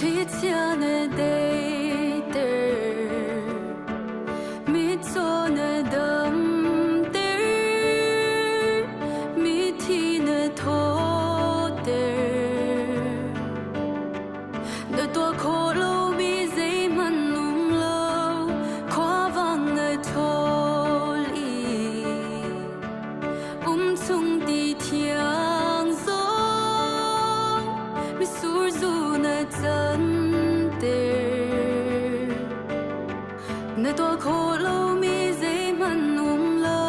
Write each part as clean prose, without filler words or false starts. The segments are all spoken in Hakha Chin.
Thlichia na deiter, mitcaw na damter, mithi na thawter. Na tuah khawh lomi zeihmanh um lo, khuavang na ṭhawl i umchung ti thiang zong mitsur zu na canter. Na tuah khawh lomi zeihmanh um lo.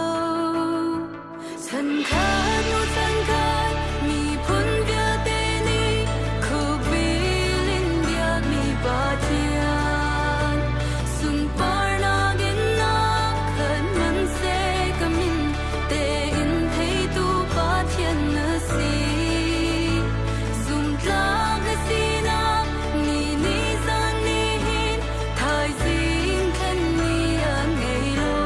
Chankhat hnu chankhat miphun vialte nih khuabil in biakmi Pathian sunparnak in na khat hmanhseh ka min tein theitu Pathian na si. Zumtlak na sinak ni ni zan ni hin thaizing khan ni a ngei lo.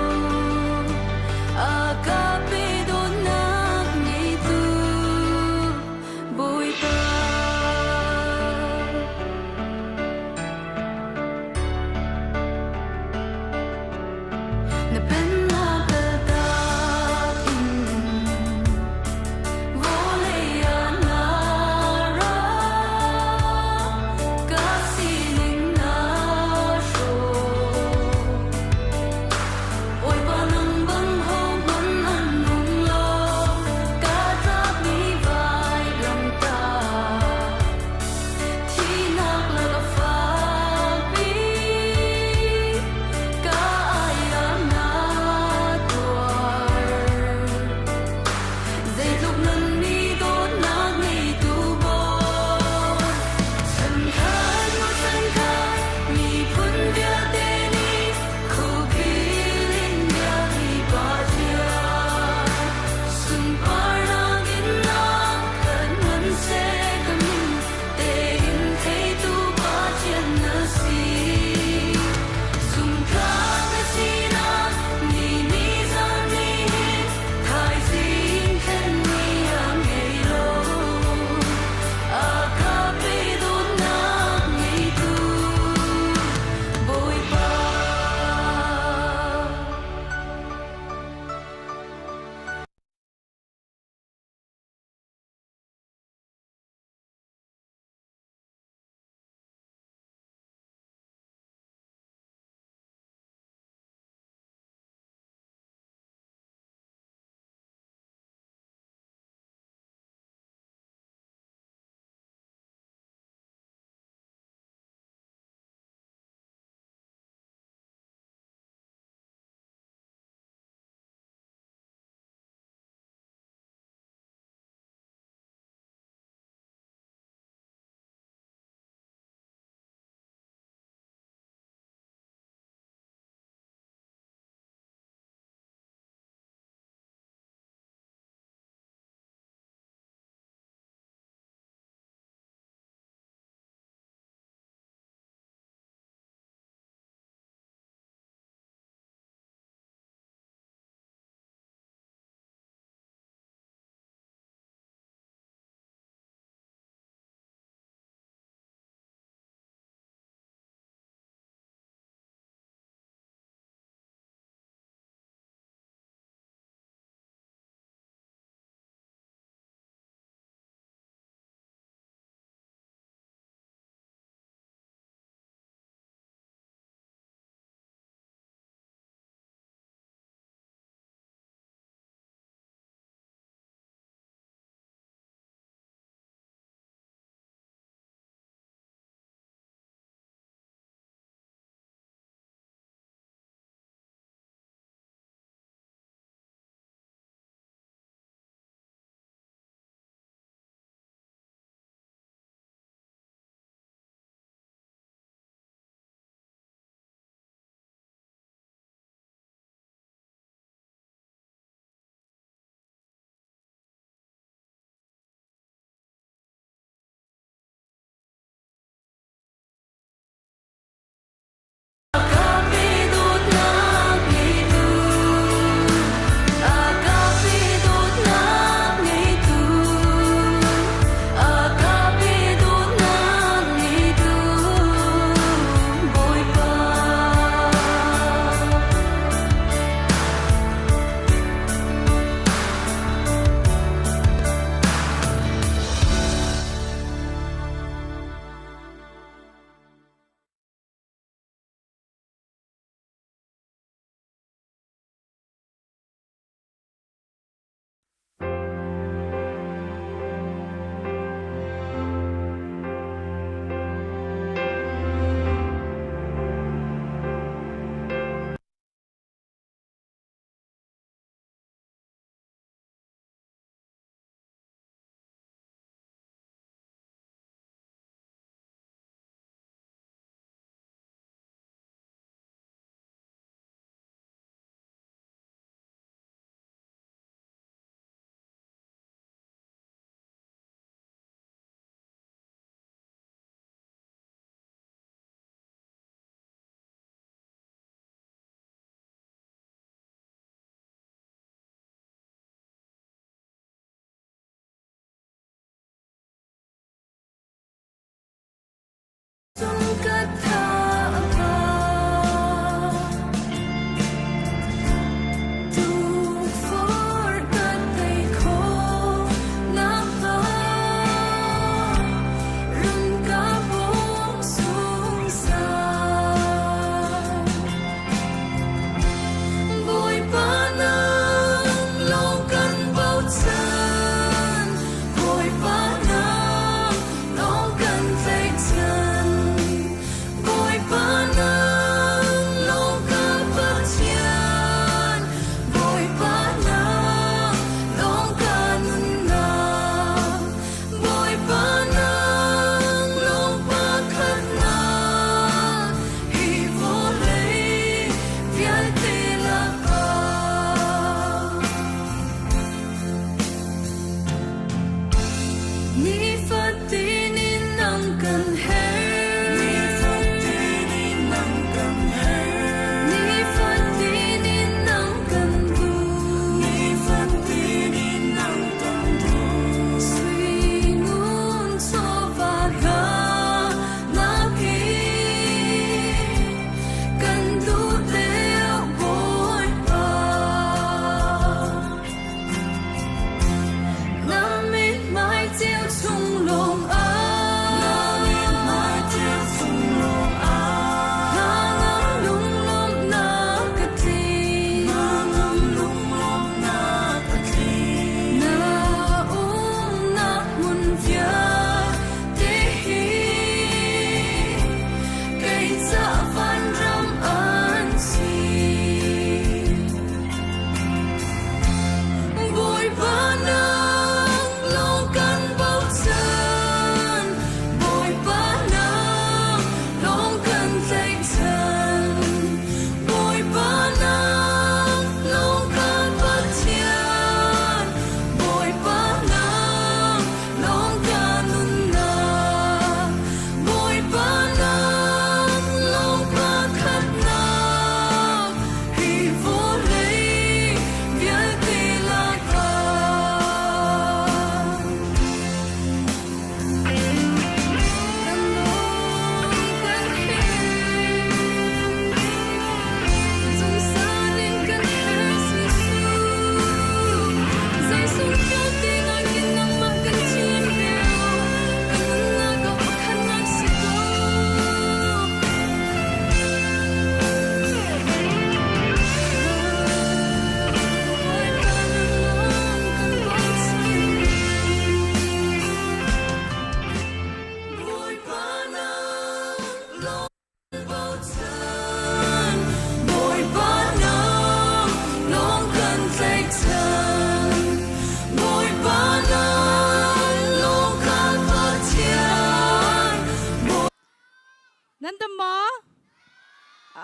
Nan dam maw?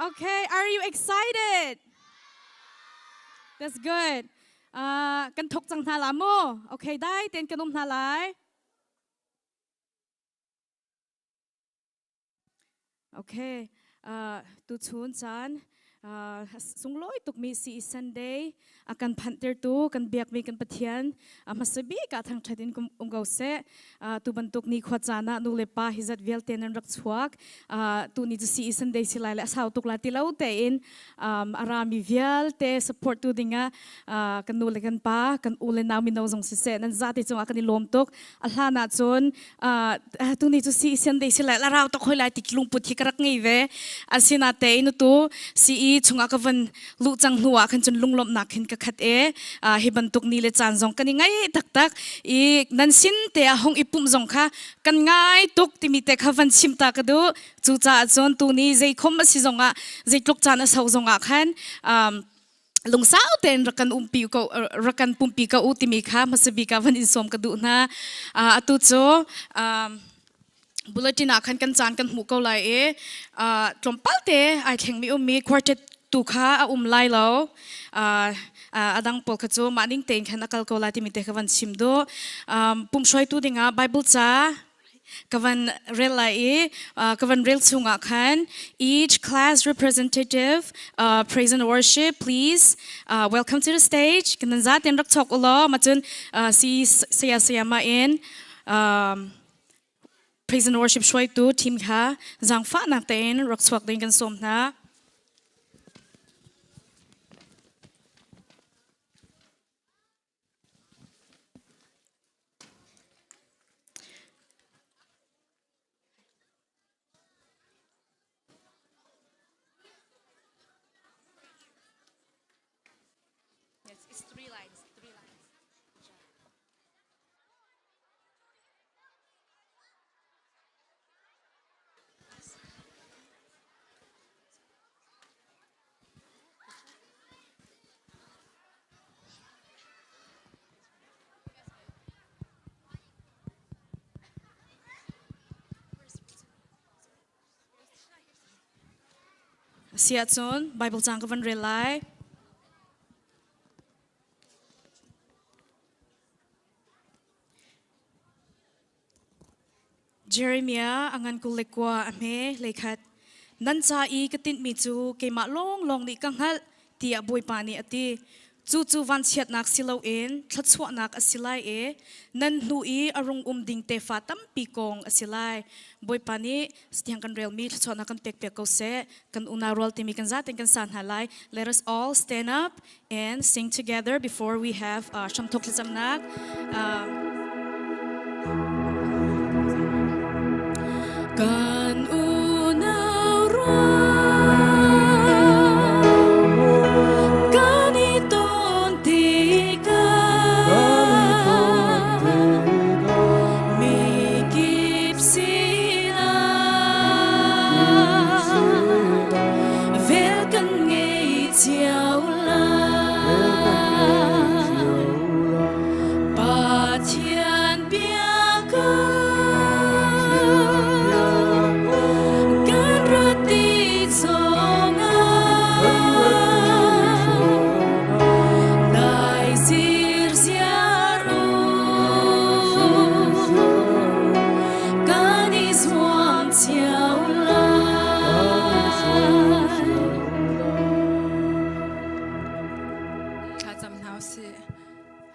Okay, are you excited? That's good. Uh, kan thok cang hna la mu. Okay, dai ten kan um hna lai. Okay, uh, tuchun caan uh, sunglawi tukmi si Sunday a kan phanhtertu kan biakmi kan Pathian a hmasa bik ah thangṭhat in um ko seh. Uh, tu bantuk ni khua caan ah nu le pa hi zat vialte nan rak chuak. Uh, tu ni cu si Sunday si lai le a sau tuk la ti lo tein um, a rami vialte support tu dingah uh, kan nu le kan pa kan u le nau mino zong siseh nan zate cungah kan i lawm tuk. A hlan ah cun tuni cu si sian dei si lai la rau tok hoi lai ti lungput hi ka rak ngei ve asina te in tu si i chungah ka van luh cang hnu ah khan cun lunglawmhnak khin ka khat e hi bantuk ni le caan zong kan i ngai taktak i nan sin te ah hong i pumh zong kha kan ngai tuk timi te kha van chim ta ka duh cu caah cun tu ni zei khom a si zong ah zeitluk caan a sau zong ah khan lungsau tein rak kan umpi ko rak kan pumpi ko u timi kha hmasa bik ah van in sawm ka duh hna atu cu bulletin ah khan kan caan kan hmuh ko lai i tlawmpal te ai thlengmi ummi quartet tu kha a um lai lo a dang pawl kha cu mah ning tein khan a kal ko lai timi te kha van chim duh pumhruaitu dingah Bible ca ka van rel lai i ka van rel chungah khan each class representative uh, praise and worship please uh, welcome to the stage kan nan zaten rak chok ulaw macun uh, si saya saya ma in um, praise and worship hruaitu team kha zangfahnak tein rak chuak ding kan sawm hna Yes, it's three lines, three lines. Si ahcun Bible cang ka van rel lai. Jeremiah a ngan 22 a hme hleikhat. Nan ca i ka tinhmi cu keimah lawnglawng nih ka hngalh tiah Bawipa nih a ti. Cucu vanchiatnak si loin thluachuahnak a si lai i nan hnu i a rung um ding tefa tampi kong a si lai. Bawipa nih tiang kan relmi thluachuahnak kan pekpiak ko seh. Kan unau rual timi kan zaten kan sa hna lai. Let us all stand up and sing together before we have uh, hramthok thlacamnak. Um, kan unau rual kan i ton tikah mi kip sinah vel kan ngei cio lai. Pathian biaka kan rat ti zongah dai zirziar u kan i zuam cio lai. Thlacam hna usih.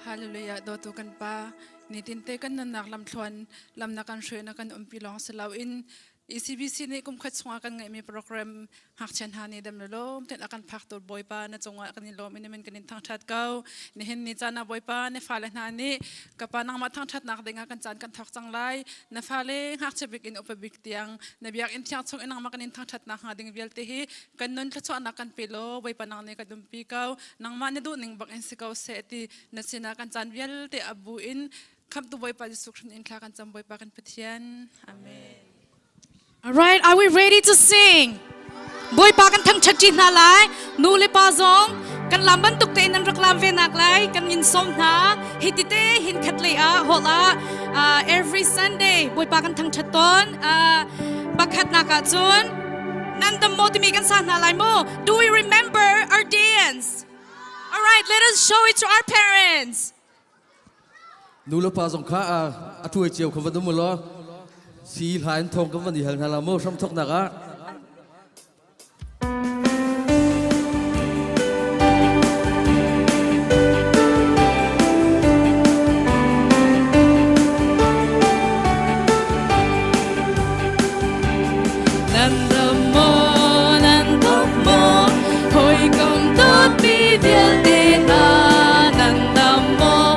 Hallelujah dawtu kan pa nitin te kan nunnak lamthluan lam na kan hruai na kan umpi lawng si loin ECBC nih kum khat chungah kan ngeihmi program ngakchia hna nih dam le lawm ten a kan phak tur Bawipa na cungah kan i lawm in min kan in thangthat ko nihin ni caan ah Bawipa na fale hna nih ka pa nangmah thangthatnak dingah kan caan kan thawk cang lai na fale ngakchia bik in upa bik tiang na biakinn thiang chung in nangmah kan in thangthatnak hnga ding vialte hi kan nun thluachuahnak kan pe law Bawipa nang nih kan umpi ko nangmah na duh ning bak in si ko seh ti na sinah kan caan vialte a bu in khamtu Bawipa Jesuh Christ in thla kan cam Bawipa kan Pathian amen All right, are we ready to sing? Bawipa kan thangṭhat ṭi hna lai. Nu le pa zong kan lam bantuk tein nan rak lam ve nak lai. Kan in sawm hna. Hi ti te hin khat lei ah hall ah every Sunday Bawipa kan thangṭhat tawn. Uh, Pakhatnak ah cun nan dam maw timi kan sa hna lai mu. Do we remember our dance? All right, let us show it to our parents. Nu le pa zong kha a thuai cio kha van um law si hla in thong kan van i hal hna la mu hram thoknak ah. Nan dam maw, nan dam maw, hawikom dawtmi vialte hna. Nan dam maw,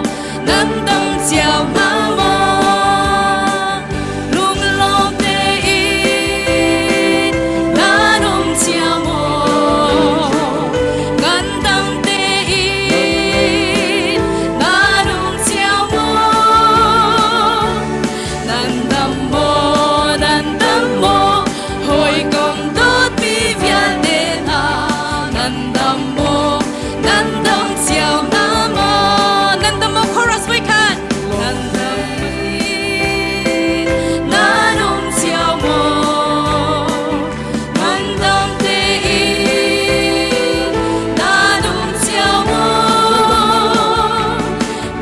nan dam cio hna maw? Lunglawm tein nan um cio maw? Kan dam tein nan um cio maw? Nan dam maw, nan dam maw, hawikom dawtmi vialte hna. Nan dam maw, nan dam cio hna maw? Nan dam maw, chorus voikhat. Nan dam nan um cio maw? Nan dam tein nan um cio maw?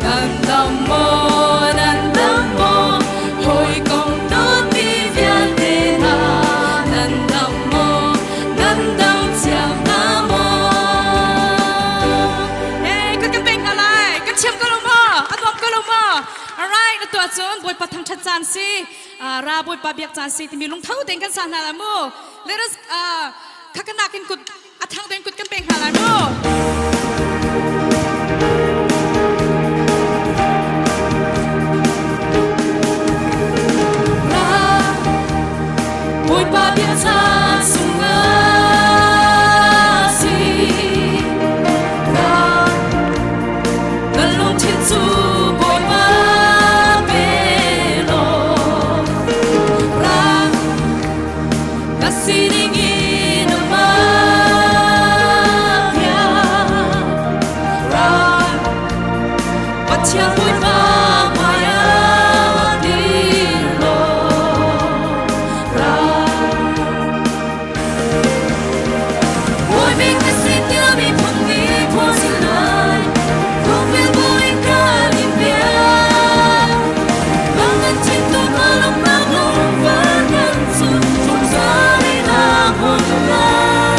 Nan dam maw, nan dam maw, hawikom dawtmi vialte hna. Nan dam maw, nan dam cio hna maw? Hey, kan kan pek hna lai. Kan thiam ko lo maw? A nuam ko lo maw? Alright, na tuah cun Bawipa thangṭhat caan si, ra Bawipa biak caan si timi lungtho tein kan sa hna lai mu. Let us khakanak in kut a thang tein kut kan pek hna lai mu. Ra Bawipa biak caan sungah si. Ra Kan lungthin cu Bawipa pe law ra ka sining in amah bia ra Pathian Bawipa hmai ah dir law ra Bawi ka si tiah miphun nih phuan si lai Phungphil buin kan in piak Bang kan thin tu hna lawmhnak lungvar kan cu zungzal in a hmun lai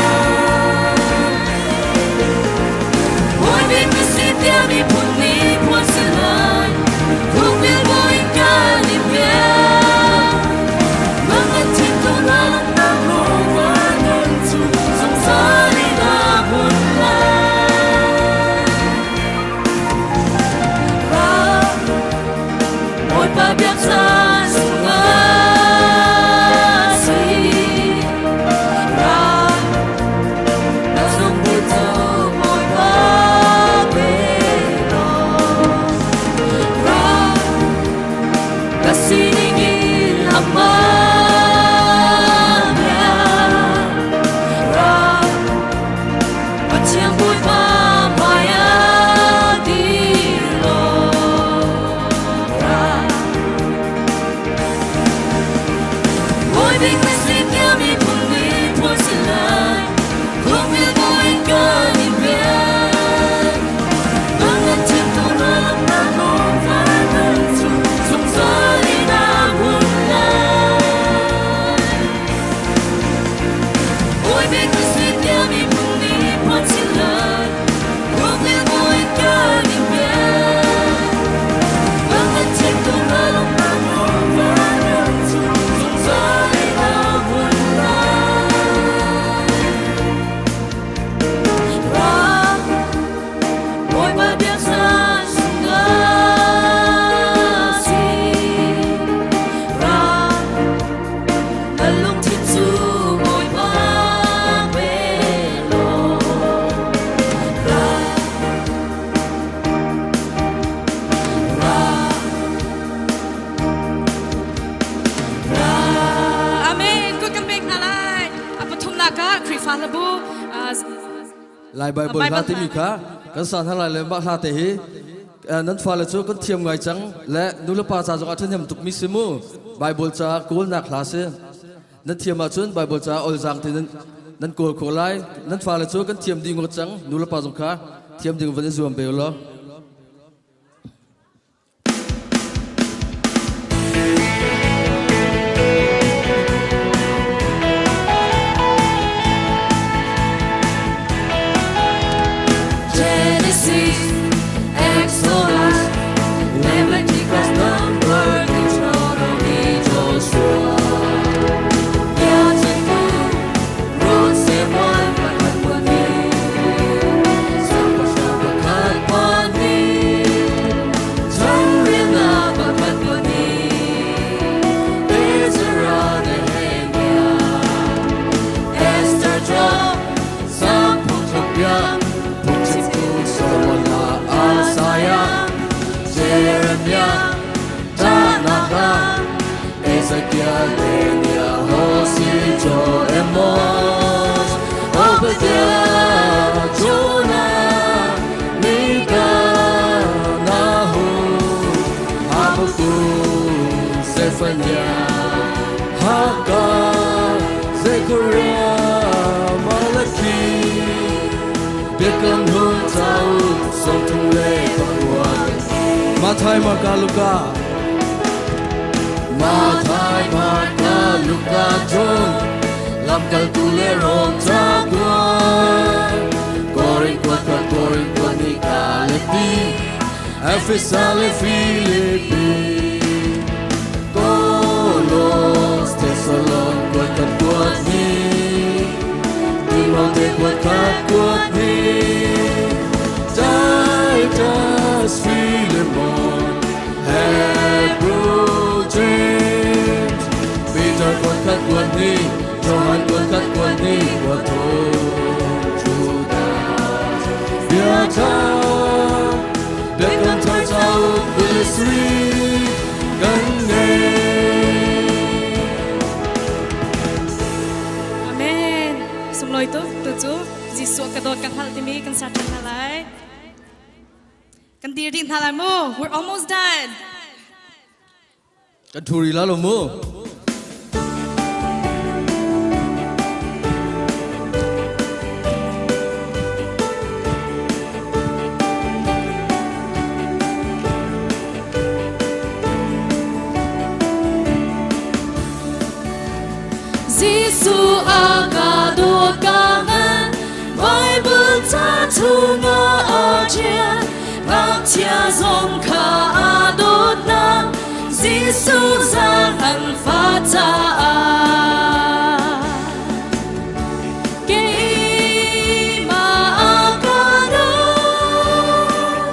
Bawi ka si tiah miphun nih phuan si lai Phungphil buin kan in piak Bang kan thin tu hna lawmhnak lungvar kan cu zungzal in a hmun lai Ra Bawipa biakcaan sungah si Ra na zungpi cu Bawipa pe law Ra ka sining in amah bia Ra Pathian Bawipa hmai ah dir law ra Bawi bik na si tiah miphun nih phuan si lai Phungphil buin kan in rian Bang nan chim tu na lamnak lungvar nan cu zungzal in a hmun lai Bawi bik na si tiah miphun nih phuan si lai Phungphil buin kan in rian Bang nan chim tu na lamnak lungvar nan cu zungzal in a hmun lai Ra Bawipa biaksan sungah si Ra na lungthin cu Bawipa pe law Ra Ra Ra Amen. Kut kan pek hna lai. A pathumnak ah Khrihfa hlabu Lai Bible hla timi kha kan sa hna lai le mah hla te hi nan fale cu kan thiam ngai cang le nulepa ca zong ah ṭhahnem tukmi si mu Bible ca kawlnak hla si. Nan thiam ahcun Bible ca olzaang te nan kawl khawh lai. Nan fale cu kan thiam dih ngawt cang. Nu le pa zong kha thiam ding van i zuam ve law. Genesis, Exodus, Leviticus, Number, Deuteronomy, Joshua. Biachimtu, Ruth, Samuel, pakhat pahnih, Siangpahrang pakhat pahnih, Changrelnak pakhat pahnih, Ezra, Nehemiah, Esther, Job, Sang Phungthlukbia, Phungchimtu Solomon Isaiah, Jeremiah, Tanakh, Ezekiel, Daniel, Hosea, Joel, Amos, Obadiah, Jonah, Micah, Nahum, Habakkuk, Zephaniah, Haggai, Zechariah, Malachi, Biakam Hlun cauk 34. Matthai, Marka, Luka, Matthai, Marka, Luka, John, Lamkaltu le Rom cakuat, Korin kuat kuat Korin kuat Nika le Ti, Efesa le Filipi, Kolos, Thessalon kuat kat kuat ni, Timote kuat kat kuat ni, Titus, Philemon, Hebrew, James, Peter kuat kat kuat ni, Johan kuat kat kuat ni, kuat Judas, Biakam, Biakam Thar cauk Bilisri, kan ngei. Amen. Sunglawi tuk tu cu Jesuh ka dawt ka hngalh timi kan sa ṭhan hna lai. Kan dir dih hna lai mu. We're almost done. Kan ṭhu rih la lo mu. Jesuh a ka dawt ka ngan Bible ca chungah aa ṭial ngakchia zong kha aa dawtnak Jesuh zaang an fa caah keimah a ka dawt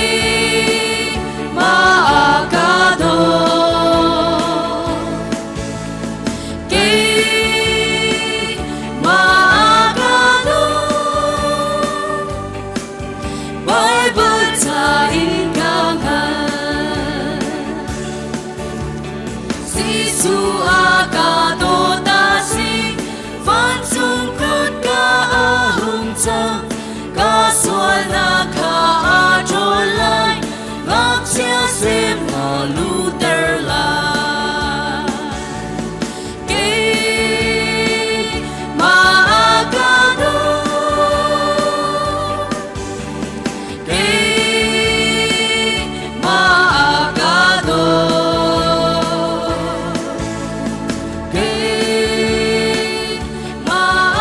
Keimah a ka dawt Keimah a ka dawt Bible ca in ka hngal Jesuh a ka dawt a si vancung kutka a hung cang ka sualnak kha a ṭawl lai ngakchia sem na luhter lai keimah a ka dawt keimah a ka dawt keimah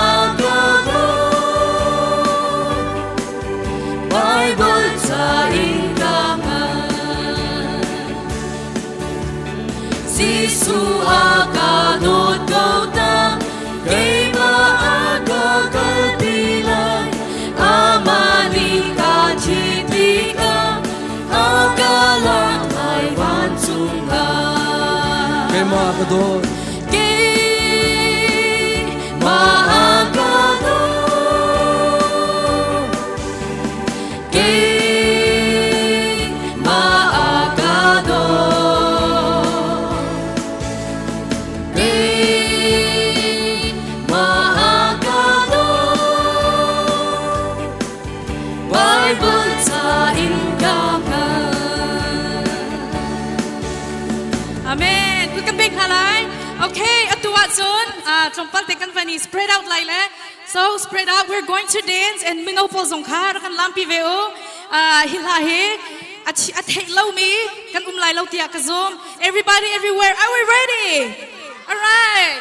a ka dawt Bible ca in ka hngal Jesuh a ka dawt ko ta keimah a ka kalpi lai amah nih ka ṭhit tikah a ka lak lai vancung ah Keimah ka dawt. Keimah a ka dawt Keimah a ka dawt Keimah a ka dawt Bible ca in ka hngal Amen. Kut kan bek hna lai. Okay, atu ahcun tlawmpal te kan van i spread out lai le. So spread out, we're going to dance and mino pawl zong kha rak kan lampi ve u. Hi hla hi a theih lomi kan um lai lo tiah ka zum. Everybody everywhere, are we ready? All right.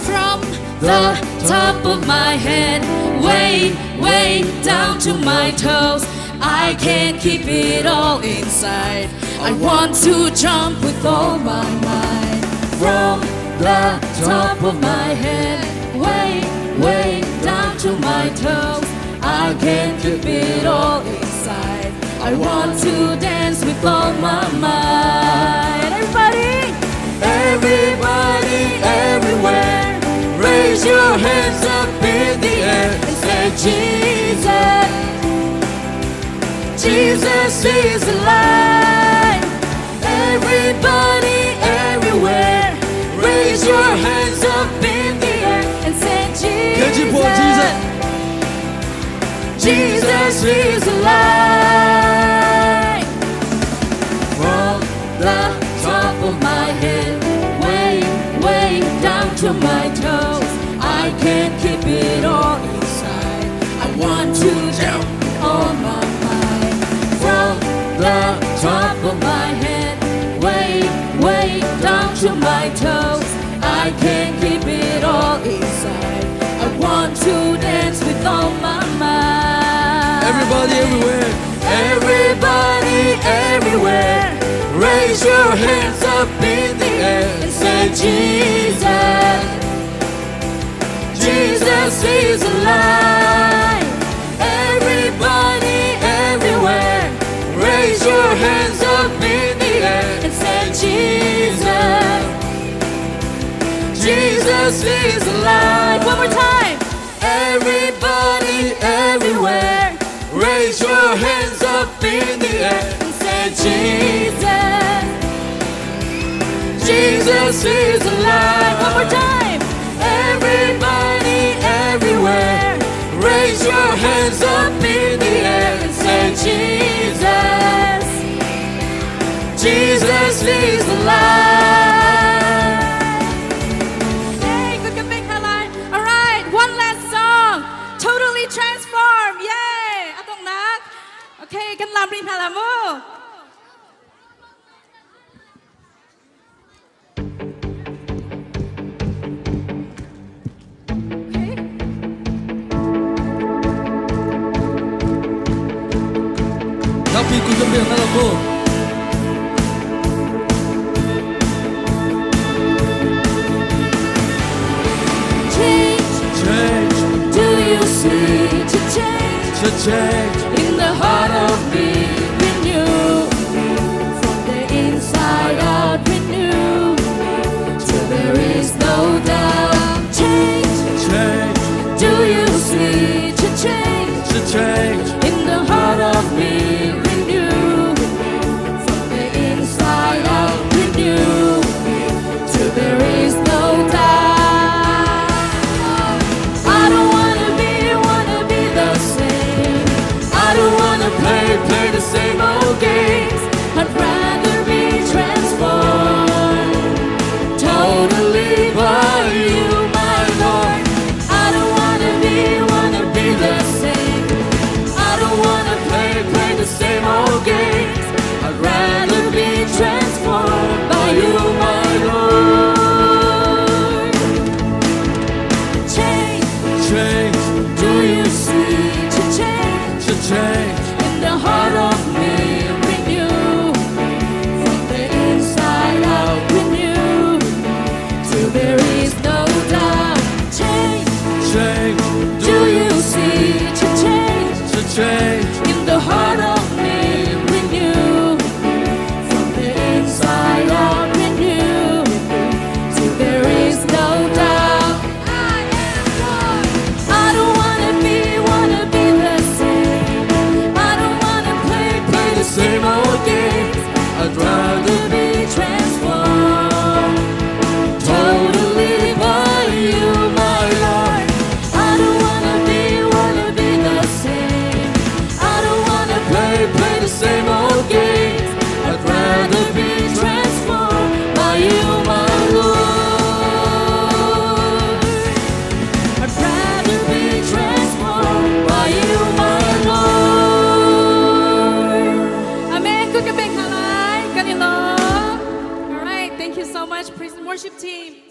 From the top of my head, way, way down to my toes, I can't keep it all inside. I want to jump with all my might. From the top of my head, way, way down to my toes, I can't keep it all inside. I want to dance with all my might. Everybody! Everybody, everywhere, raise your hands up in the air and say, Jesus, Jesus is alive. Everybody, everywhere, raise your hands up in the air And say, KG for Jesus. Jesus is alive. From the top of my head, way, way down to my toes, I can't keep it all inside. I want to jump all my might. From the top of my head, way, way down to my toes, I can't keep it all inside. I want to dance with all my might. Everybody everywhere. Everybody, everywhere, raise your hands up in the air and say, Jesus, Jesus is alive. Everybody, everywhere, raise your hands up in the air And say, Jesus. Jesus is alive. One more time. Everybody, everywhere, raise your hands up in the air And say, Jesus. Jesus is alive. One more time. Everybody, everywhere, raise your hands up in the air and say, Jesus, Jesus is alive. Hey, good ka lai. All right, one last song. Totally transform. Yay. A donghnak. Okay, kan lam rih hna la mu. Okay. Zapi kut kan bek hna la mu. Change. Change, Do you see to change to change. in the heart of me? Renew me from the inside out. Renew me till there is no doubt. Change. Change, Do you see to change to change. in the heart of me? Renew me. praise and worship team.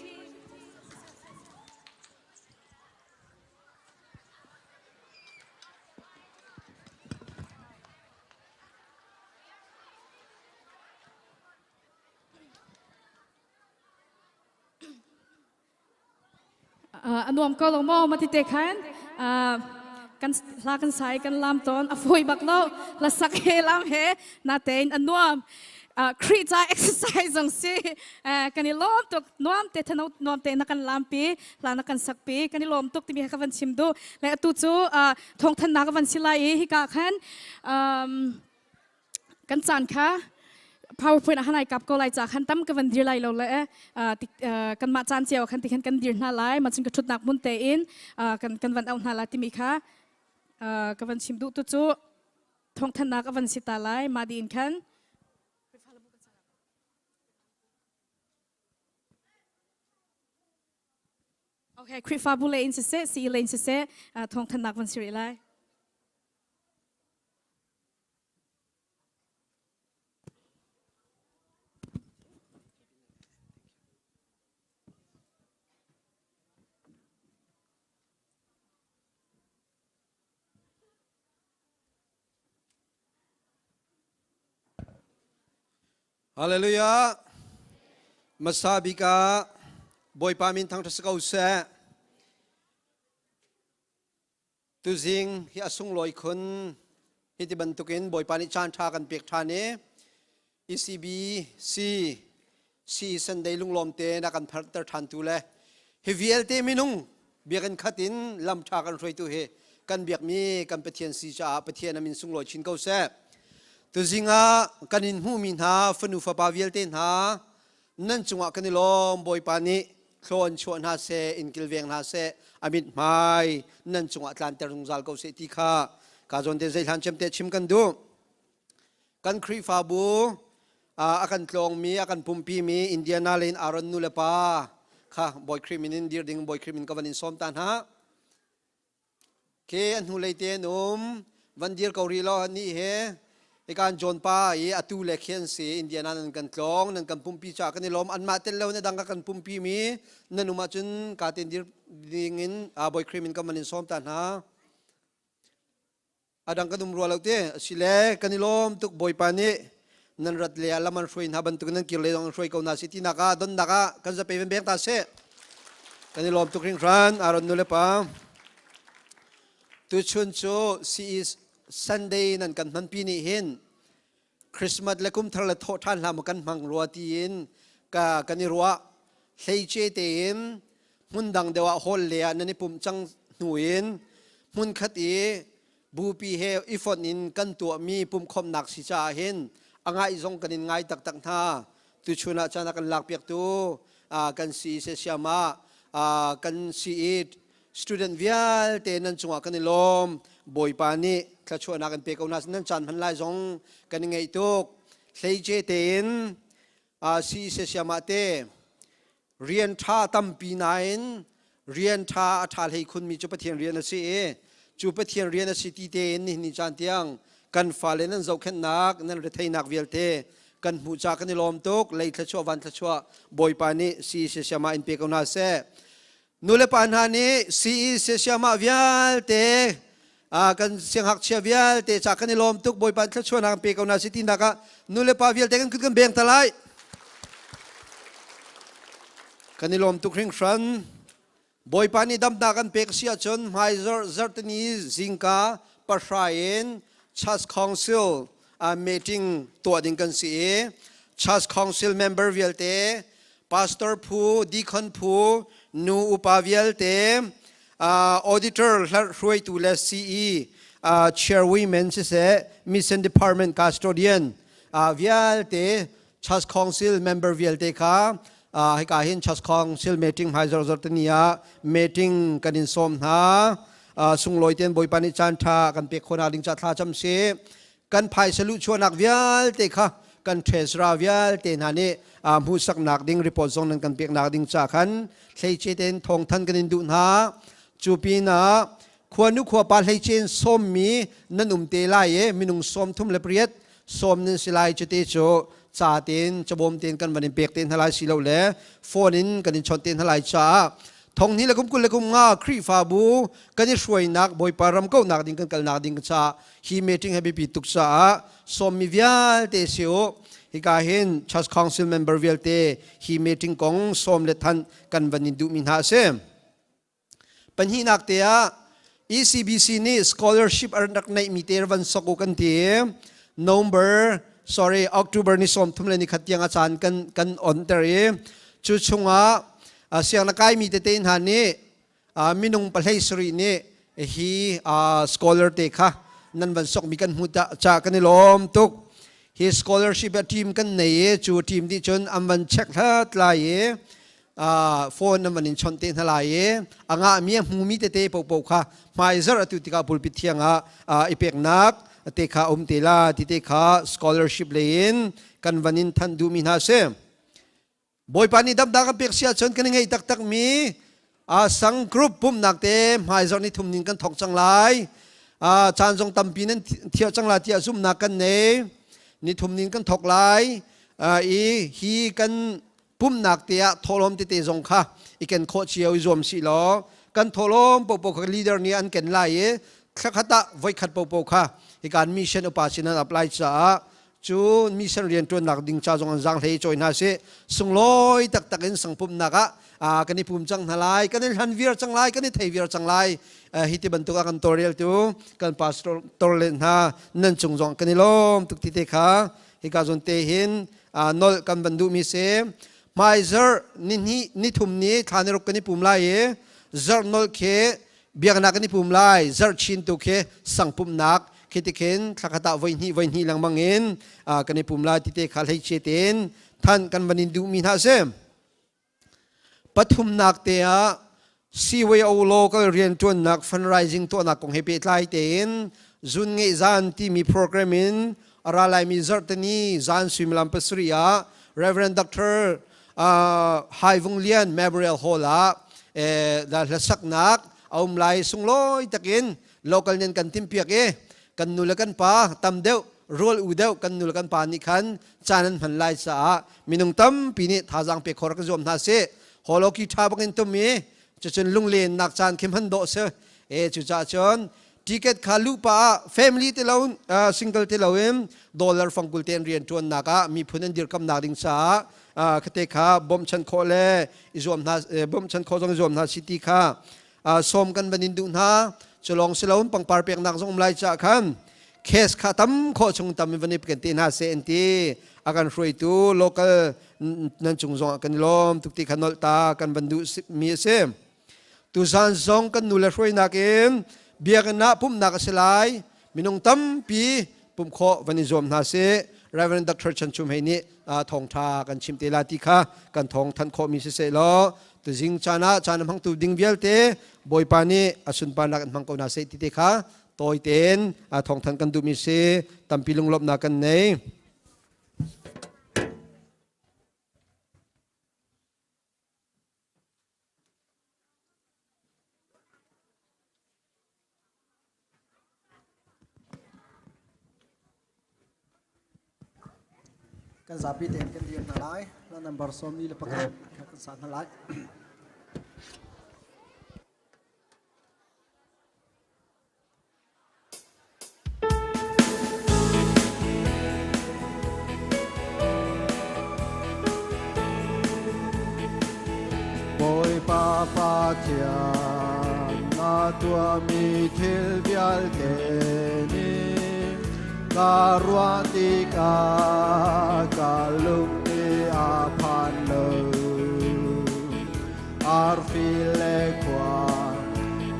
A nuam ko lo maw mati te khan kan hla kan sai kan lam ton a foi bak lo la sak he lam he na tein a nuam Khrih ca exercise zong si kan i lawm tuk nuam te thano nuam te na kan lampi hla na kan sak pi kan i lawm tuk timi ka van chim du le atu cu thawngthannak ka van si lai i hika khan kan caan kha PowerPoint ah hanai kap ko lai ca khan tam ka van dir lai lo le kanmah caan cio khan ti khan kan dir hna lai ma cun ka thutnak hmun te in kan kan van auh hna la timi kha ka van chim duh tu cu thawngthannak a van si ta lai ma di in khan Okay, Khrihfabu le in siseh, CE le in siseh, thawngthannak van si rih lai. Hallelujah. Masa bik ah Bawipa min thangṭhat si ko seh. Tuzing hi a sunglawi khun hi ti bantukin Bawipa nih caan ṭha kan pek ṭhan i ECB C C Sunday lunglawm te na kan pharter ṭhan tu le hi vialte minung biakinn khat in lam ṭha kan hruaitu hi kan biakmi kan Pathian si caah Pathian a min sunglawi chin ko seh. Tuzing ah kan in hmuhmi hna fanu fapa vialte hna nan cungah kan i lawm Bawipa nih thlaw an chuah hna seh in kilveng hna seh a mithmai nan cungah tlanter zungzal ko seh ti kha ka zawn te zeihlan cem te chim kan duh kan Khrihfabu a kan tlawngmi a kan pumpi mi Indiana lein Aaron nu le pa kha Bawi Khrih min in dir ding Bawi Khrih min ka van in sawm ta hna Ke an hnulei te an um. Van dir ko rih law nih he hikan John pa i atu le khi an si Indiana nan kan tlawng nan kan pumpi caah kan i lawm anmah tel lo na dang ka kan pumpi mi nan um ahcun ka ten dir ding in Bawi Khrih min kan van in sawm ta hna adang kan um rua lo te asile kan i lawm tuk Bawipa nih nan rat le ah lam an hruai hna bantuk nan kir le zong an hruai ko hna si ti nak ah donnak ah kan zape van beng ta seh kan i lawm tuk hringhran Aaron nu le pa tuchun cu CE Sunday nan kan hmanpi nih hin Christmas le kum thar le thawh ṭhan hlah maw kan hmang rua tiin ka kan i ruah hleice tein hmun dang deuh ah hall le ah nan i pumh cang hnu in hmun khat i bupi he i fonh in kan tuahmi pumhkhawmhnak si caah hin a ngaih zong kan in ngai taktak hna tuchun ah caan a kan lakpiaktu kan si se siama kan si i student vialte nan cungah kan i lawm bawipa nih thluachuahnak in pe ko hna nan caan hman lai zong kan i ngeih tuk hleice tein si se siama te rian ṭha tampi nain rian ṭha a ṭha hlei khunmi cu Pathian rian a si i cu Pathian rian a si ti tein nihin ni caan tiang kan fale nan zohkhenhnak nan retheinak vialte kan hmuh ca kan i lawm tuk lei thluachuah van thluachuah Bawipa nih si siasiama in pe ko hna seh nulepa hna nih CE siasiama vialte kan sianghakchia vialte ca kan i lawm tuk Bawipa thluachuahnak pe ko hna si tinak ah nulepa vialte kan kut kan beng ta lai kan i lawm tuk hringhran Bawipa nih damnak kan pek si ahcun hmai zarhtini zingka pahra in Church Council meeting tuah ding kan si i Church Council member vialte pastor phu deacon phu nu upa vialte auditor hruaitu le CE chairwomen siseh mission department custodian vialte Church Council member vialte kha hika hin Church Council meeting hmai zor zor tani ah meeting kan in sawm hna sunglawi ten Bawipa nih caan tha kan pek khona ding ca thla cam si kan phaisa luhchuahnak vialte kha kan treasurer vialte hna nih hmuhsaknak ding report zong nan kan peknak ding ca khan hleice tein thawngthan kan in duh hna cu pinah khuanu khuapa hleice in sawmmi nan um te lai i minung 38 sawm nan si lai cute cu Ca tein cabawm tein kan van in pek te hna lai si lo le phone in kan in chawnh te hna lai caah thong hnih le kum 25 Khrihfabu kan i hruainak Bawipa ram kauhnak ding kan kalnak ding caah hi meeting he biapi tuk caah sawmmi vialte si u. Hika hin Church Council member vialte hi meeting kong sawm le thanh kan van in duhmi hna a si. Pahnihnak te ah ECBC nih scholarship an rak neihmi te van sok u kan ti. November, sorry, October ni 31 tiang a caan kan kan on ter i cu chungah siang na kaimi tete hna nih minung 17 nih hi scholar te kha nan van sokmi kan hmu ca kan i lawm tuk. Hi scholarship a team kan nei i cu team nih cun an van check hlat lai i phone nan van in chawnh te hna lai i a ngahmi a hmumi tete popo kha hmaizarh atu tikah pulpit thiang ah i peknak te kha um te la ti te kha scholarship lei in kan van in thanh duhmi hna si. Bawipa nih damda kan pek si ahcun kan i ngeih taktak mi sang group pumhnak te hmaizarh ni thum ning kan thawk cang lai. Caan zong tampi nan thiah cang la tiah zumhnak kan nei. Ni thum ning kan thawk lai i hi kan pumnak te ah thawhlawm tete zong kha i ken khawh cio i zuam si law kan thawhlawm popo kha leader nih an ken lai i thlakhat ah voikhat popo kha hikan mission upa sin an apply caah cu mission rian ṭuannak ding ca zong an zaang hlei cawi hna sih. Sunglawi taktak in sangpumnak ah kan i pum cang hna lai, kan i hlan viar cang lai, kan i thei viar cang lai. Hi ti bantuk ah kan tawlreltu kan pastor le hna nan cung zong kan i lawm tuk ti te kha hika zawn te hin nolh kan van duhmi si. Hmaizarh ni ni thum ni thla ni ruk kan i pum lai i zarh nolh khi biaknak kan i pum lai, zarh chin tu khi sangpumnak khi ti khin thlakhat ah voi hnih voi hnih lengmang in kan i pum lai ti te kha hleiche tein than kan van in duhmi hna si. Pathumnak te ah CYO local rianṭuannak fundraising tuahnak kong he pehtlai tein zun ngeih zan timi program in a ra laimi zarhteni zan suimilam 7 ah Reverend Dr. Hai Vung Lian Memorial Hall ah hlasaknak a um lai. Sunglawi takin local nen kan timpiak i kan nu le kan pa tam deuh rual u deuh kan nu le kan pa nih khan caan an hman lai caah minung tampi nih thazaang pe khor kan zuam hna sih. Holoki tha bangin tum i cucun lunglennak caan khi hman dawh si e. Cucaah cun ticket kha luh pa ah family te lo single te lo in dollar fangkul te an rian ṭuannak ah miphun an dirkamnak ding caah khate kha bawmchan khawh le i zuam hna, bawmchan khawh zong i zuam hna si ti kha sawm kan van in duh hna. Culong siloin pangpar peknak zong um lai caah khan case kha tam khawh chung tam in van i ken te hna seh an ti. A kan hruaitu local nan cung zong ah kan i lawm tuk ti kha nolh ta kan van duh mi a si. Tuzan zong kan nu le hruainak in biakinn ah pumhnak a si lai. Minung tampi pumh khawh van i zuam hna sih. Reverend Dr. Chan Chum Hei nih thawngṭha kan chim te la ti kha kan thawng thanh khawhmi siseh law tuzing caan ah caan a hmangtu ding vialte Bawipa nih a sunparnak in hmang ko hna seh ti te kha tawi tein thawngthanh kan duhmi si. Tampi lunglawmhnak kan nei. Kan zapi tein kan dir hna lai. Hla number 41 kan sa hna lai. Bawipa Pathian, na tuahmi thil vialte nih ka ruah tikah ka lung nih a phan lo. Arfi le khua,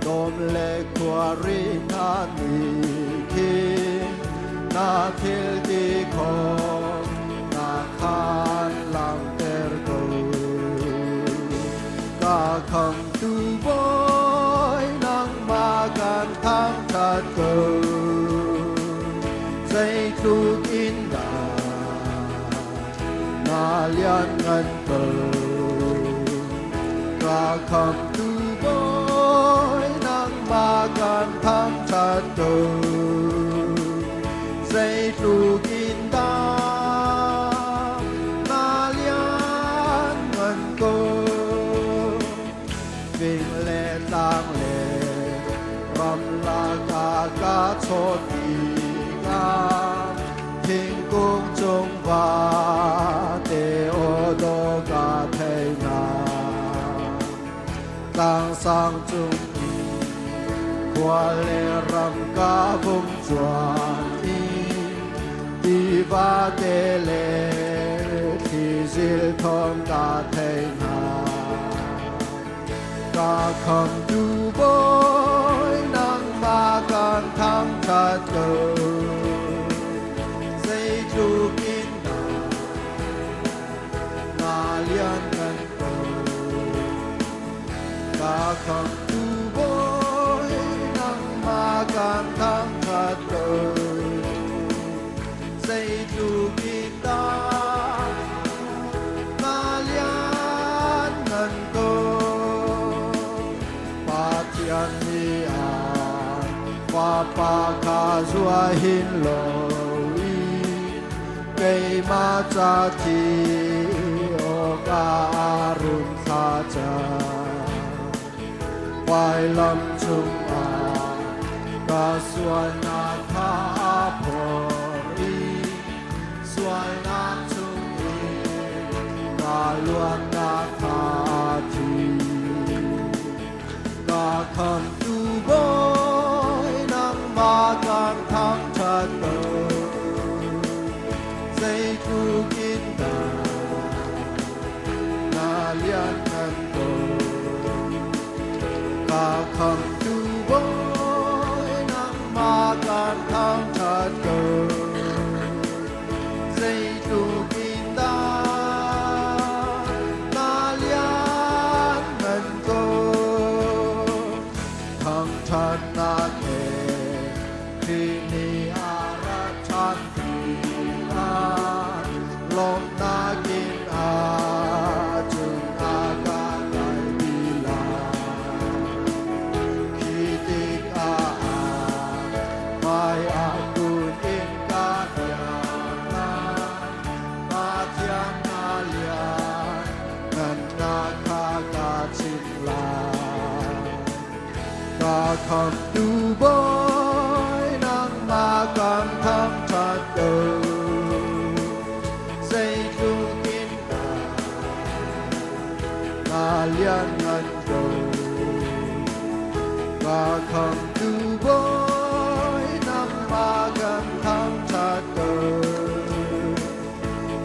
dawm le khuari hna nih khin na thil ti khawh na khan langhter ko. Ka khamtu Bawi, nangmah kan thangṭhat ko. Zeitluk in dah na lianngan ko. Ka khamtu Bawi, nangmah kan thangṭhat ko. Zeitluk in dah. tlang le ramlak ah ka chawt tikah thingkung cung vate aw dawh ka thei hna. Tlangsang cung in khua le ram ka vung cuan i tiva te le thlizil thawng ka thei hna. Ka khamtu bawi nangmah kan thangṭhat ko. Zeitluk in dah na lianngan ko. Ka khamtu bawi nangmah kan thangṭhat ko. Zeitluk in dah na lianngan ko. Pathian nih an Fapa kha zua hin lo i keimah ca thi awkah a run thlah cang. Vailam cungah ka sualnak kha a phor i sualnak chungin ka luatnak kha a thi. Ka khamtu Bawi nangmah kan thangṭhat ko. Zeitluk in dah na lianngan ko. Ka khamtu Bawi nangmah kan thangṭhat ko. Zeitluk in dah na lianngan ko. Thangṭhatnak he Khrih nih a rat ṭhan tikah lawmhnak in a cungah ka kaipi lai. Khi tikah hmaiah kun in ka biak lai. Pathian na lian ngannak kha ka chim lai. Ka khamtu Bawi nangmah kan thangṭhat ko. Zeitluk in dah na lianngan ko. Ka khamtu Bawi nangmah kan thangṭhat ko.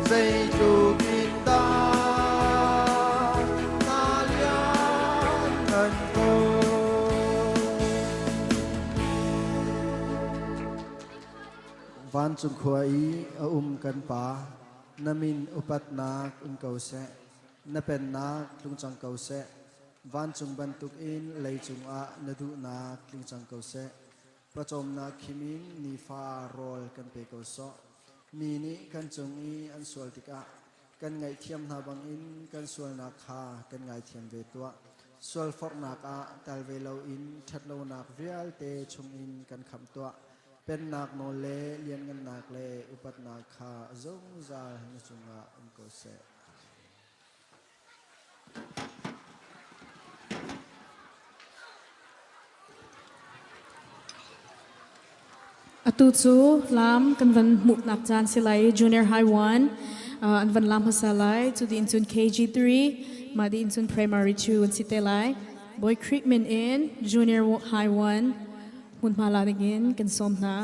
Zeitluk in dah na lianngan ko. Vancung khua i a um kan Pa, na min upatnak um ko seh. Na pennak tlung cang ko seh. Vancung bantukin leicung ah na duhnak tling cang ko seh. Pawcawmnak khim in nifa rawl kan pe ko sawh. Mi nih kan cung i an sual tikah kan ngaihthiam hna bangin kan sualnak kha kan ngaithiam ve tuah. Sualforhnak ah tel ve loin ṭhatlonak vialte chungin kan khamh tuah. Pennak nawl le lianngannak le upatnak kha zungzal na cungah um ko seh. Atu cu lam kan van hmuhnak caan si lai Junior High 1 an van lam hmasa lai cu di in cun KG3 mah di in cun Primary 2 an si te lai Boy Creek min in Junior High 1 hmunhma la dingin kan sawm hna.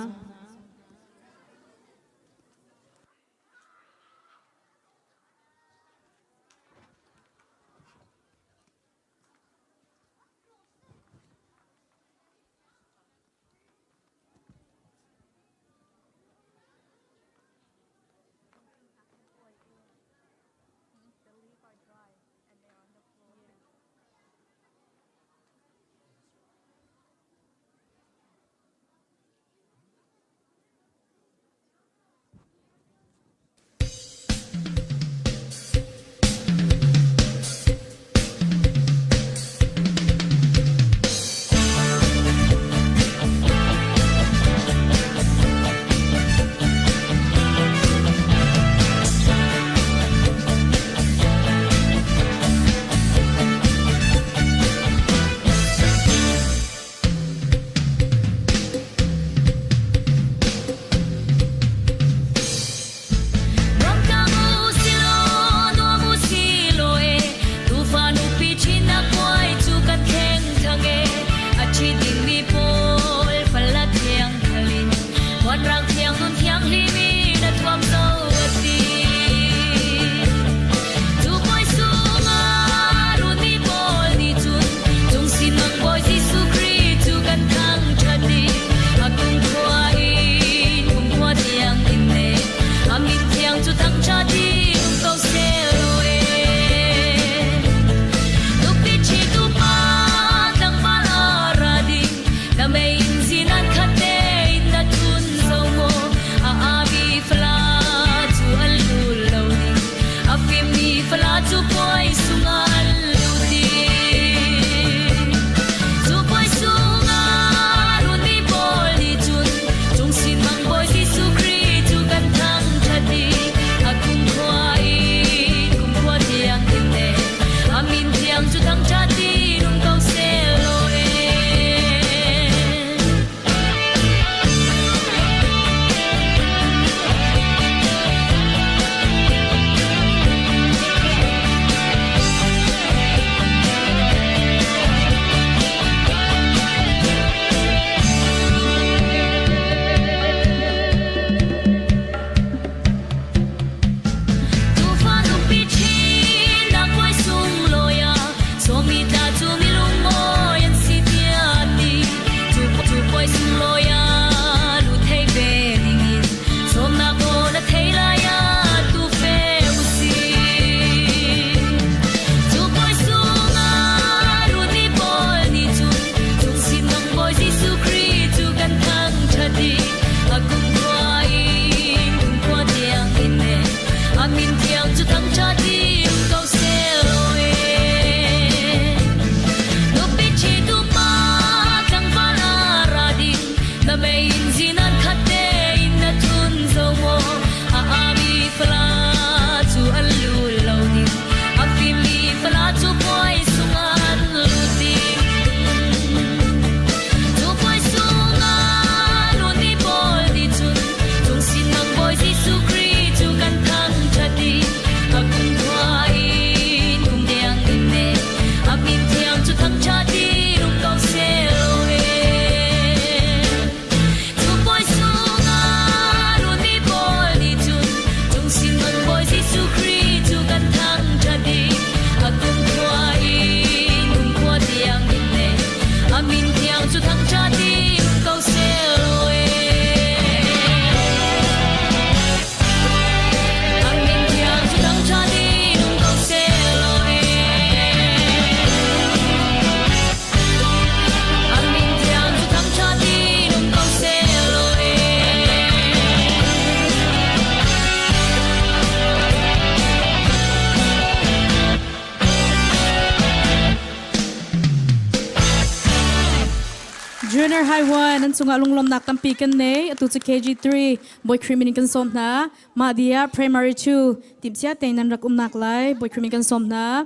Junior High 1 an cungah lunglawmnak tampi kan nei. Atu cu KG3 Bawi Khrih min in kan sawm hna. Mah dia Primary 2 timhcia tein nan rak umnak lai Bawi Khrih min kan sawm hna.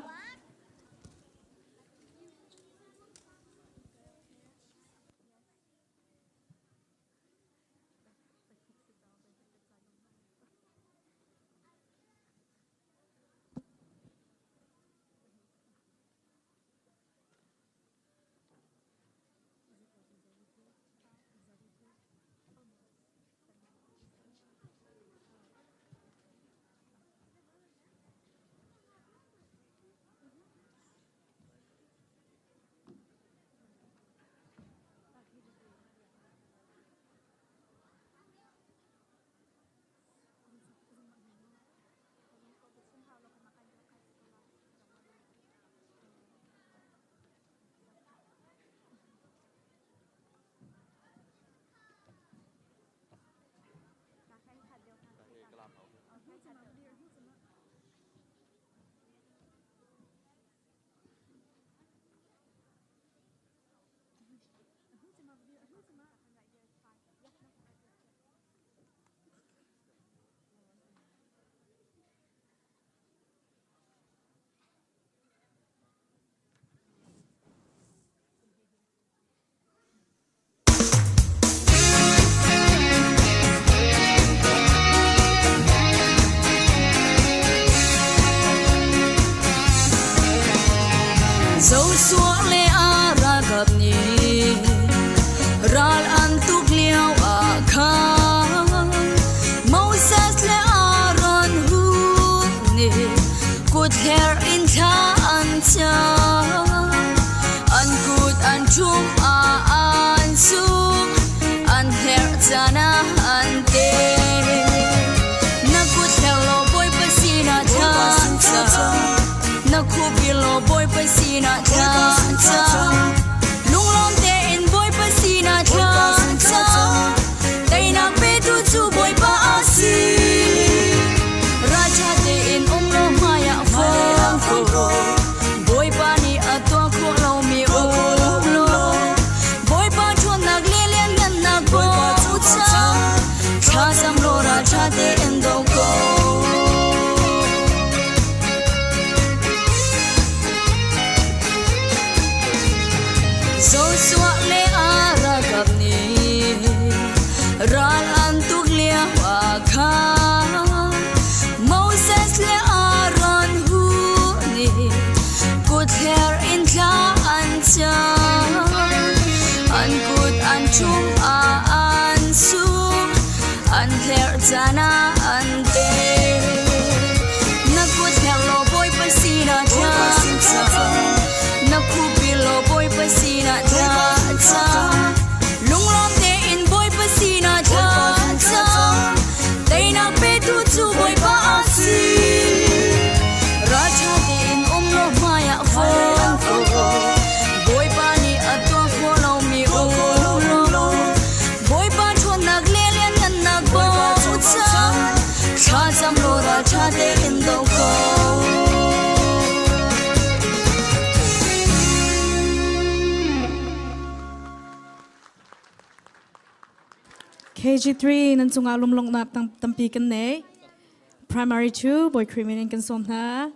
Joshua le a ralkap nih ral an tuk lio ah khan Moses le Aaron hu nih kut her in thla an cam. An kut an ṭhum ah an sung, an herh caan ah an te. Na kut her law Bawipa sinah thla cam. Na khupi law Bawipa sinah thla cam. Lunglawm tein Bawipa sinah thla cam. Teinak petu cu Bawipa a si. Ralṭha tein um law hmaiah fong ko. Bawipa nih a tuah khawh lomi um law. Bawipa ṭhawnnak le lianngannak bochan. Thlacam law ralṭha tein do ko. Joshua le a ralkap nih ral an tuk lio ah khan Moses le Aaron hu nih kuther in thla an cam. An kut an ṭhum ah an sum, an hlerh caan ah an te. Na kut hler law Bawipa sinah thla cam. Na khupi law Bawipa sinah thla cam. Lunglawm tein Bawipa sinah thla cam. Teinak petu cu Bawipa a si. Ralṭha tein um law hmaiah fong ko. Bawipa nih a tuah khawh lomi um law. Bawipa ṭhawnnak le lianngannak bochan. Thlacam law ralṭha tein do ko. KG3 nan cungah lumlongnak tampi kan nei. Primary 2 Bawi Khrih min in kan sawm hna.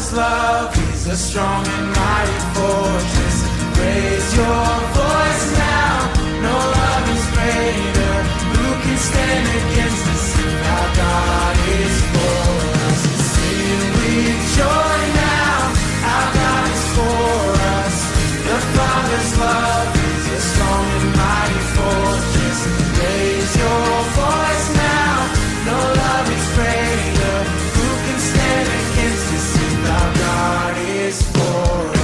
Father's love is a strong and mighty fortress. Raise your voice now. No love is greater. Who can stand against us if our God is for us? Sing with joy now. Our God is for us. The Father's love is a strong and mighty fortress. Raise your voice now. No love is greater. Who can stand against us if our God is for us?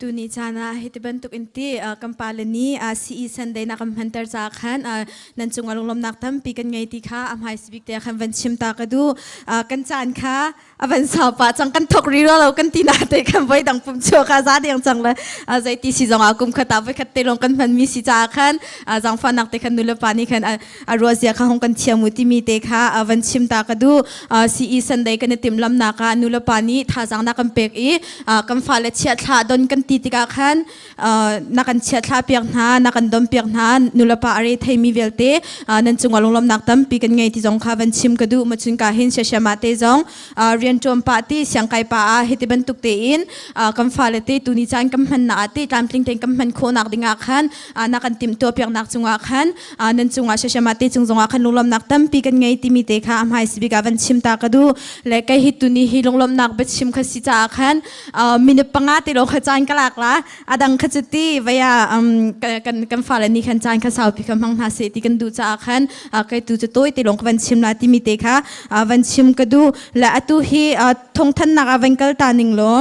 Tuni caan ah hiti bantuk in ti kan pale nih CE Sunday na kan hmanter caah khan nan cung ah lunglawmnak tampi kan ngei ti kha a hmai bik te khan van chim ta ka duh. Kan caan kha a van sau pah cang kan thok ri lo kan ti na te kan voi dang pum chuak a za deng cang le zei ti si zong ah kum khat ah voi khat te lawng kan hman mi si caah khan zaangfahnak te khan nu le pa nih khan a ruahzia kha hong kan thiam u timi te kha van chim ta ka duh. CE Sunday kan i timhlamnak ah nu le pa nih thazaang na kan pek i kan fale chiahthlah don kan ti tikah khan na kan chiahthlah piak hna na kan don piak hna nu le pa a re theimi vialte nan cungah lunglawmnak tampi kan ngei ti zong kha van chim ka duh macun ka hin siasiama te zong rianṭuan pah ti siangkai pa ah hiti bantuk tein kan fale te tuni caan kan hmannak ah te tlamtling tein kan hman khawhnak dingah khan na kan timhtuah piaknak cungah khan nan cungah siasiama te cung zongah khan lunglawmnak tampi kan ngei timi te kha a hmai sibik ah van chim ta ka duh le kei hi tuni hi lunglawmnak biachim kha si caah khan minute panga te lo kha caan ka lak la adang kha cuti vaya kan kan fale nih khan caan kha saupi kha hmang hna seh ti kan duh caah khan kai tu cu tawi te lawng ka van chim la timi te kha van chim ka duh le atu hi thongthannak ah van kal ta ning law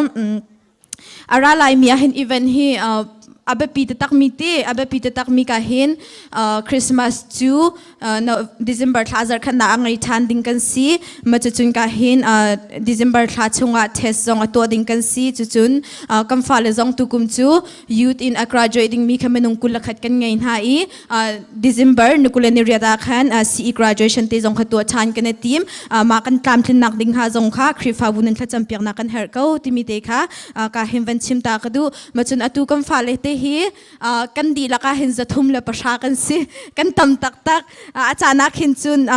a ra lai mi ah hin event hi a biapi taktak mi ti a biapi taktak mi ka hin Christmas cu December thla zarkhatnak a ngei ṭhan ding kan si. Ma cucun ka hin December thla chungah test zong a tuah ding kan si. Cucun kan fale zong tukum cu youth in a graduate ding mi kha minung 21 kan ngei hna i December ni 28 ah khan CE graduation te zong kha tuah ṭhan kan i tim. Mah kan tlamtlinnak ding ha zong kha Khrihfabu nan thlacam piaknak kan herh ko timi te kha ka hin van chim ta ka duh. Ma cun atu kan fale te hi kan dihlak ah hin 310 kan si kan tam taktak a caan ah khin cun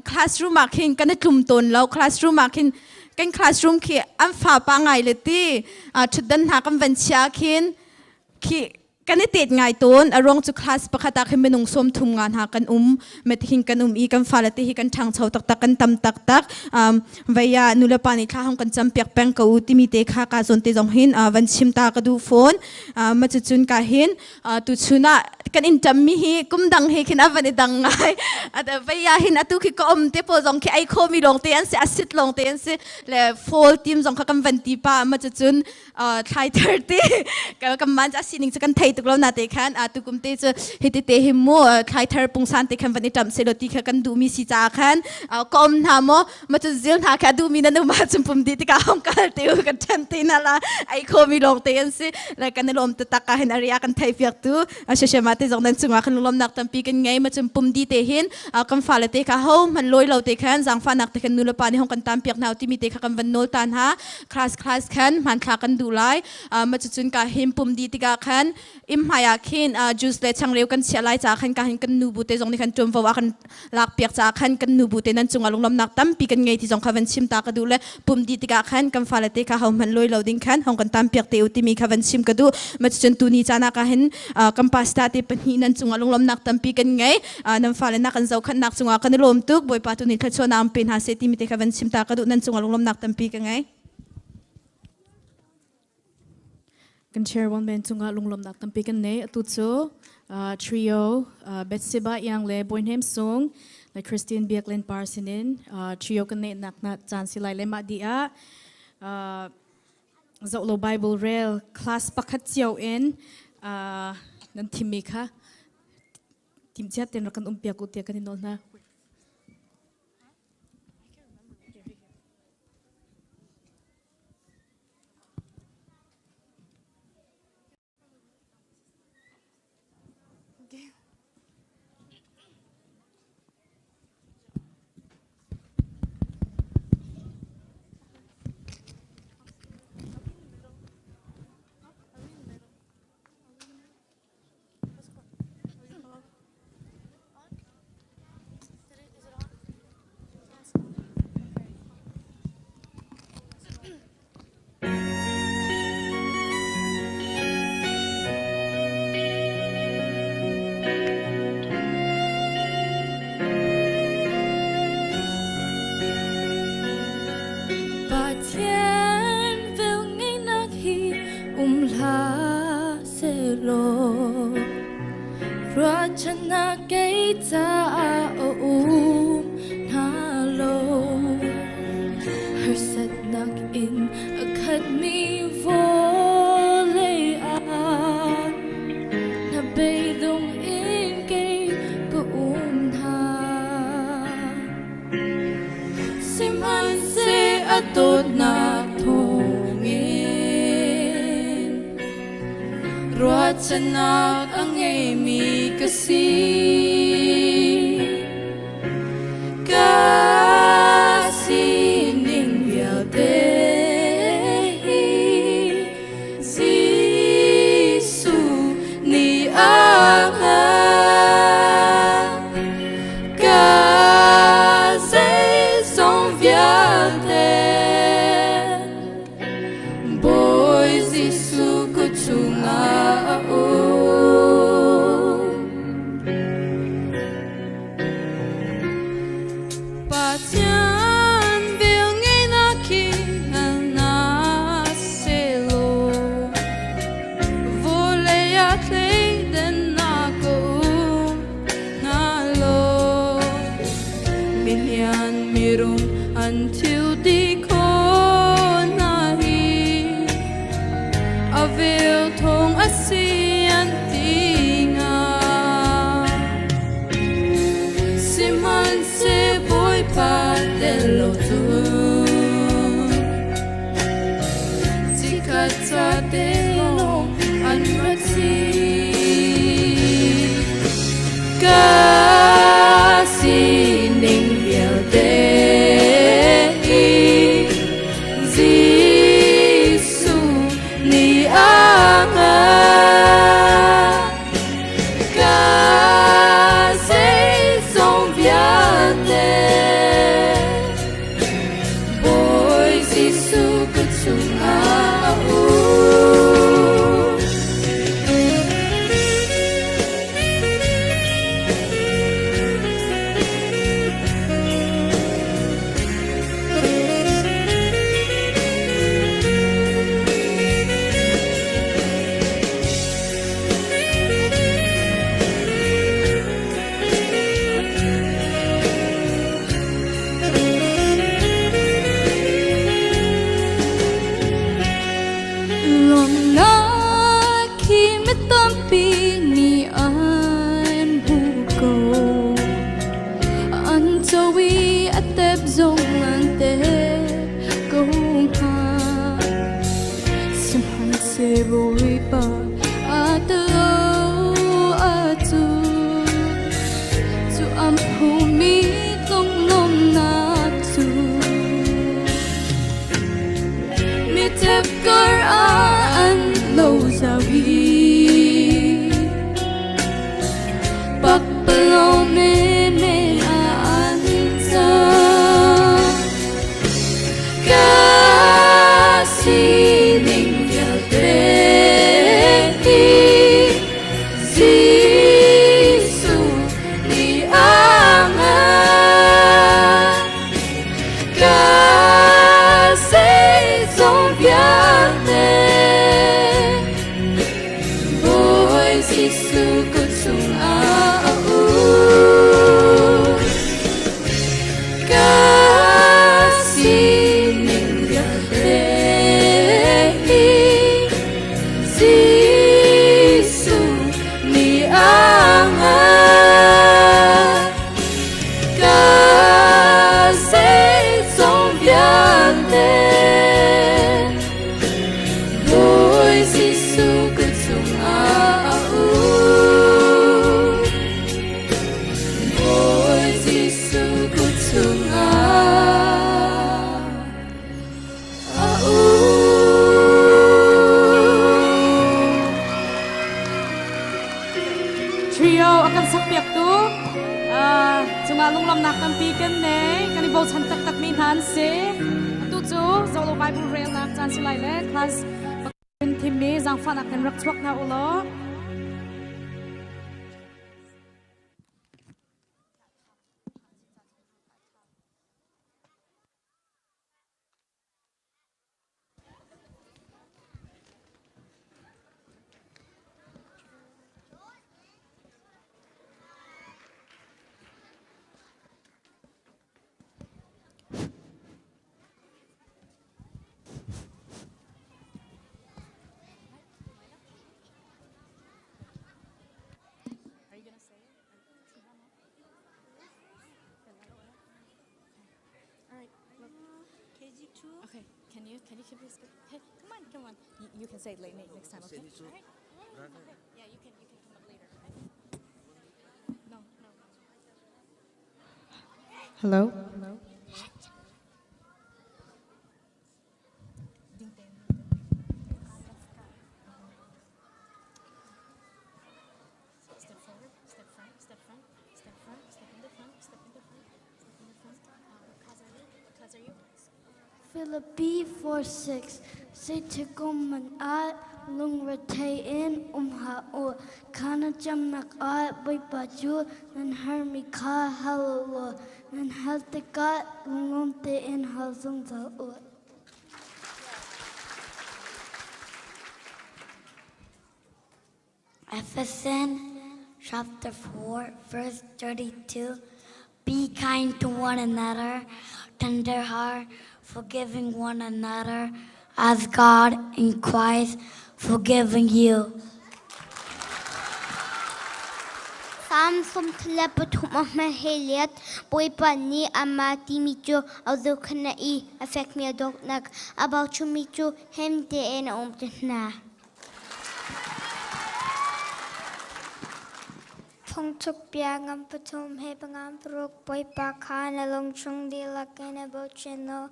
classroom ah khin kan i tlum tawn lo classroom ah khin kan classroom khi an fa pa ngai le ti ṭhutdan hna kan van chia khin khi kan i tet ngai tawn a ruang cu class pakhat ah khin minung 30 nga hna kan um met hin kan um i kan fale te hi kan ṭhangcho taktak kan tam taktak vei ah nulepa nih thla hong kan cam piak peng ko u timi te kha ka zawn te zong hin van chim ta ka duh fawn ma cucun ka hin tuchun ah kan in ṭam mi hi kum dang he khin a van i dang ngai vei ah hin atu khi ka om te po zong khi ei kho mi lawng te an si a sit lawng te an si le fall team zong kha kan van ti pa ma cucun thlai thar te kan man a sining cu kan thei tuk lo na te khan tukum te cu hiti te hi mu thlai thar pungsan te khan van i ṭam selo ti kha kan duhmi si caah khan ka om hna maw ma cu zil hna kha duhmi nan um ahcun pum di tikah hong kal te u kan ṭhen te na la ei khomi lawng te an si le kan i lawm taktak ka hin aria kan thei piak tu sheshema te zong nan cungah kan lawmnak tampi kan ngei ma cun pum di te hin kan fale te kha ho man loi lo te khan zangfahnak te khan nu le pa nih hong kan tam piak hna timi te kha kan van nawl ta hna class class khan hmanthlak kan duh lai ma cucun ka him pum di tikah khan im hmai ah khin juice le changreu kan chiah lai ca khan ka hin kan nu bu te zong nih khan ṭuanvo a kan lak piak ca khan kan nu bu te nan cungah lunglawmnak tampi kan ngei ti zong kha van chim ta ka duh le pum di tikah khan kan fale te kha ho hmanh loi lo ding khan hong kan tam piak te u timi kha van chim ka duh ma cucun tu ni caan ah ka hin kan pastor te pahnih nan cungah lunglawmnak tampi kan ngei nan fale na kan zohkhanhnak cungah kan i lawm tuk bawipa tu nih thluachuahnak an pe hna seh timi te kha van chim ta ka duh nan cungah lunglawmnak tampi ka ngei Kan chair one ben cungah lunglawmnak tampi kan nei atu cu trio Bethseba Iang le Boyhnem Sung le Christine Biaklen Par sinin trio kan neih nak na caan si lai le mah di ah. Zoh lo Bible rel class pakhat cio in nan thimmi kha timhcia tein rak kan um piak u tiah kan in nawl hna. Pathian vel ngeinak hi um hlah sehlaw ruahchannak kei caah a um hna lo. Harsatnak in a khatmi vawlei ah na beidung in kei ka um hna. Sihmanhseh a dawtnak thawngin ruahchannak a ngeimi ka si. Ka sining vialte hi Jesuh nih a hngalh. Ka zeizong vialte Bawi Jesuh kut chungah a um. Pathian vel ngeinak hi hngal hna sehlaw vawlei ah thleidannak a um hna lo. Milian mirum an thil ti khawh hna hi a vel thawng a si an ti hnga. Sihmanhseh Bawipa tel lo cun chikkhat ca te lawng an rak si. Ka sining vialte hi Jesuh nih a hngalh. Ka zeizong vialte Bawi Jesuh ka chungah a um. Lawmnak hi mi tampi nih an hmu ko. An co i a tep zong an tep ko hnga. Sihmanhseh Bawipa a talo ahcun cu an phumi tlonglawmnak cu mitep kar ah an lo zau i pakpalawng menmen ah an cang. Ka sining vialte a kan sakpiaktu cungah lunglawmhnak tampi kan nei. Kan i bochan taktakmi hna an si. Atu cu Zolo Bible relnak caan si lai le class in thimmi zaangfahnak in rak chuak hna u law. Are you gonna say it? All right. Look. KG2. Okay. Can you can you keep this? Hey, come on, come on. You, you can say it later next time, okay? All right. Okay. Yeah, you can you can come up later. Okay? No, no. Hello? Step forward, step front, step front, step front, step in the front, step in the front, step in the front. Uh, what class are you? What class are you? Philippi 4 6 Zeitik man ah lungrethei in um hlah u. Kha na camnak ah Bawipa cu nan herhmi kha hal u law nan hal tikah lunglawm tein hal zungzal u. Ephesians chapter 4, verse 32. Be kind to one another, tender heart, forgiving one another, as God in Christ forgiving you. Psalm 33 a hman he liat Bawipa nih amah timi cu a zohkhenh i a fekmi a dawtnak a bauchungmi cu him tein a um te hna. Phungchuk bia ngam pathum he pangam paruk Bawipa kha na lungchung dihlak in na bochan law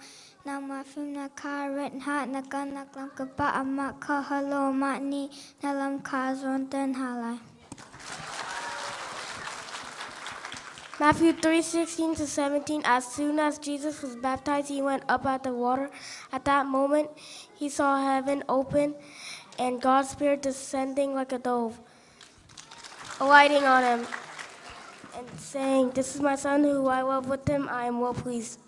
nangmah fimnak kha rat hlah na kalnak lam kipah amah kha hal law mah nih na lam kha a zawnter hna lai. Matthew 3:16 to 17 As soon as Jesus was baptized he went up out of the water at that moment he saw heaven open and God's spirit descending like a dove alighting on him and saying this is my son who I love with him I am well pleased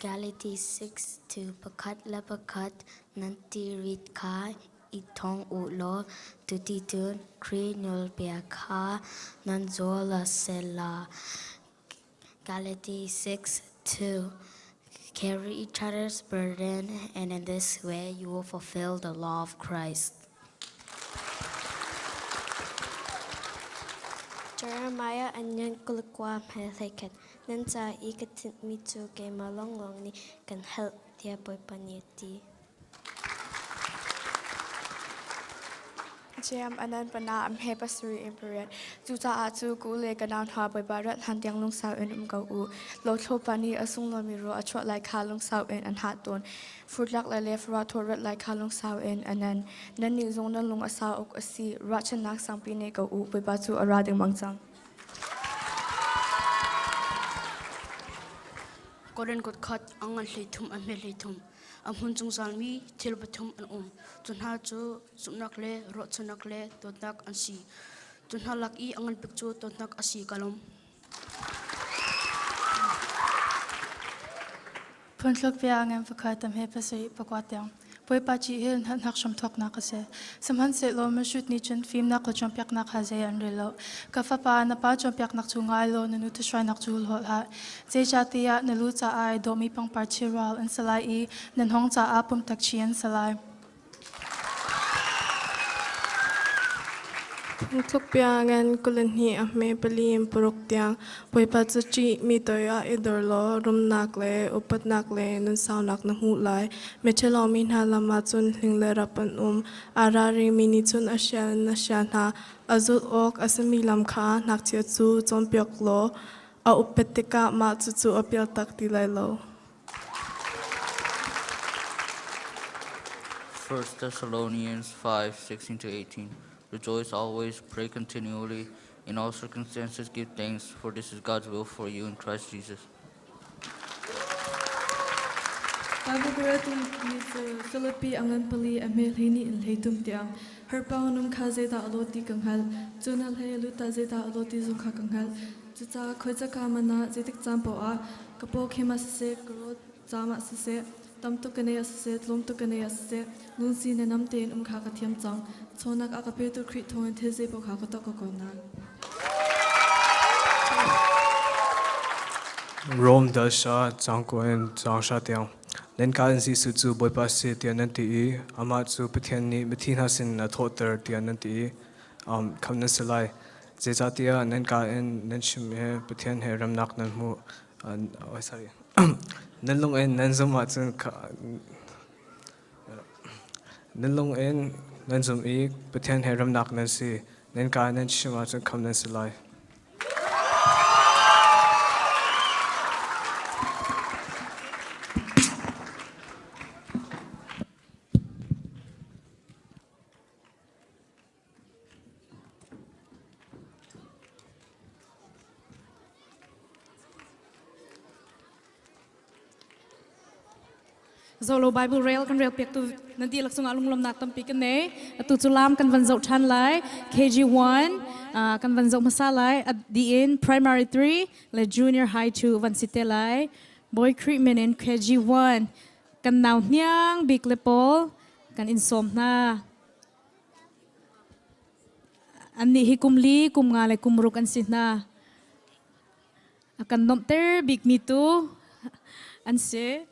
Galati 6 to pakhat le pakhat nan tirit kha i thong u law tuticun Khrih nawlbia kha nan zawl a si la. Galati 6 2 Carry each other's burden, and in this way you will fulfill the law of Christ. Jeremiah anyan 21 hmelhleikhat Nan ca i ka tinhmi cu keimah lawnglawng nih kan helh, tiah Bawipa nih a ti. JM anan pana am he pasarih in pariat. Cucaah cu ku le ka nau hna Bawipa rat hlan tiang lungsau in um ko u. Lothlo pa nih a sunglawi ro a chuah lai kha lungsau in an hah tawn. Furtlak le le farah thawt rat lai kha lungsau in anan. Nannih zong nan lung a sau awk a si. Ruahchannak sangpi nei ko u. Bawipa cu a ra dengmang cang. Korin kut khat a ngan 13 a hme 33. A hmun zungzalmi thil pathum an um. Cu hna cu zumhnak le ruahchannak le dawtnak an si. Cu hna lak i a ngan bik cu dawtnak a si ka lawm. Phuntluk bia ngan pakhat tam he pasarih pakua tiang. Bawipa ci hi hngalhnak hramthawknak a si. Sihmanhsehlaw mihrut nih cun fimnak le cawnpiaknak kha zei an rel lo. Ka fapa, na pa cawnpiaknak cu ngai law na nu thuhruainak cu hul hlah. Zeicahtiah na lu caah ai dawhmi pangpar chirual an si lai i na hnawng caah pumtak chi an si lai. Phungthluk bia ngan 22 a hme pali in paruk tiang Bawipa cu ṭih mi toi ah i dor law rumnak le upatnak le nunsaunak na hmuh lai. Miṭhalo mi hna lam ah cun hling le rap an um. Aa ralringmi nih cun a hrial in a hrial hna. A zulh awk a simi lam kha ngakchia cu cawnpiak law a upat tikah mah cucu a pialtak ti lai lo. 1 Thessalonians 5 16 to 18. Rejoice always, pray continually, in all circumstances give thanks, for this is God's will for you in Christ Jesus. Bible careltu mi cu Filipi a ngan pali a hme hleihnih in hleithum tiang herpang nung kha zeidah a lawt ti ka hngalh. Cun a hlei a lut ah zeidah a lawt ti zong kha ka hngalh. Cucaah khoicaka man ah zeitik caan paoh ah ka paw khim ah siseh, ka rawl caam ah siseh, tam tuk ka nei ah siseh, tlawm tuk ka nei ah siseh, lungsi nenam tein um kha ka thiam cang. Chawnak a ka petu Khrih thawngin thil zeipaoh kha ka tuah ko ko nain. Rom dal sha cangko in cang sha tiang nan ka in Jesuh cu Bawipa si tiah nan ti i amah cu Pathian nih mithi hna sin a thawhter tiah nan ti i khamh nan si lai. Zeicahtiah nan ka in nan chim i Pathian he remnak nan hmuh. Oh, sorry. Nan lung in nan zumh ahcun Nan lung in nan zumh i Pathian he remnak nan si. Nan kaa nan chim ahcun khamh nan si lai. Zolo Bible rel kan rel piak tu nan dihlak cungah lunglawmnak tampi kan nei. Atu cu lam kan van zoh ṭhan lai. KG1 kan van zoh hmasa lai. At the end primary 3 le junior high 2 van si te lai. Boy Khrih min in KG1 kan nau hniang bik le pawl kan in sawm hna. Annih hi kum li, kum nga le kum ruk an si hna. A kan nuamhter bikmi tu an si.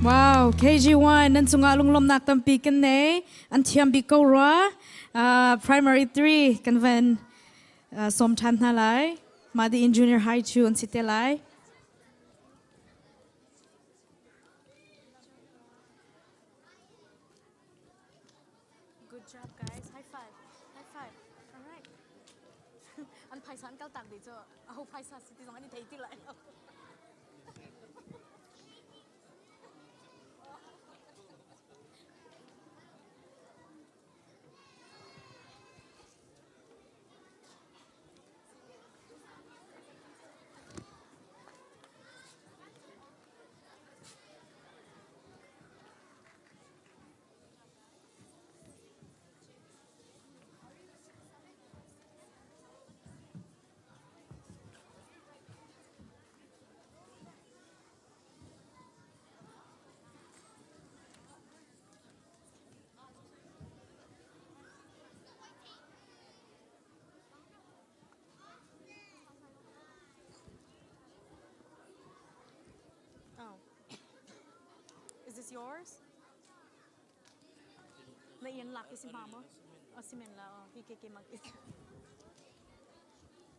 Wow, KG1 nan cungah lunglawmhnak tampi kan nei. An thiam bik ko rua. Primary 3 kan van sawm ṭhan hna lai. Mah di in junior high cu an si te lai. Good job guys. High five. High five. All right. An phaisa an kal tak dih cu aho phaisa si ti zong an i thei ti lai lo. Oh. Is this yours? Na ian lak si mama. O si men la o. Hi ke ke mag is.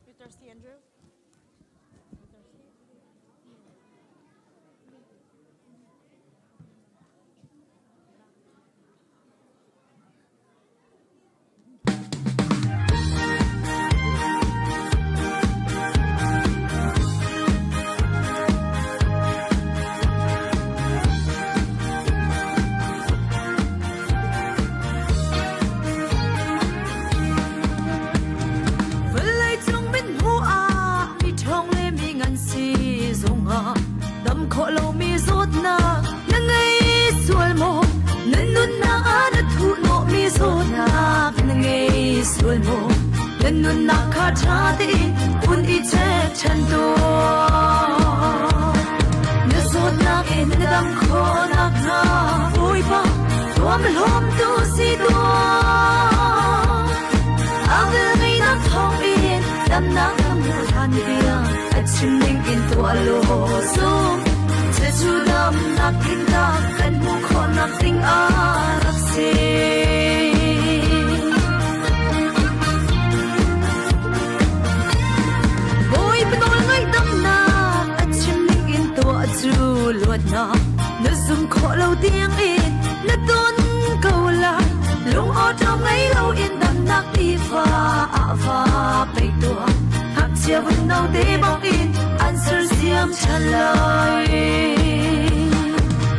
You thirsty, Andrew? You thirsty? Vawleicung min hmuh ah mi ṭhawng le mi ngan si zongah dam khawh lomi zawtnak na ngei sual maw? Na nunnak ah na thuhnawhmi zawtnak na ngei sual maw? Na nunnak kha ṭha tein hun i check ṭhan tuah. Na zawtnak in na dam khawh nakhnga Bawipa tuamhlawmtu si tuah. A velngeihnak thawngin damnak na hmuh hlan tiang a chim ning in tuah law zum. Cucu damnak tling-tak kan hmuh khawhnak ding ah rak si. Bawipa nawl ngaih damnak a chim ning in tuah cu luatnak na zum khawh lo tiang in na ton ko lai. Lung awṭawm ngei loin damnak tiva ah va pei tuah. Ngakchia vun no te bang in an sersiam ṭhan lai.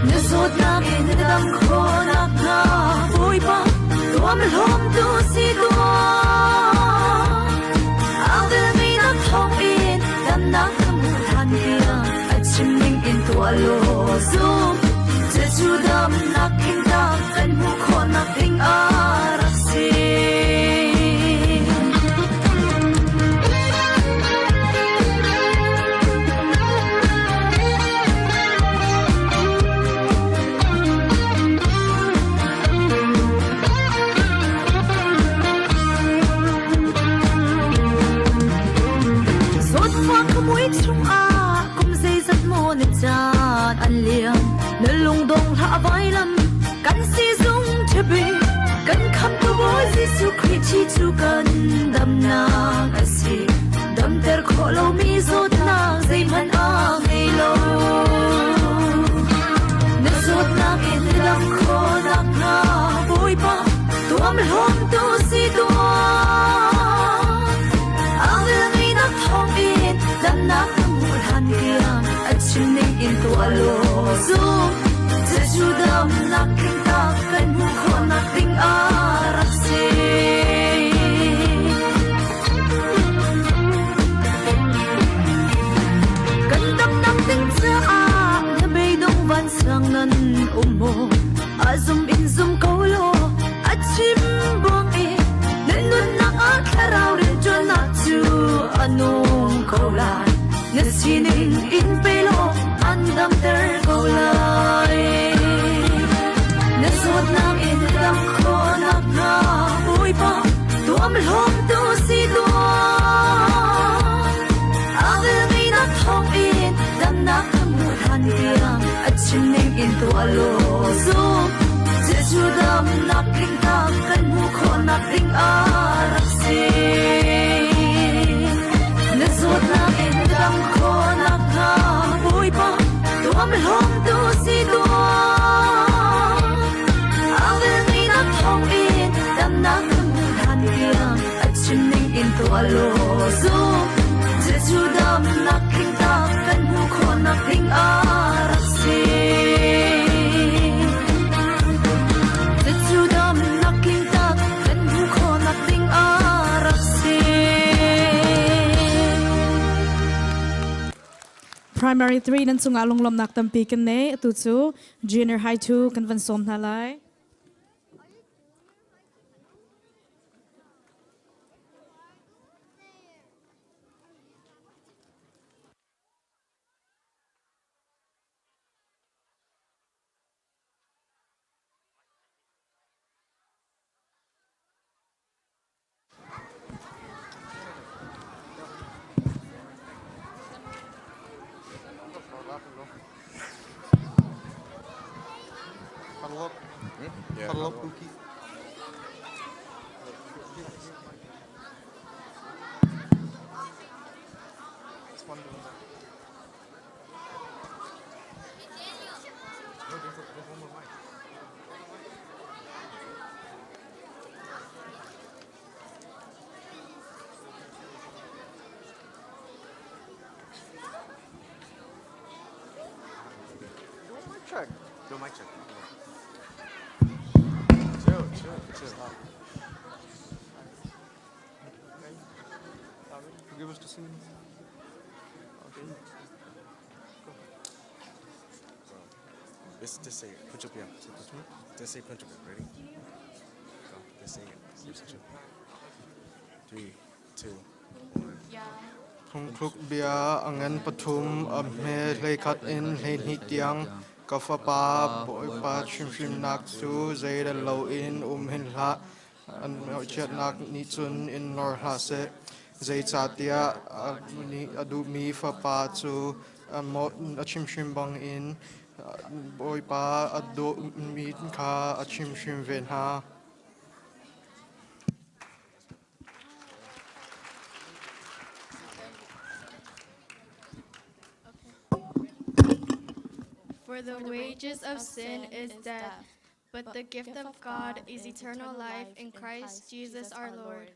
Na zawtnak in na dam khawh nakhnga Bawipa tuamhlawmtu si tuah. A velmi nak thawngin damnak na hmuh hlan tiang a chim ning in tuah law zum. Cucu damnak tling-tak kan hmuh khawhnak ding ah rak si. Zawtfak ka mui chungah kum zeizat maw na caan an liam na lungdong hlah vailam kan sizung ṭhabi kan khamtu Bawi Jesuh Khrih thi cu kan damnak a si damter khawh lomi zawtnak zeihmanh a ngei lo na zawtnak in na dam khawh nakhnga Bawipa tuamhlawmtu si tuah a velngeihnak thawngin damnak na hmuh hlan tiang a chim ning in tuah law zum Jesuh damnak tling-tak kan hmuh khawhnak ding ah rak si. Kan damnak ding caah na beidong vansang nan um maw? A zum in zum ko law a chim buang i na nunnak ah thlarau rianṭuannak cu a nung ko lai. Na sining in pe law an damter ko lai. Na zawtnak in dam khawh nakhnga Bawipa tuamhlawmtu si tuah. A velngeihnak thawngin damnak ka hmuh hlan tiang a chim ning in. in tuah law zum. Jesuh damnak tling tak kan hmuh khawhnak ding a rak si. Na zawtnak in dam khawhnak hnga Bawipa tuamhlawmtu si tuah. A velngeihnak thawngin damnak kan hmuh hlan tiang a chim ning in tuah law zum. Jesuh damnak tling tak kan hmuh khawhnak ding a rak si. Jesuh damnak tling tak kan hmuh khawhnak ding a rak si. Primary 3 nan cungah lunglawmhnak tampi kan nei. Atu cu Junior High 2 kan van sawm hna lai. Huddle up. Yeah. Huddle up, Pookie. It's fun doing that. No, there's, there's one more mic. Do a mic check. Do a mic check. Chill, chill, chill. Give us the scene. Okay. This just say punch up yeah. Just say punch up ready? Go. Just say it. 3, 2, 1. Phungthluk bia a ngan pathum a hme 11 in 12 tiang ka fapa Bawipa chimhrimnak cu zeirel loin um hin hlah an ngaihchiatnak nih cun in nor hlah seh zeicahtiah a duhmi fapa cu a chimhrim bangin Bawipa a dawtmi kha a chimhrim ve hna. For the wages of sin is death, but the gift of God is eternal life in Christ Jesus our Lord.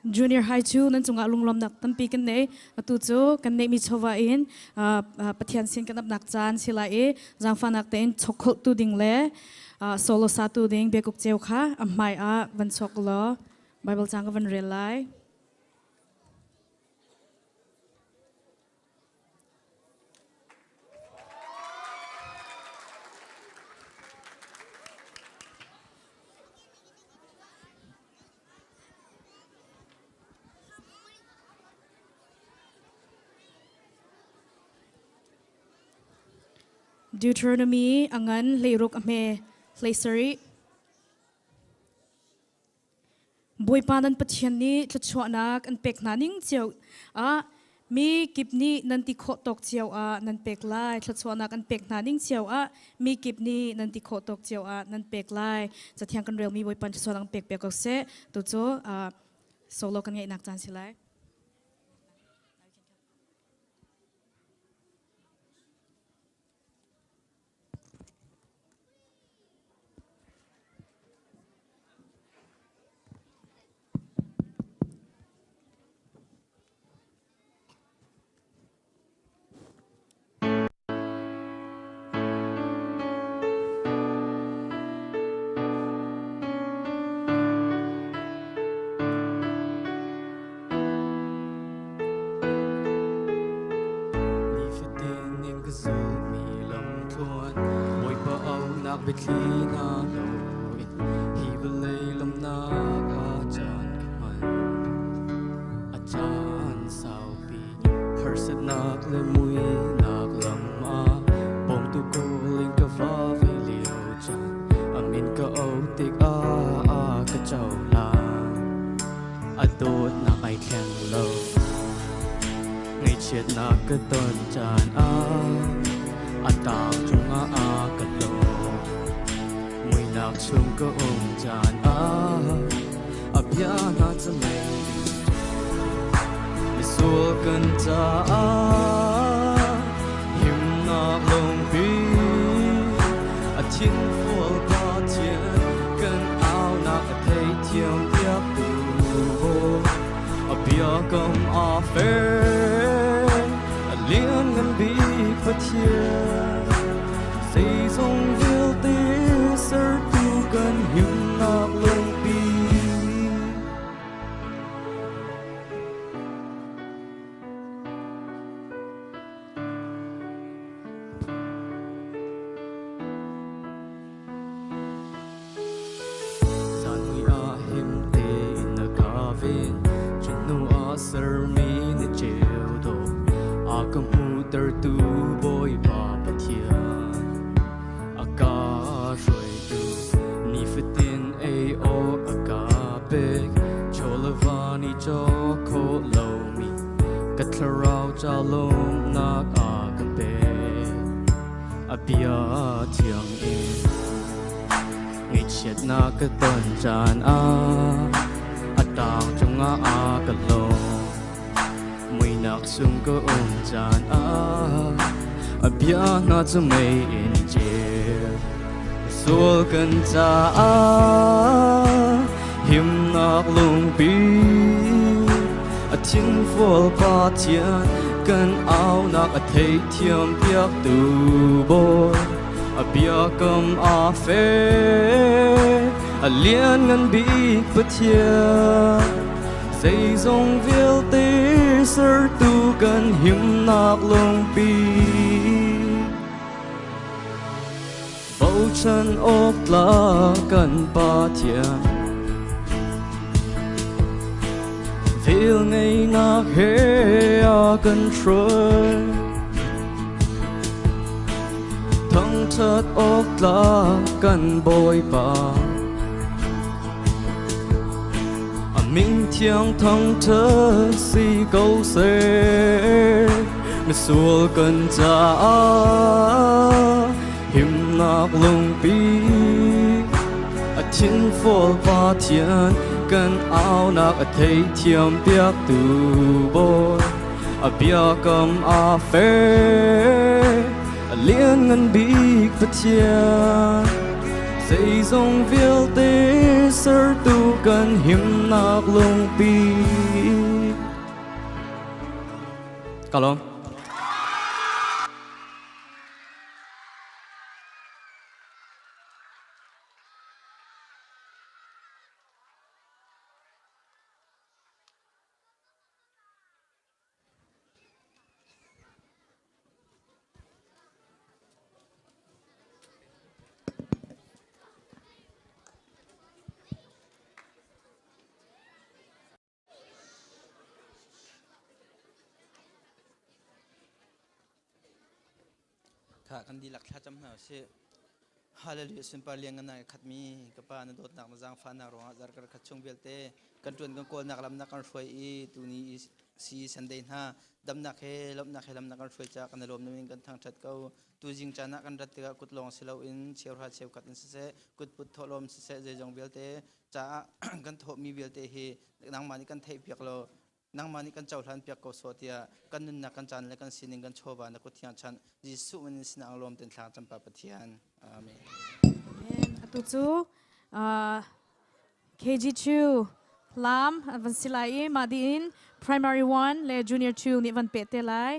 Junior High cu nan cungah lunglawmnak tampi kan nei. Atu cu kan neihmi chawva in Pathian sin kan apnak caan si lai i zaangfahnak tein chokholh tu ding le solo sa tu ding biakuk ceu kha a hmai ah van chuak law Bible cang ka van rel lai. Deuteronomy a ngan 16 a hme 17. Bawipa nan Pathian nih thluachuahnak an pek hna ning cio ah mi kip nih nan ti khawh tawk cio ah nan pek lai. Thluachuahnak an pek hna ning cio ah mi kip nih nan ti khawh tawk cio ah nan pek lai. Cathiang kan relmi Bawipa thluachuahnak an pek piak ko seh. Tu cu solo kan ngeihnak caan si lai. Nifatin in ka zulmi lamthluan Bawipa auhnak biathli hna loin hi vawlei lawmhnak ah caan ka hman. A caan saupi harsatnak le muihnak lam ah bawmtu kawl in ka va ve lio caan a min ka auh tikah a ka cohlan. A dawtnak ai thleng lo. Ngaihchiatnak ka ton caan ah a tang cungah a ka hlaw. Muihnak chung ka um caan ah a bia hna cu mei misual kan caah himnak lungpi a thinfual Pathian kan aunak a theithiam piaktu a biakam aa fer a lianngan bik Pathian zeizong vialte sertu kan himnak lungpi. Zanmui ah him tein na ka ven, cun hnu ah sermi na ceu dawh, a ka hmuhtertu Bawipa Pathian. A ka hruaitu nifatin ei awk a ka pek, chaw le va nih cawk khawh lomi ka thlarau ca lawmhnak a ka pek. A bia thiang in ngaihchiatnak ka ton caan ah a tang cungah a ka lawm. Muihnak chung ka um caan ah a bia hna cu mei in ceu. Sual kan caah himnak lungpi a thinfual Pathian kan aunak a theithiam piaktu Bawi a biakam aa fe a lianngan bik Pathian zeizong vialte sertu kan himnak lungpi. Bochan awk tlak kan Pathian Velngeihnak he a kan hruai Thangṭhat awk tlak kan Bawipa A min thiang thangṭhat si ko seh Misual kan caah himnak lungpi a thinfual Pathian kan aunak a theithiam piaktu Bawi a biakam aa fer a lianngan bik Pathian zeizong vialte sertu kan himnak lungpi. Ka lawm. Kha kan dihlak thlacam hna usih. Hallelujah sunpar lian ngan nai khatmi ka pa na dawtnak na zaangfahnak ruangah zarkar khat chung vialte kan tuan kan kawlnak lam na kan hruai i tuni si Sunday hna damnak he lawmhnak he lam na kan hruai ca kan lawm na min kan thangthat ko. Tuzing caan ah kan rat tikah kut lawng si loin cheuhra cheukhat in siseh kutput thawhlawm siseh zeizong vialte caah kan thawhmi vialte hi nangmah nih kan theihpiak law nangmah nih kan cohlan piak ko sawh tiah kan nunnak kan caan le kan sining kan chawva na kut thiang chanh Jesuh min in sinah ang lawm ten thlang campa Pathian. Amen. Atu cu KG2 lam an van si lai i mah dih in primary 1 le junior 2 nih van peh te lai.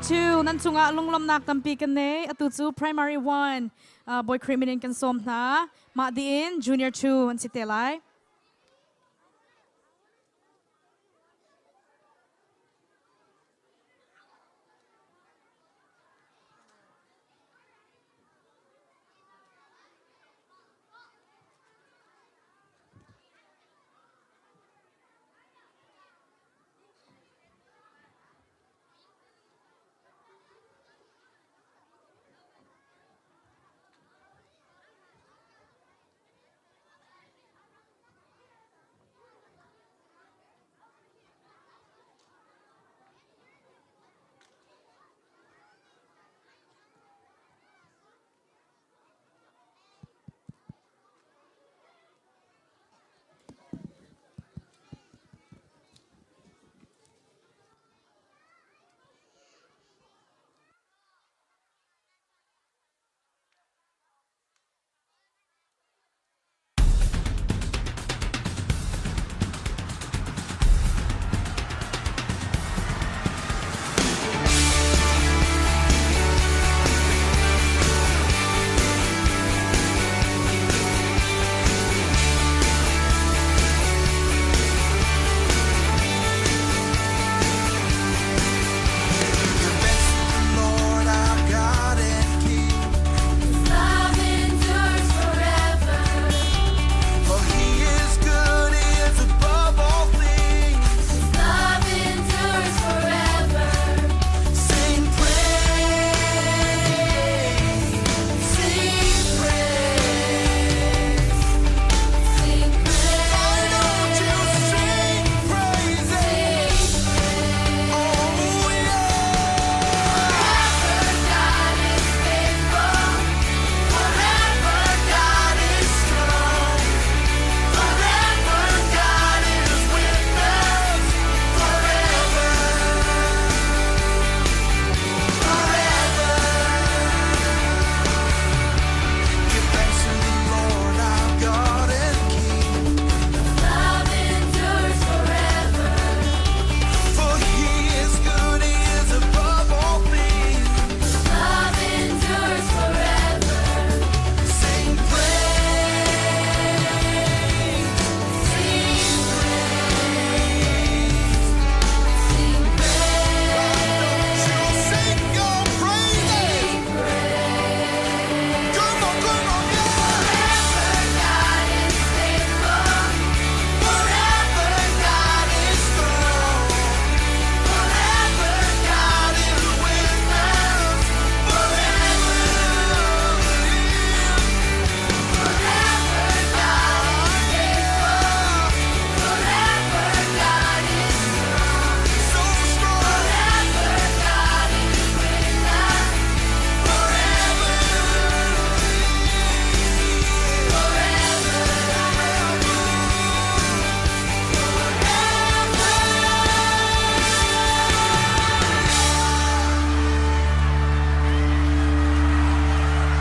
2 nan cungah lunglawmnak tampi kan nei. Atu cu Primary 1 Boy Khrih min in kan sawm hna. Mah diin Junior 2 an si te lai.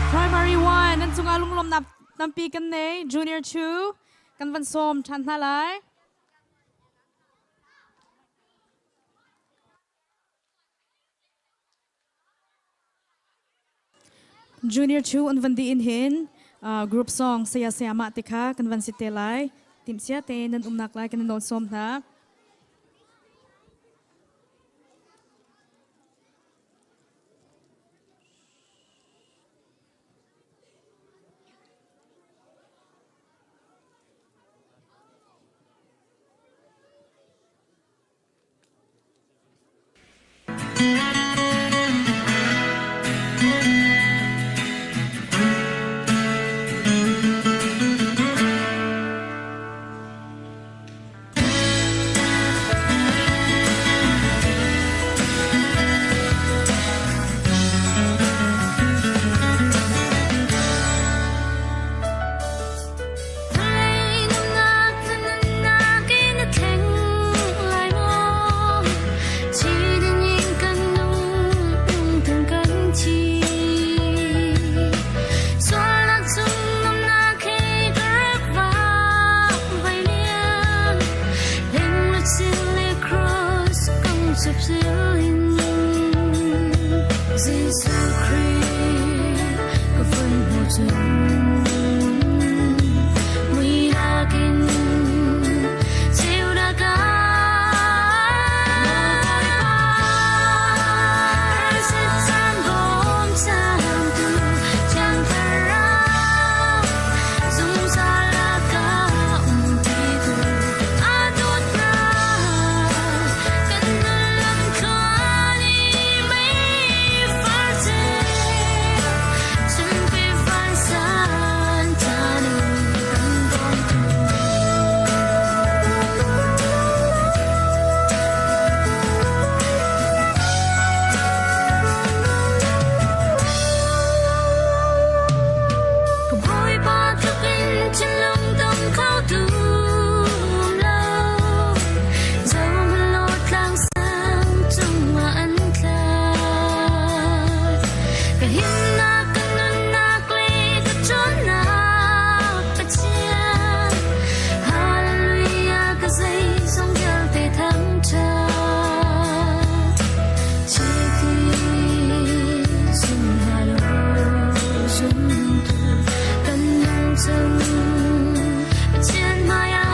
Primary 1 nan cungah lunglawmnak tampi kan nei. Junior 2 kan van sawm ṭhan hna lai. Junior 2 an van di in hin group song saya sayama te kha kan van si te lai. Timsia te nan umnak lai kan nawn sawm hna. Khrih ka vun hmuh cun muihnak in ceunak ah caan bawm chantu Thiang Thlarau zungzal a ka umpitu a dawtnak kan nun lamthluan i meifar ceu chimpi vansan caan in kan bawmtu. Ka Bawipa tluk in thinlung dong kho tum lo. Zohmalaw tlang sang cungah an tla. Ka himnak, ka nunnak le ka ṭhawnnak Pathian. Hallelujah, ka zeizong vialte thangṭhat. Chiti zumhalo zumtu kan nung cang Pathian hmaiah.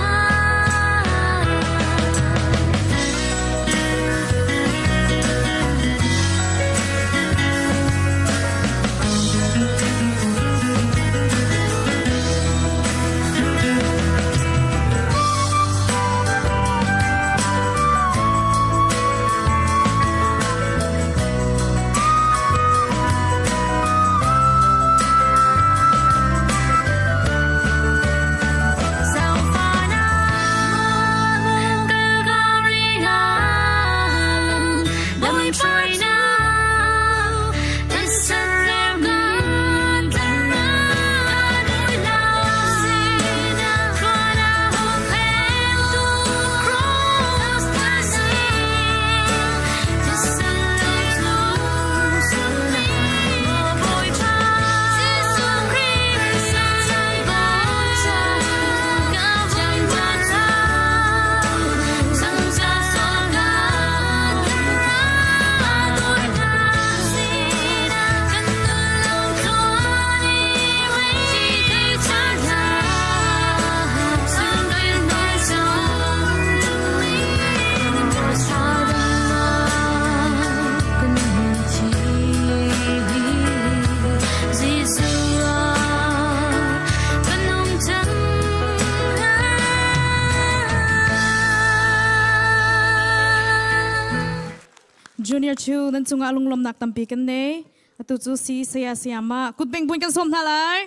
Junior chu nan cungah lunglawmnak tampi kan nei. Atu cu si saya sayama kutbeng buin kan sawm hna lai.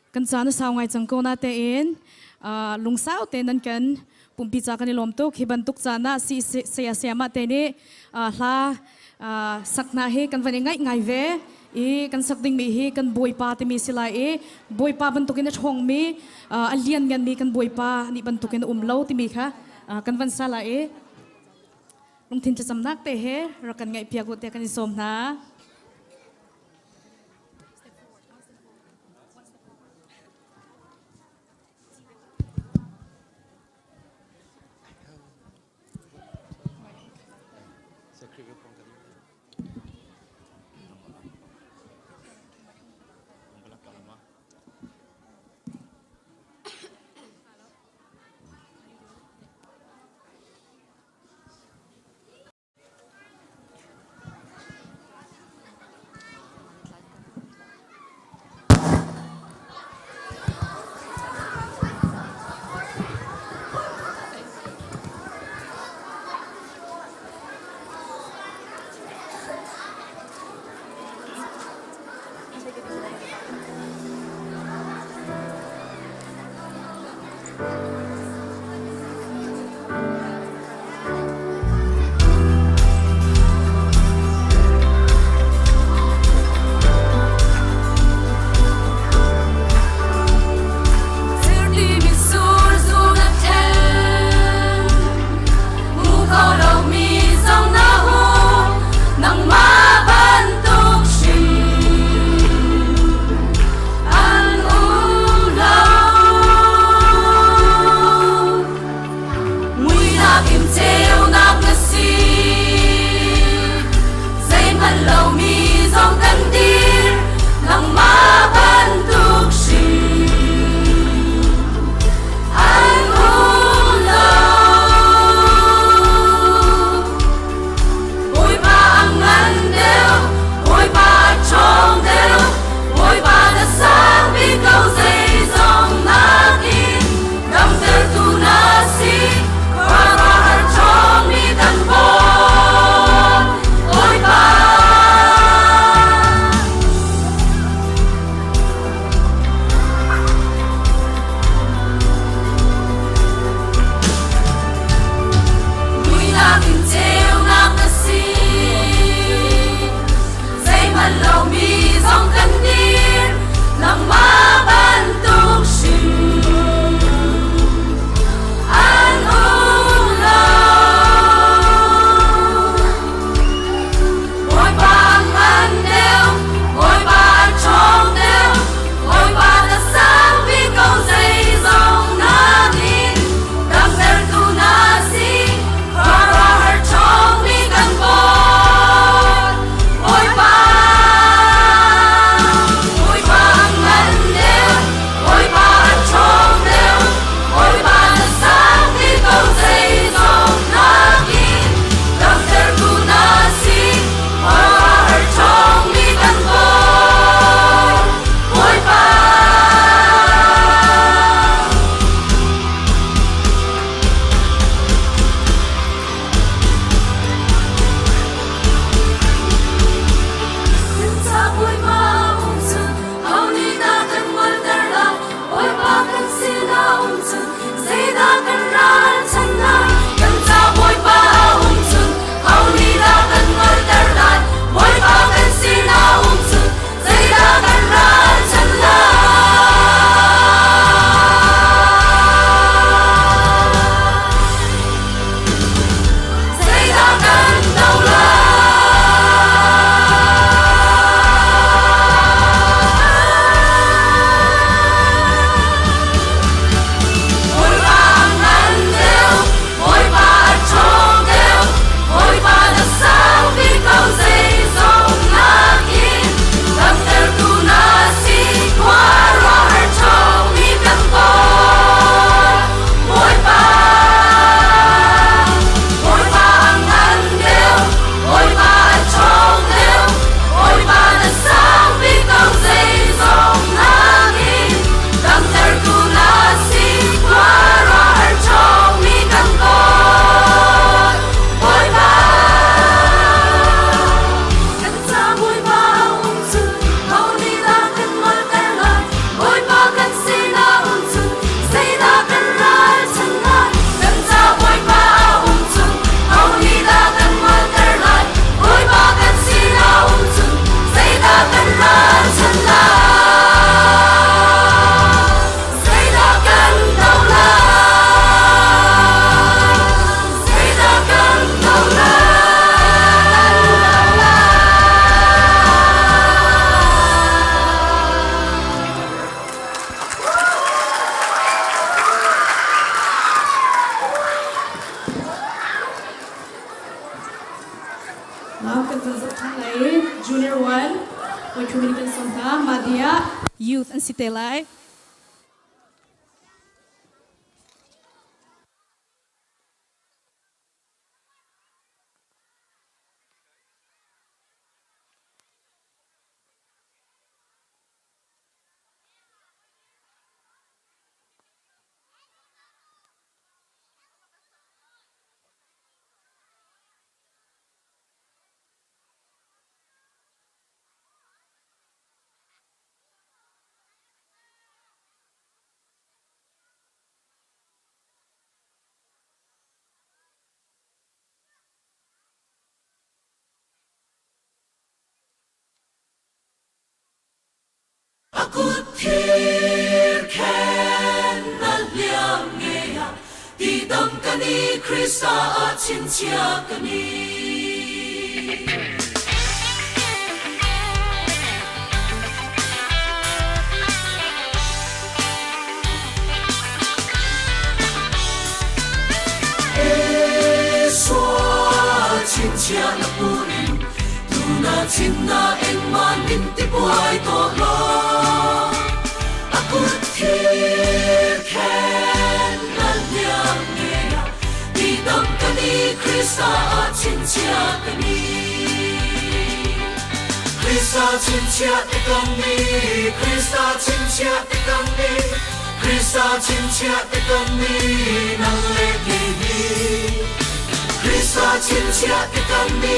Kan caan a sau ngai cang ko na tein lungsau te nan kan pumpi ca kan i lawm tuk. Hi bantuk caan ah si saya sayama te nih hla sak hna hi kan van i ngaih ngai ve i kan sak dingmi hi kan bawipa timi si lai i bawipa bantukin a ṭhawngmi a liannganmi kan bawipa nih bantukin a um lo timi kha kan van sa lai i lungthin thlacamnak te he rak kan ngaihpiak u tiah kan i sawm hna. zong kan dir nangmah bantuk hrim an um lo. Bawipa ngan deuh, Bawipa ṭhawng deuh, Bawipa na sang bik ko zeizong nakin damtertu na si, khuaruahhar ṭhawngmi kan Bawi. Bawipa, Bawipa ngan deuh, Bawipa ṭhawng deuh, Bawipa na sang bik ko zeizong nakin damtertu na si, khuaruahhar ṭhawngmi kan Bawi. Bawipa. Bawipa um cun ho nih dah kan ngolter lai? Bawipa kan sinah um cun zeidah kan ralchanh lai? Kan ca Bawipa um cun ho nih dah kan ngolter lai? Bawipa kan sinah um cun zeidah kan ralchanh lai? Zeidah kan do lai? Bawipa ngan deuh, Bawipa a ṭhawng deuh, Bawipa na sang bik ko zeizong nakin damtertu na si, khuaruahhar ṭhawngmi kan Bawi. Bawipa, Bawipa a ngan deuh, Bawipa a ṭhawng deuh, Bawipa na sang bik ko zeizong nakin damtertu na si, khuaruahhar ṭhawngmi kan Bawi. Bawipa, kan ca Bawipa a um cun ho nih dah kan ngolter lai? Bawipa kan sinah um cun zeidah kan ralchanh lai? Kan ca Bawipa a um cun ho nih dah kan ngolter lai? Bawipa kan sinah um cun zeidah kan ralchanh lai? Zeidah kan do lai? Zeidah kan do lai? Now kan van zoh ṭhan lai Junior 1 Way Community kan sawm hna Madia Youth an si te lai. A kut thir khen na hliam ngei ah tidam kan i Krista ah chingchia kan i. Esua chingchia na purin tuna chinna engman min ti buai tawh lo a kut thir khen na hliam ngei ah tidam kan i Krista ah chingchia kan i Krista chingchia te kan ni Krista chingchia te kan ni Krista chingchia te kan ni nang le kei hi Krista chingchia te kan ni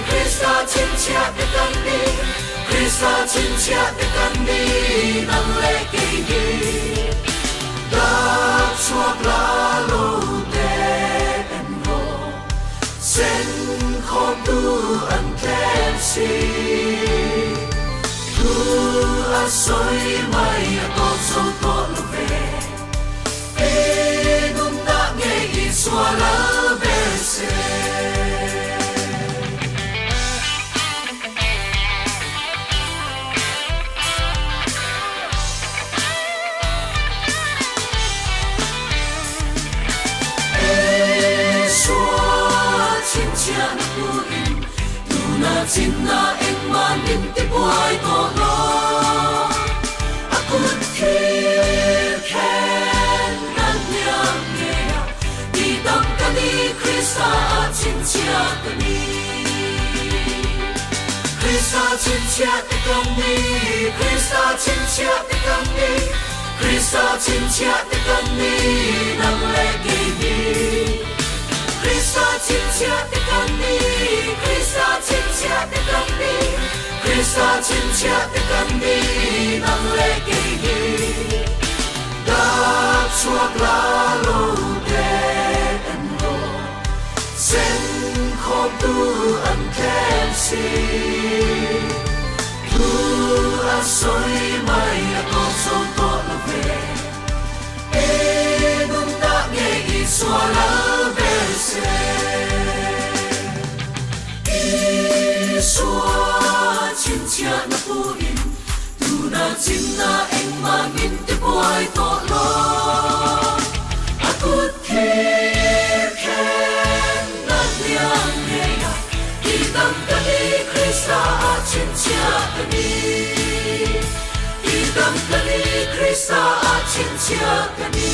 Krista chingchia te kan ni Krista chingchia te kan ni nang le kei hi Dak chuak la lo te en ro sen khom tu an tlem si. a soi mai a to zo to lo ve. E nun na nge i suala berse. Tuna chinna engman min ti buai to lo akut khir khen nan niam nge ti tam kani Krista chinchia kani Krista chinchia te kani Krista chinchia te kani Krista chinchia te kani nang le ke hi Krista chinchia te kani Krista chinchia te kani Krista chinchia te kani nang le ke hi Dak chuak la lo te en ro sen khom tu an khem si Tu a soi mai a to so to lo ve E nun ta nge i suala berse I sua chin chia na pu in tu na chin na eng ma min te buai to lo akut khir khen na liang nge ya ti tam ka ni Krista a chin chia ka ni ti tam ka ni Krista a chin chia ka ni.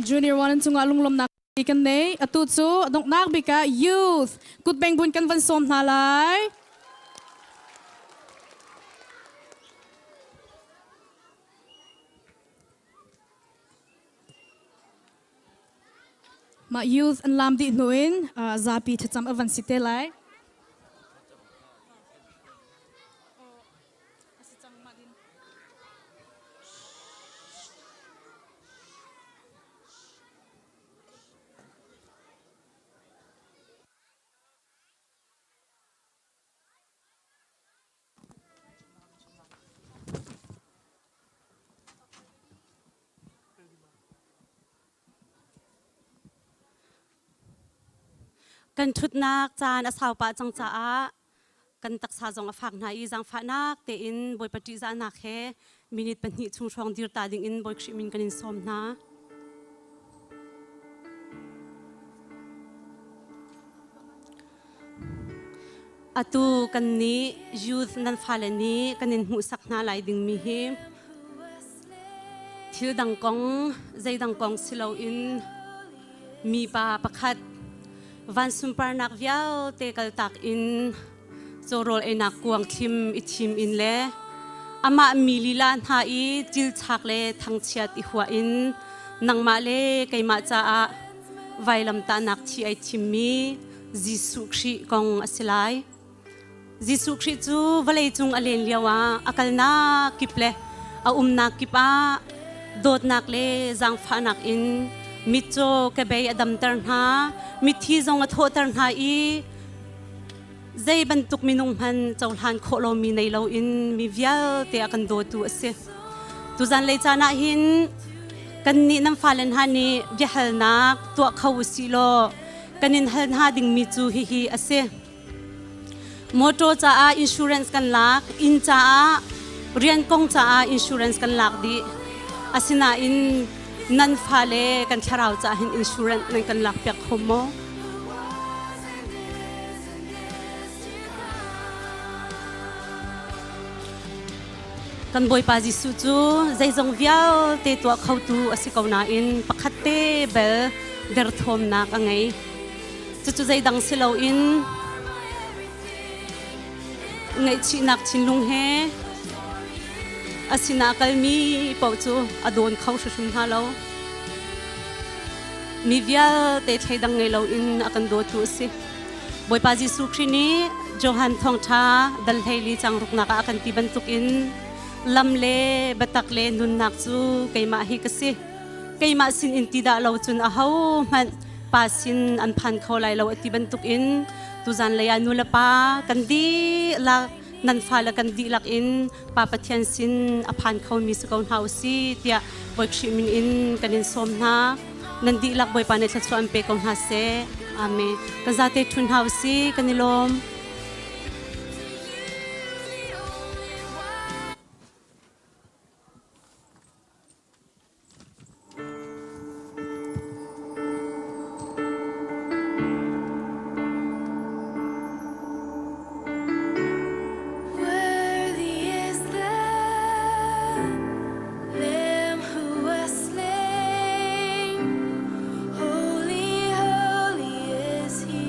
Junior one chungah lunglawmnak kan nei. Atu cu donghnak bik ah youth kutbeng bun kan van sawm hna lai. Mah youth an lam dih hnu in zapi thlacam a van si te lai. Kan ṭhutnak caan a sau pah cang caah kan taksa zong a fak hna i zaangfahnak tein Bawipa ṭihzahnak he minute pahnih chung hrawng dir ta dingin Bawi Khrih min kan in sawm hna. Atu kan nih youth nan fale nih kan in hmuhsak hna lai dingmi hi thil dang kong zeidang kong si loin mipa pakhat van sunparnak vialte kaltak in cawrawl einak kuang thlim i thim in le amah mi lila hna i cilchak le thangchiat i huah in nangmah le keimah caah vailamtahnak thi ai thimmi Jesuh Khrih kong a si lai. Jesuh Khrih cu vawleicung a len lioah a kalnak kip le a umnak kip ah dawtnak le zaangfahnak in mitcaw kebei a damter hna, mithi zong a thawhter hna i zei bantuk minung hmanh cohlan khawh lomi nei loin mi vialte a kan dawtu a si. Tuzan lei caan ah hin kannih nan fale hna nih biahalnak tuah kho u sih law kan in hal hna dingmi cu hihi a si. Motor caah insurance kan lak, inn caah rian kong caah insurance kan lak dih. Asinain nan fale kan thlarau caah hin insurance nan kan lak piak kho maw? Kan Bawipa Jesuh cu zeizong vialte tuah khotu a si ko nain pakhat te bel derthawmnak a ngei. Cucu zeidang si loin ngaihchihnak thinlung he a sinah kalmi paoh cu a dawn kho hrimhrim hna lo. Mi vialte thleidang ngei loin a kan dawtu a si. Bawipa Jesuh Khrih nih Johan Thawngṭha dal hleili cang ruknak ah a kan ti bantukin lam le biatak le nunnak cu keimah hi ka si. Keimah sin in ti dah lo cun ahohmanh pa sin an phan kho lai lo a ti bantukin tuzan lei ah nu le pa kan dihlak Nan fale kan dihlak in Pa Pathian sin a phan khomi si ko hna u si tiah Bawi Khrih min in kan in sawm hna. Nan dihlak Bawipa nih thluachuah an pe ko hna seh. Amen. Kan zate ṭhun hna u si. Kan i lawm. Worthy is the Lamb who was slain. Holy, holy is he.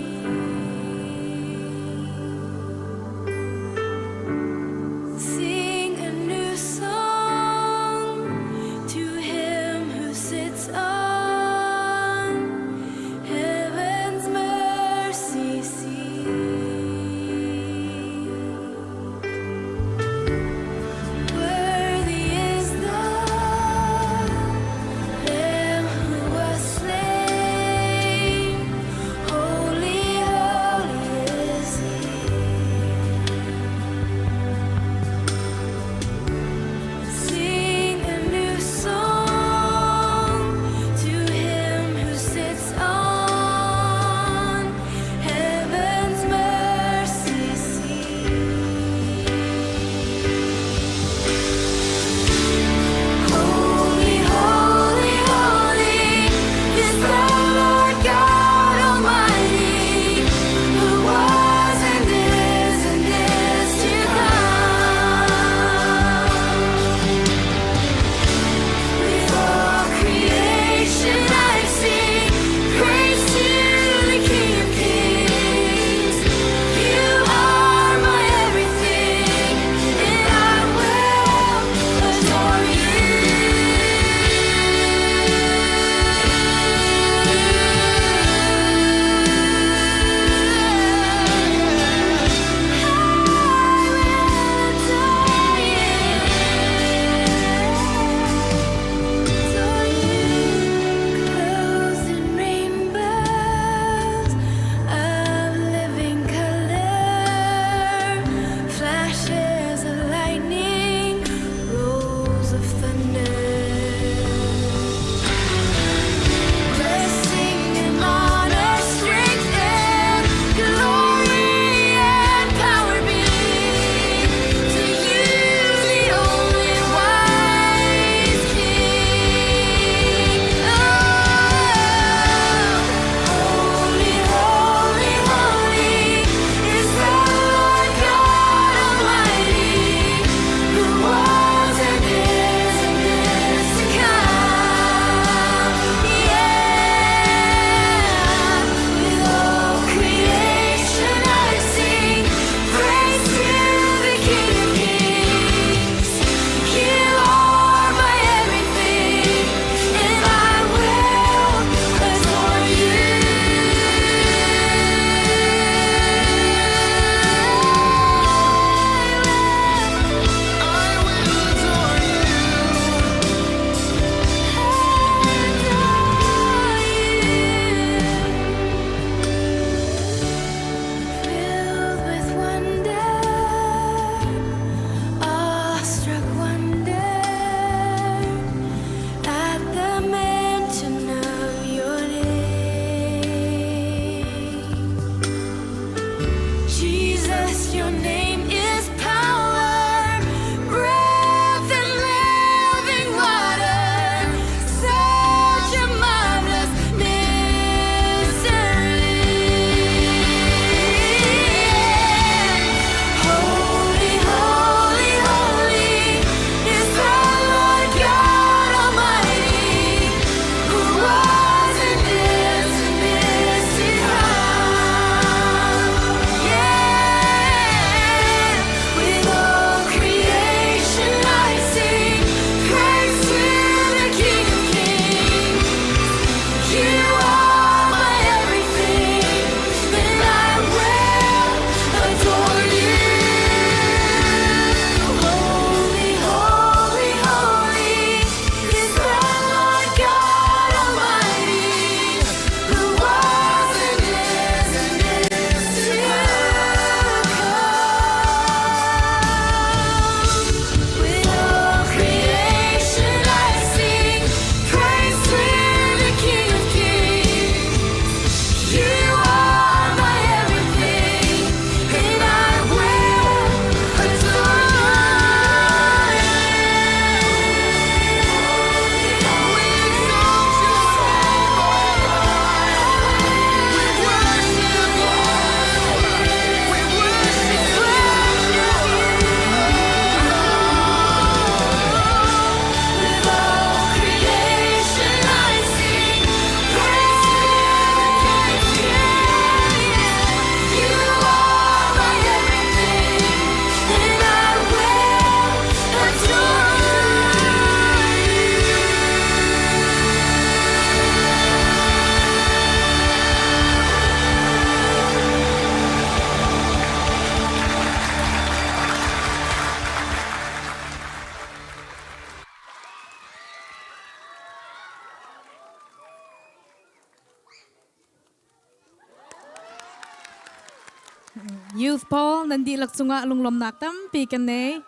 Youth pawl nan dihlak cungah lunglawmnak tampi kan nei.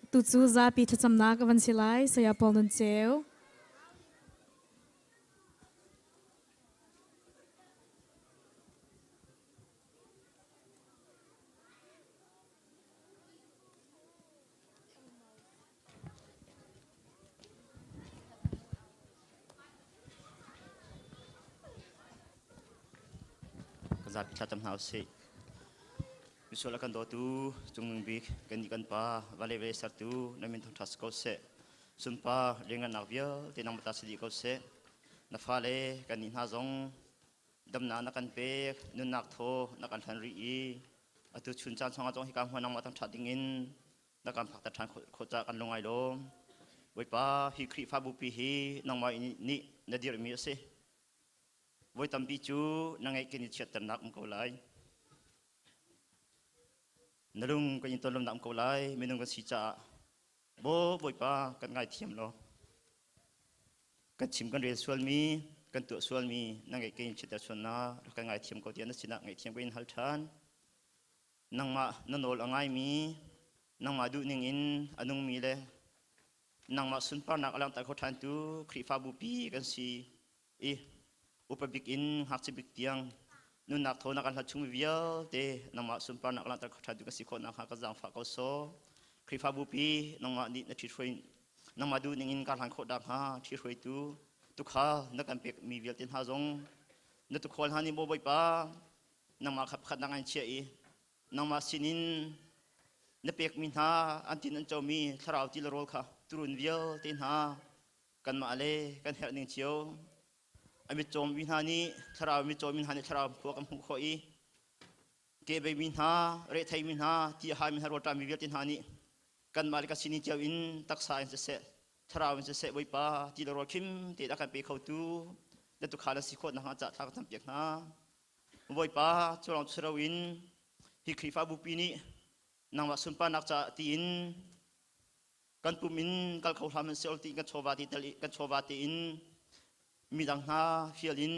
Tu cu zapi thlacamnak a van si lai. Saya Paul Nun Ceu. Kan zapi thlacam hna usih. Misual a kan dawtu cungnung bik kan nih kan pa vale vale sertu na min thangṭhat si ko seh. Sunpa riangannak vialte nang mata si dih ko seh. Na fale kan nih hna zong damnak na kan pek, nunnak thaw na kan hlan rih i atu chun caan chungah zong hika hmuan nangmah thangṭhat dingin na kan phakter ṭhan khawh caah kan lungai lawm. Bawipa, hi Khrihfabu pi hi nangmah nih na dirhmi a si. Voi tampi cu na ngeih kan i chiatternak um ko lai. Na lung kan in tonlomnak um ko lai, minung kan si caah. Baw Bawipa kan ngaithiam law kan chim kan rel sualmi kan tuah sualmi na ngeih kan in chitter sualnak rak kan ngaithiam ko tiah na sinah ngaihthiam ka in hal ṭhan. Nangmah na nawl a ngaimi, nangmah duhning in a nungmi le nangmah sunparnak a langhter kho ṭhantu Khrihfabu pi kan si i upa bik in ngakchia bik tiang nunnak thaw kan hlat chungmi vialte nangmah sunparnak a langhter kho ṭhantu kan si khawh nakhnga ka zaangfah ko sawh. Khrihfabu pi nangmah nih na ṭhithruai nangmah duhning in ka hlan khawh nakhnga ṭhithruaitu tukhal na kan pekmi vialte hna zong na tukhal hna nih maw Bawipa nangmah kha pakhat nak an chiah i nangmah sinin na pekmi hna an tin an comi thlarau ti le rawl kha turun vialte hna kanmah le kan herh ning cio a mitcawmi hna nih thlarau mitcawmi hna nih thlarau khua kan hmuh khawh i kebeimi hna retheimi hna ti a haimi hna rawlṭami vialte hna nih kanmah le ka sining cio in taksa in siseh thlarau in siseh Bawipa ti le rawl khim te a kan pe khotu na tukhal na si khawh nakhnga ca thla ka campiak hna. Bawipa cu lawng si loin hi Khrihfabu pi nih nangmah sunparnak caah tiin kan pum in kal kho hlah hmanhsehlaw tiin kan chawva ti tel kan chawva tiin midang hna fial in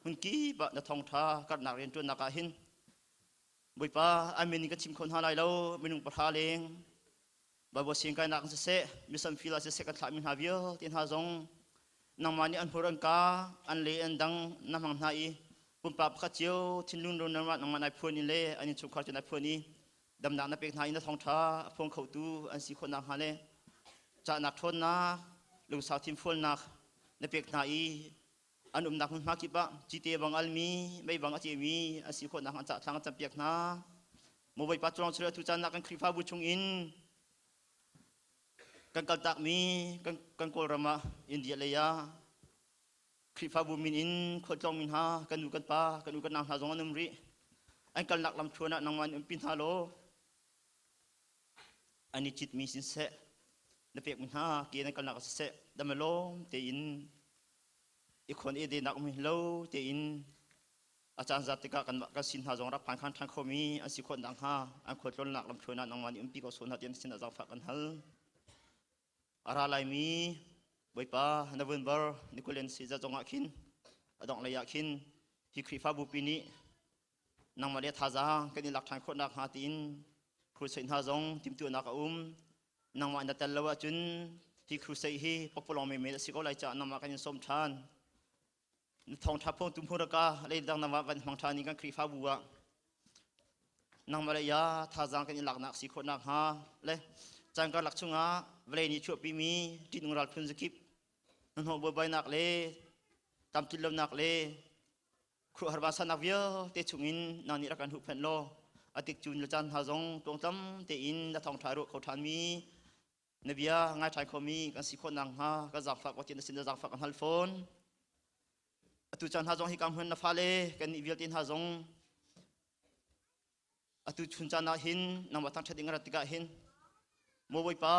hmunkip ah na thawngṭha karhnak rianṭuannak ah hin Bawipa an min in ka chim kho hna lai lo minung pahra leng Baibal siang kainak in siseh mission field ah siseh kan thlahmi hna vialte hna zong nangmah nih an hmur an ka an le an dang na hmang hna i pumpak pakhat cio thinlung ro nangmah nangmah nai phuan in le an innchungkhar cu nai phuan i damnak na pek hna i na thawngṭha a phuang khotu an si khawh nakhnga le cahnak ṭhawnnak lungsau thinfualnak na pek hna i an umnak hmunhma kip ah cite bang almi mei bang a cemi an si khawh nakhnga cah thlang an campiak hna. Maw Bawipa cuang sila tu caan ah kan Khrihfabu chung in kan kaltakmi kan kan Kawlram ah India lei ah Khrihfabu min in khualtlawngmi hna kan nu kan pa kan u kan nau hna zong an um rih. An kalnak lam thluan ah nangmah in umpi hna law an i citmi sinseh na pekmi hna ke nan kalnak ah siseh damalawm tein i khon e denak um lo tein a caan zat tikah kan kan sin hna zong rak phan khan ṭhan khomi an si khawh nakhnga an khualtlawnnak lamthluan ah nangmah nih umpi ko sawh hna tiah sin ah zaangfah kan hal. A ra laimi Bawipa November Nikulen si za zong ah khin a dongh lei ah khin hi Khrihfabu pi nih nangmah le thazaang kan i lak ṭhan khawh nakhnga tiin crusade hna zong timhtuahnak a um. Nangmah na tel lo ahcun hi crusade hi pakpalawng menmen a si ko lai caah nangmah kan in sawm ṭhan. Na thawngṭha phuangtu hmurka leidang nangmah van hmang ṭhan in kan Khrihfabu ah nangmah le ya thazaang kan i laknak si khawh nakhnga le caan karlak chungah vawlei nih chuahpimi ṭihnung ral phun zakip hnahnawh buaibainak le tlamtlinlonak le khuaruahhar vansannak vialte chungin nang nih rak kan huhphenh law a tikcun le caan hna zong tluangtlam tein na thawngṭha ruah kho ṭhanmi na bia ngai ṭhan khomi kan si khawh nakhnga ka zaangfah ko ti na sin na zaangfah ka hngal fawn. Atu caan hna zong hi ka hmun na fale kan nih vialte hna zong atu chun caan ah hin nangmah thangṭhat ding rat tikah hin maw Bawipa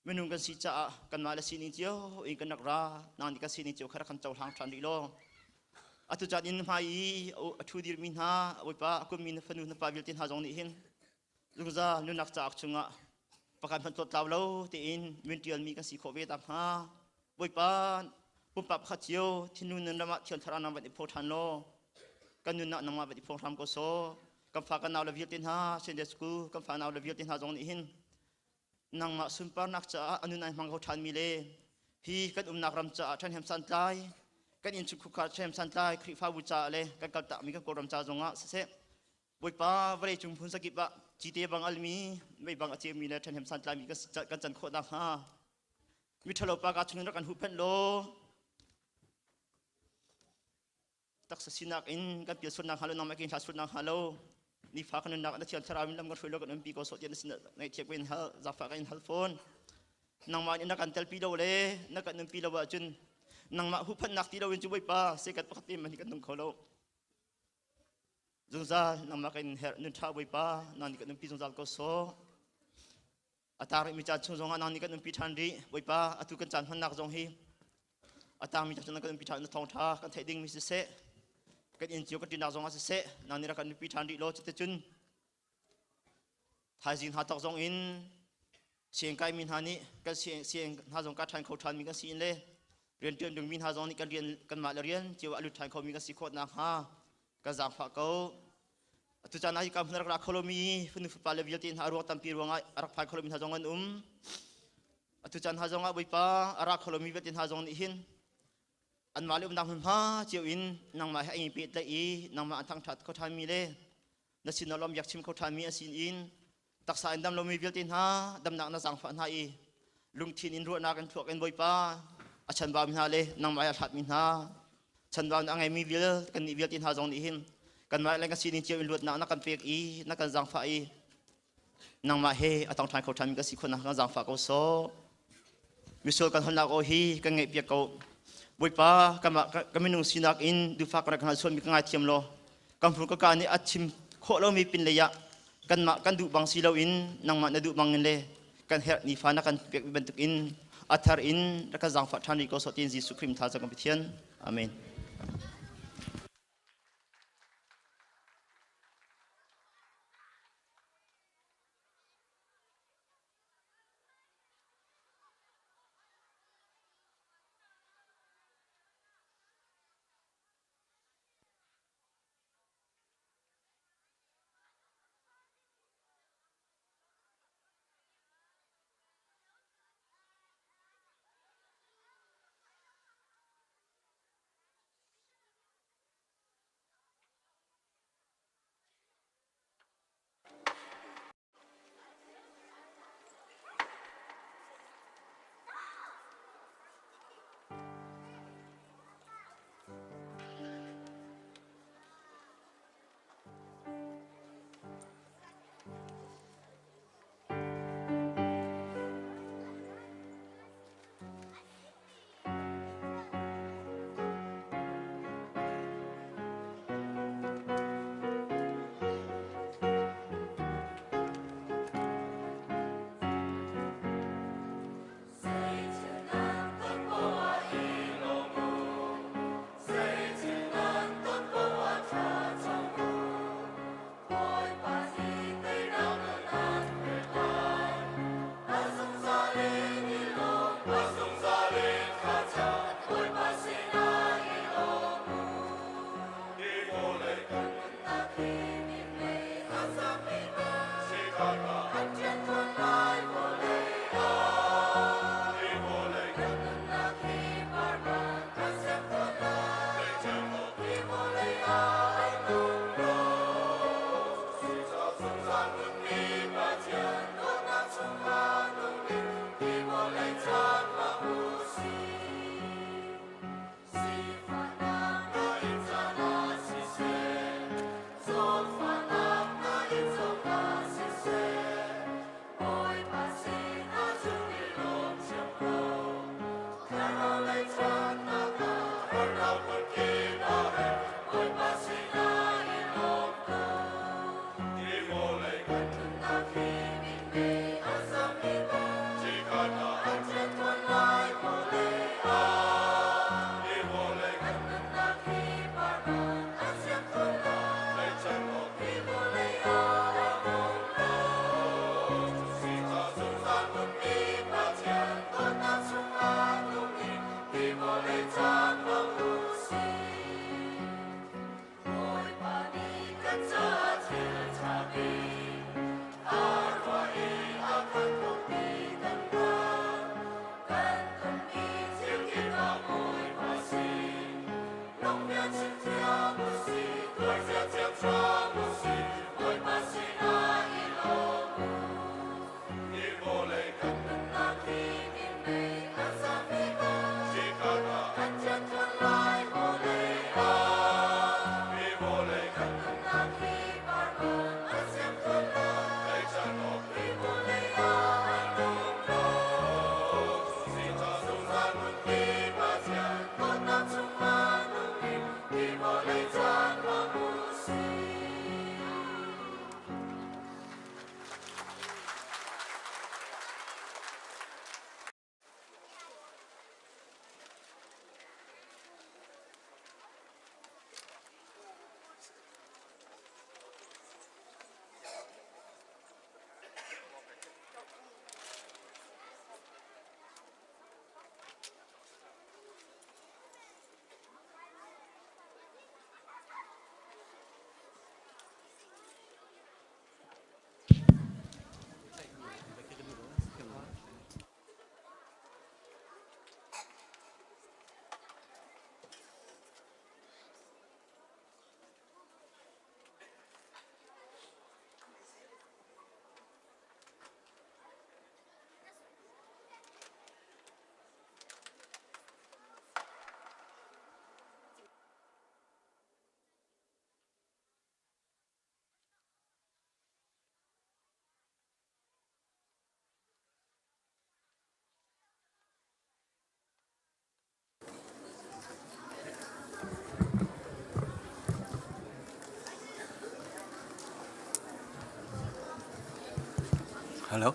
minung kan si caah kanmah le sining cio in kan rak ra nang nih kan sining cio kha rak kan cohlang ṭhan rih law atu caan in hmai i a ṭhu dirmi hna Bawipa a kummi na fanu na pa vialte hna zong nih hin zungzal nunnak cauk chungah pakhat hmanh tlawt tlau lo tein min ṭialmi kan si khawh ve tak hnga Bawipa pumpak pakhat cio thinlung nan ram ah thiang thlarau nang van i phaw ṭhan law kan nunnak nangmah van i phuang hram ko sawh. Kan fa kan nau le vialte hna Sunday School kan fa nau le vialte hna zong nih hin nangmah sunparnak caah anun ai hmang kho ṭhan mi le hi kan umnak ram caah ṭhahnem santlai kan innchungkhar ṭhahnem santlai Khrihfabu caah le kan kaltakmi kan Kawlram ca zongah siseh Bawipa vawlei cung phun sakip ah cite bang almi mei bang a ceumi le ṭhahnem santlaimi kan can khawh nakhnga miṭhalo pa ka chungin rak kan huhphenh law Taksa sinak in kan pial sualnak hnga lo, nangmah ke hla sualnak hnga lo, nifa kan nunnak na thiang thlarau in lam kan hruai lo kan umpi ko sawh tiah na sin ngaihthiam ko in hal zaangfah kan in hal fawn. Nangmah nih na kan telpi lo le na kan umpi lo ahcun nangmah huhphenhnak ti lo in cu Bawipa sekat pakhat te man hi kan nung kho lo. Zungzal nangmah kan in herh nun ṭha Bawipa nang nih kan umpi zungzal ko sawh. A taang rihmi caan chung zongah nang nih kan umpi ṭhan rih. Bawipa, atu kan caan hmannak zong hi a taangmi caan chung kan umpi ṭhan na thawngṭha kan theih dingmi siseh, kan inn cio kan ṭinak zongah siseh, nang nih rak kan umpi ṭhan rih law cuticun thaizing hna tawk zong in siang kaimi hna nih kan siang hna zong ka ṭhan kho ṭhanmi kan si in le rianṭuan dingmi hna zong nih kan rian kanmah le rian cio ah a lut ṭhan khomi kan si khawh nakhnga kan zaangfah ko. Atu caan ah hika hmun a rak ra kho lomi fanu fapa le vialte hna a ruang tampi ruangah a rak phai kho lomi hna zong an um. Atu caan hna zongah Bawipa a ra kho lomi vialte hna zong nih hin anmah le umnak hmunhma cio in nangmah he an i pehtlaih i nangmah an thangṭhat kho ṭhanmi le na sin ah lawmbiak chim kho ṭhanmi an sin in taksa in dam lomi vialte hna damnak na zaangfah hna i lungthin in ruahnak in thluak in Bawipa a chanbaumi hna le nangmah he a hlatmi hna chanbau a ngeimi vial kannih vialte hna zong nih hin kanmah le kan sining cio in luatnak na kan pek i na kan zaangfah i nangmah he a tong ṭhan kho ṭhanmi kan si khawhnak kan zaangfah ko sawh misual kan honnak aw hi kan ngaih piak ko Bawipa kanmah ka minung sinak in duhfak rak kan sualmi ka ngaithiam law kan hmur ka ka nih a chim khawh lomi pin lei ah kanmah kan duh bang si loin nangmah na duh bang in le kan herh nifa na kan pek bantuk in a thar in rak kan zaangfah ṭhan rih ko sawh tiin Jesuh Khrih tha kan Pathian. Amen. Hello.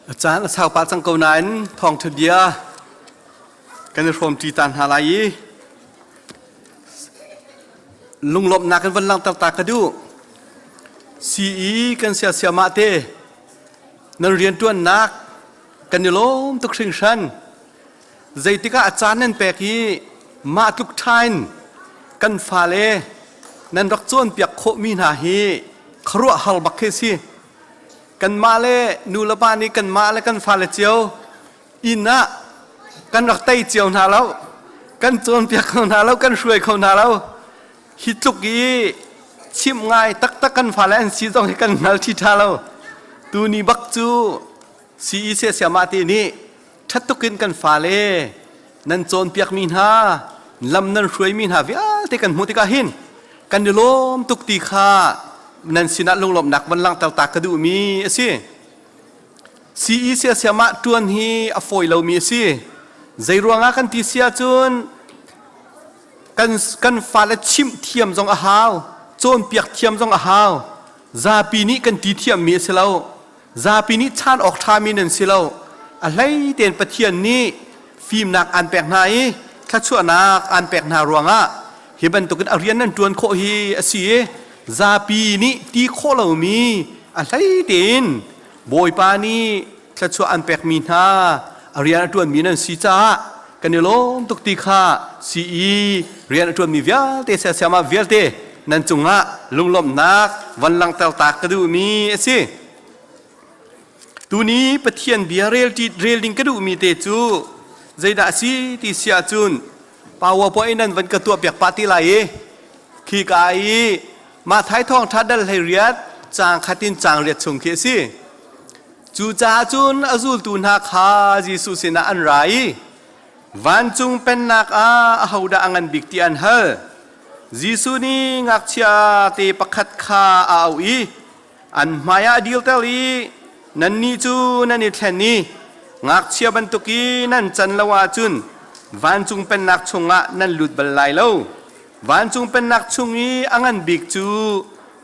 A caan a sau pah cang ko nain thawngṭha bia kan i hrawmṭi ta hna lai i lunglawmhnak in van langhter ta ka duh. CE kan siasiamah te nan rianṭuannak kan i lawm tuk hringhran. Zeitik ah a caan nan pek i mah tluk ṭha in kan fale nan rak cawnpiak khawhmi hna hi khuaruahhar bak khi a si. Kanmah le nu le pa nih kanmah le kan fale cio inn ah kan rak tei cio hna lo, kan cawnpiak kho hna lo, kan hruai kho hna lo. Hi tluk i chimh ngai taktak kan fale an si zong hi kan hngal ṭhi ṭha lo. Tuni bak cu CEC siamah te nih ṭhat tuk in kan fale nan cawnpiakmi hna lam nan hruaimi hna vialte kan hmuh tikah hin kan i lawm tuk ti kha nan sinah lunglawmhnak van langhter ta ka duhmi a si. CE siasiam ah ṭuan hi a fawi lomi a si. Zei ruangah kan ti si ahcun kan, kan fale chimh thiam zong a hau, cawnpiak thiam zong a hau. Zapi nih kan ti thiammi a si lo. Zapi nih chaan awk ṭhami nan si lo. A hlei tein Pathian nih fimnak aan pek hna i thluachuahnak aan pek hna ruangah hi bantukin a rian nan ṭuan khawh hi a si i zapi nih ti khawh lomi a hlei tein Bawipa nih thluachuah an pekmi hna a rian a ṭuanmi nan si caah kan i lawm tuk ti kha CE rian a ṭuanmi vialte siasiamah vialte nan cungah lunglawmhnak van langhter ta ka duhmi a si. Tuni Pathian bia rel rel ding ka duhmi te cu zeidah a si ti si ahcun PowerPoint nan van ka tuah piak pah ti lai i khi ka i mah thai thawng ṭha dal hlei riat caang khat in caang riat chung khi a si. Cucaah cun a zultu hna kha Jesuh sinah an ra i vancung pennak ah ahodah a ngan bik ti an hal. Jesuh nih ngakchia te pakhat kha a auh i an hmaiah a dirter i nannih cu nan i thlen i ngakchia bantuk i nan can lo ahcun vancung pennak chungah nan lut bal lai lo. Vancung pennak chung i a ngan bik cu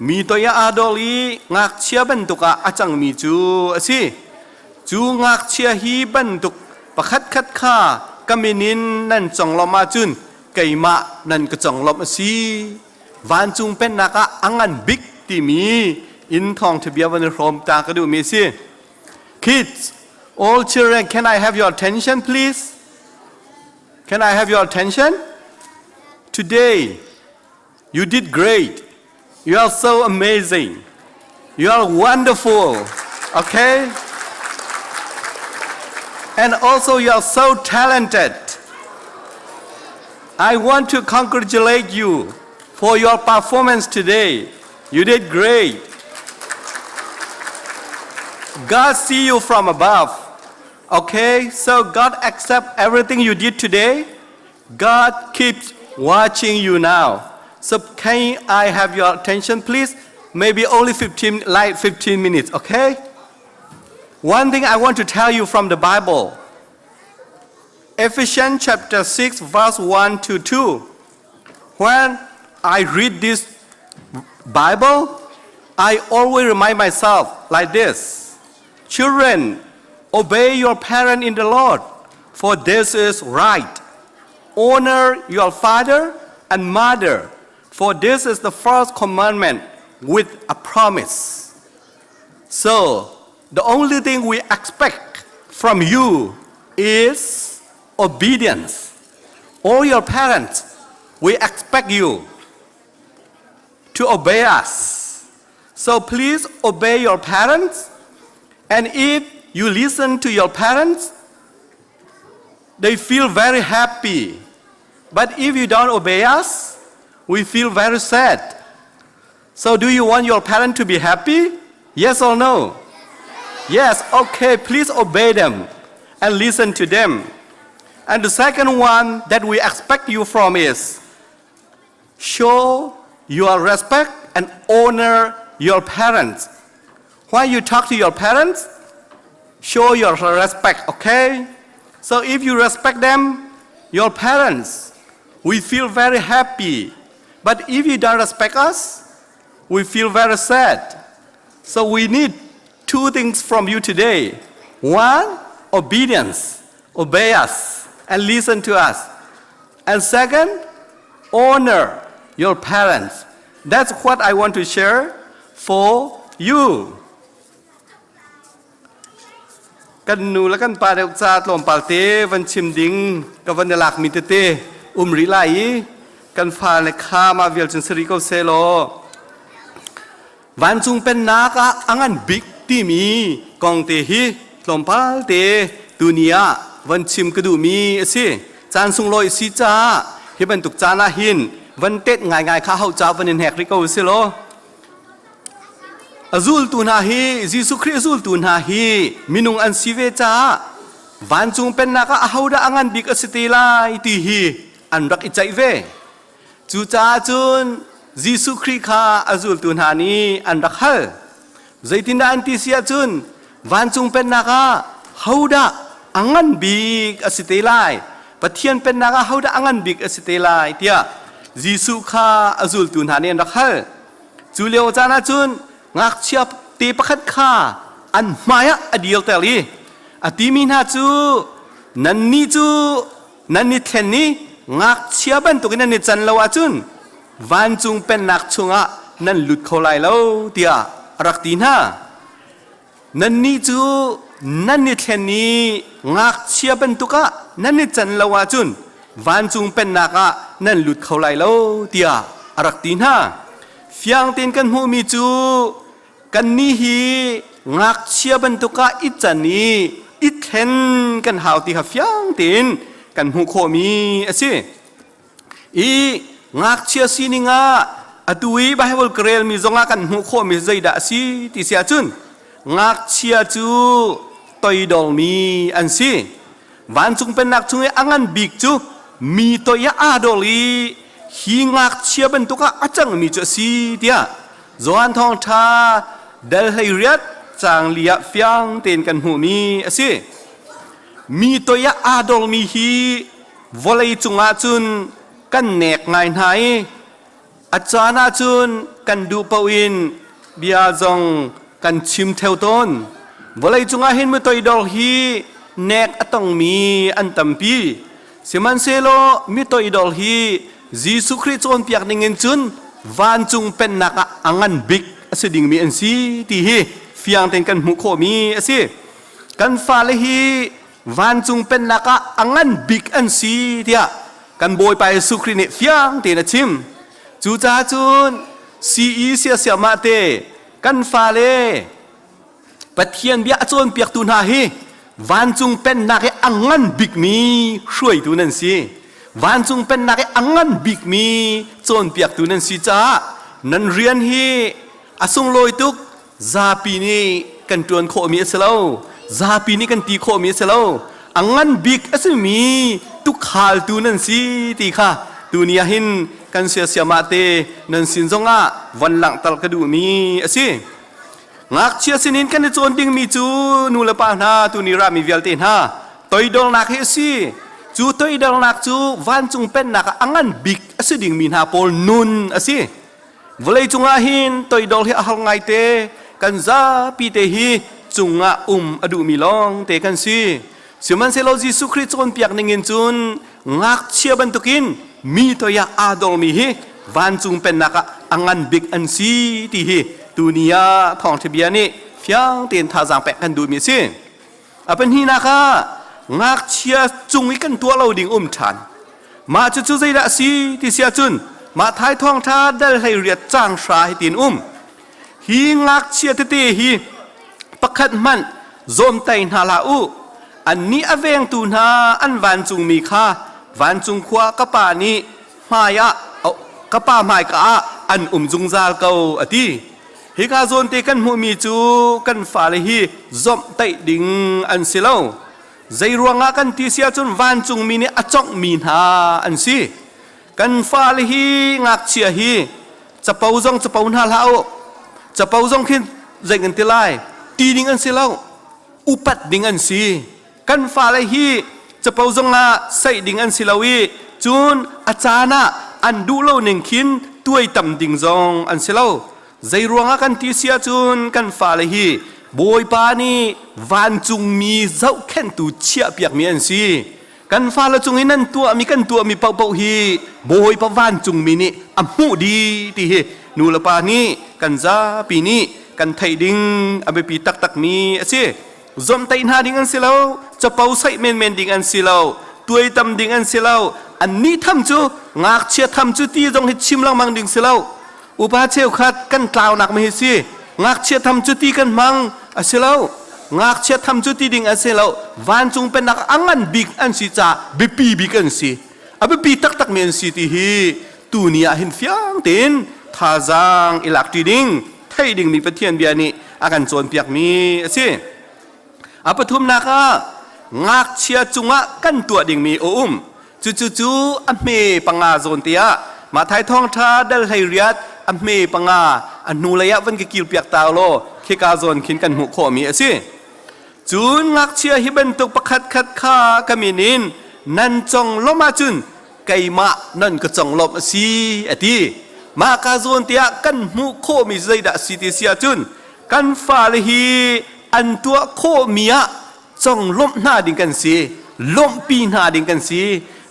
mi toi ah aa dor i ngakchia bantuk ah a cangmi cu a si. Cu ngakchia hi bantuk pakhatkhat kha ka min in nan conglawmh ahcun keimah nan ka conglawmh a si. Vancung pennak ah a ngan bik timi in thawngṭha bia van i hrawm ta ka duhmi a si. Kids, all children, can I have your attention please? Can I have your attention? Today, You did great. You are so amazing. You are wonderful. Okay? And also, you are so talented. I want to congratulate you for your performance today. You did great. God see you from above. Okay? So God accept everything you did today. God keeps watching you now. So can I have your attention, please? Maybe only 15, like 15 minutes, okay? One thing I want to tell you from the Bible. Ephesians chapter 6, verse 1 to 2. When I read this Bible, I always remind myself like this Children, obey your parent in the Lord, for this is right. Honor your father and mother, for this is the first commandment with a promise. So, the only thing we expect from you is obedience. All your parents, we expect you to obey us. So please obey your parents. And if you listen to your parents, they feel very happy. But if you don't obey us, we feel very sad. So do you want your parent to be happy? Yes or no? Yes, okay, please obey them and listen to them. And the second one that we expect you from is show your respect and honor your parents. When you talk to your parents, show your respect, okay? So if you respect them, your parents we feel very happy. But if you don't respect us, we feel very sad. So we need two things from you today. One, obedience. Obey us and listen to us. And second, honor your parents. That's what I want to share for you. Kan nu le kan pa deuh ca tlawmpal te van chim ding ka van i lak mi tete um rih lai i kan fa le kha mah vial cun sari ko seh law vancung pennak ah a ngan bik timi kong te hi tlawmpal te tuni ah van chim ka duhmi a si. Caan sunglawi si caah hi bantuk caan ah hin van tet ngaingai kha hau ca van in hnek rih ko si law. A zultu hna hi Jesuh Khrih a zultu hna hi minung an si ve caah vancung pennak ah ahodah a ngan bik a si te lai ti hi an rak i ceih ve. Cucaah cun Jesuh Khrih kha a zultu hna nih an rak hal. Zeitindah an ti si ahcun vancung pennak ah hodah a ngan bik a si te lai? Pathian pennak ah hodah a ngan bik a si te lai tiah Jesuh kha a zultu hna nih an rak hal. Cu lio caan ah cun ngakchia te pakhat kha an hmai ah a dirter i a timi hna cu nannih cu nan i thlen i ngakchia bantukin nan i can lo ahcun vancung pennak chungah nan lut kho lai lo tiah a rak ti hna. Nannih cu nan i thlen i ngakchia bantuk ah nan i can lo ahcun vancung pennak ah nan lut kho lai lo tiah a rak ti hna. Fiang tein kan hmuhmi cu kannih hi ngakchia bantuk ah i can i i thlen kan hau ti kha fiang tein kan hmuh khawhmi a si. I ngakchia sining ah atu i Bible ka relmi zongah kan hmuh khawhmi zeidah a si ti si ahcun ngakchia cu toidormi an si. Vancung pennak chung i a ngan bik cu mi toi ah aa dor i hi ngakchia bantuk ah a cangmi cu a si tiah Johan Thawngṭha dal 18 caang li ah fiang tein kan hmuhmi a si. Mi toi ah aa dormi hi Vawlei cungah cun kan nek ngai hna i a caan ahcun kan duh paoh in bia zong kan chim theo tawn. Vawlei cungah hin mitoidor hi nek a tongmi an tampi. Sihmanhsehlaw mitoidor hi Jesuh Khrih cawnpiak ningin cun vancung pennak ah a ngan bik a si dingmi an si ti hi fiang tein kan hmuh khawhmi a si. Kan fale hi vancung pennak ah a ngan bik an si tiah kan Bawipa Jesuh Khrih nih fiang tein a chim. Cucaah cun CE siasiamah te kan fale Pathian bia a cawnpiaktu hna hi vancung pennak i a ngan bikmi hruaitu nan si. Vancung pennak i a ngan bikmi cawnpiaktu nan si caah nan rian hi a sunglawi tuk. Zapi nih kan ṭuan khawhmi a si lo. Zapi nih kan ti khawhmi a si lo. A ngan bik a simi tukhaltu nan si ti kha tuni ah hin kan siasiamah te nan sin zongah von langhter ka duhmi a si. Ngakchia sinin kan i cawn dingmi cu nu le pa hna tuni rami vialte hna toidornak hi a si. Cu toidornak cu vancung pennak ah a ngan bik a si dingmi hna pawl nun a si. Vawleicung ah hin toidor hi a har ngaite. Kan zapi te hi cungah um a duhmi lawng te kan si. Sihmanhsehlaw Jesuh Khrih cawnpiak ning in cun ngakchia bantukin mi toi ah aa dormi hi vancung pennak ah a ngan bik an si ti hi tuni ah thawngṭha bia nih fiang tein thazaang pek kan duhmi a si. A pahnihnak ah ngakchia cung i kan tuah lo ding um ṭhan. Mah cucu zeidah a si ti si ahcun mah thai thawngṭha dal 18 caang hra hi tiin um. Hi ngakchia tete hi pakhat hmanh zawmtai hna hlah u. Annih a vengtu hna an vancungmi kha vancung khua ka pa nih hmai ah ka pa hmaika ah an um zungzal ko a ti. Hika zawn te kan hmuhmi cu kan fale hi zomhtaih ding an si lo. Zei ruangah kan ti si ahcun vancungmi nih a conghmi hna an si. Kan fale hi ngakchia hi capo zong capo hna hlah u. Capo zong khin zei kan ti lai? Ti ding an si lo. Upat ding an si. Kan fale hi Capo zongah saih ding an si lo i cun a caan ah an duh lo ning khin tuaitam ding zong an si lo. Zei ruangah kan ti si ahcun kan fale hi Bawipa nih vancungmi zohkhenhtu chiahpiakmi an si. Kan fale cung i nan tuahmi kan tuahmi paohpaoh hi Bawipa vancungmi nih a hmuh dih ti hi nu le pa nih kan zapi nih kan theih ding a biapi taktakmi a si. Zomhtaih hna ding an si lo, capo saih menmen ding an si lo, tuaitam ding an si lo. Annih tham cu ngakchia tham cu ti zong hi chim lengmang ding si lo. Upa cheukhat kan tlaunak ma hi si. Ngakchia tham cu ti kan hmang a si lo. Ngakchia tham cu ti ding an si lo. Vancung pennak a ngan bik an si caah biapi bik an si. A biapi taktakmi an si ti hi tuni ah hin fiang tein thazaang i lak ṭi ding theih dingmi Pathian bia nih a kan cawnpiakmi a si. A pathumnak ah ngakchia cungah kan tuah dingmi a um. Cucu cu a hme panga zawn te ah Mathai thawngṭha dal 18 a hme panga a hnulei ah van ka kirpiak ta law khika zawn khin kan hmuh khawhmi a si. Cun ngakchia hi bantuk pakhat khat kha ka min in nan conglawmh ahcun keimah nan ka conglawmh a si a ti. Mah ka zawn tiah kan hmuh khawhmi zeidah a si ti si ahcun kan fale hi an tuah khawhmi ah conglawmh hna ding kan si, lawmhpi hna ding kan si.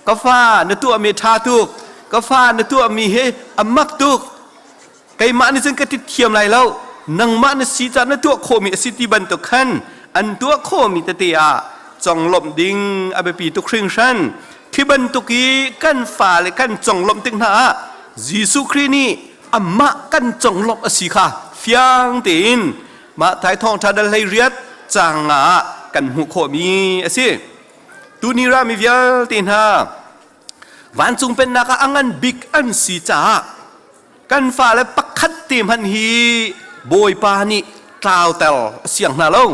Ka fa na tuahmi ṭha tuk, ka fa na tuahmi hi a mak tuk, keimah nih cun ka ti thiam lai lo nangmah na si caah na tuah khawhmi a si ti bantuk khan an tuah khawhmi tete ah conglawmh ding a biapi tuk hringhran khi bantuk i kan fale kan conglawmh tik hna ah Jesuh Khrih nih amah kan conglawmh a si kha fiang tein mah thai thawngṭha dal 18 caang nga ah kan hmuh khawhmi a si tuni rami vialte hna Vancung pennak ah a ngan bik an si caah kan fale pakhat te hmanh hi Bawipa nih tlauter a siang hna lo.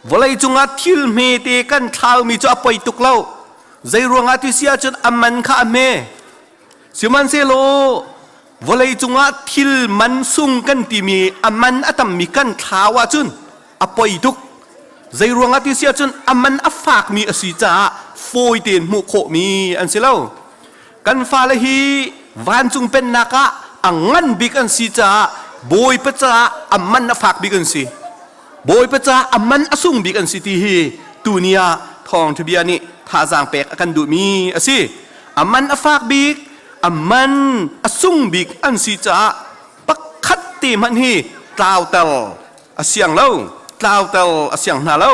Vawlei cungah thil hmete kan thlaumi cu a poi tuk lo. Zei ruangah ti si ahcun a man kha a hme. Sihmanhsehlaw vawlei cungah thil man sung kan timi a man a tammi kan thlau ahcun a poi tuk. Zei ruangah ti si ahcun a man a fakmi a si caah fawi tein hmuh khawhmi an si lo. Kan fale hi vancung pennak ah a ngan bik an si caah Bawipa caah a man a fak bik an si. Bawipa caah a man a sung bik an si ti hi tuni ah thawngṭha bia nih thazaang pek a kan duhmi a si. A man a fak bik, a man a sung bik an si caah pakhat te hmanh hi tlauter a siang lo tlauter a siang hna lo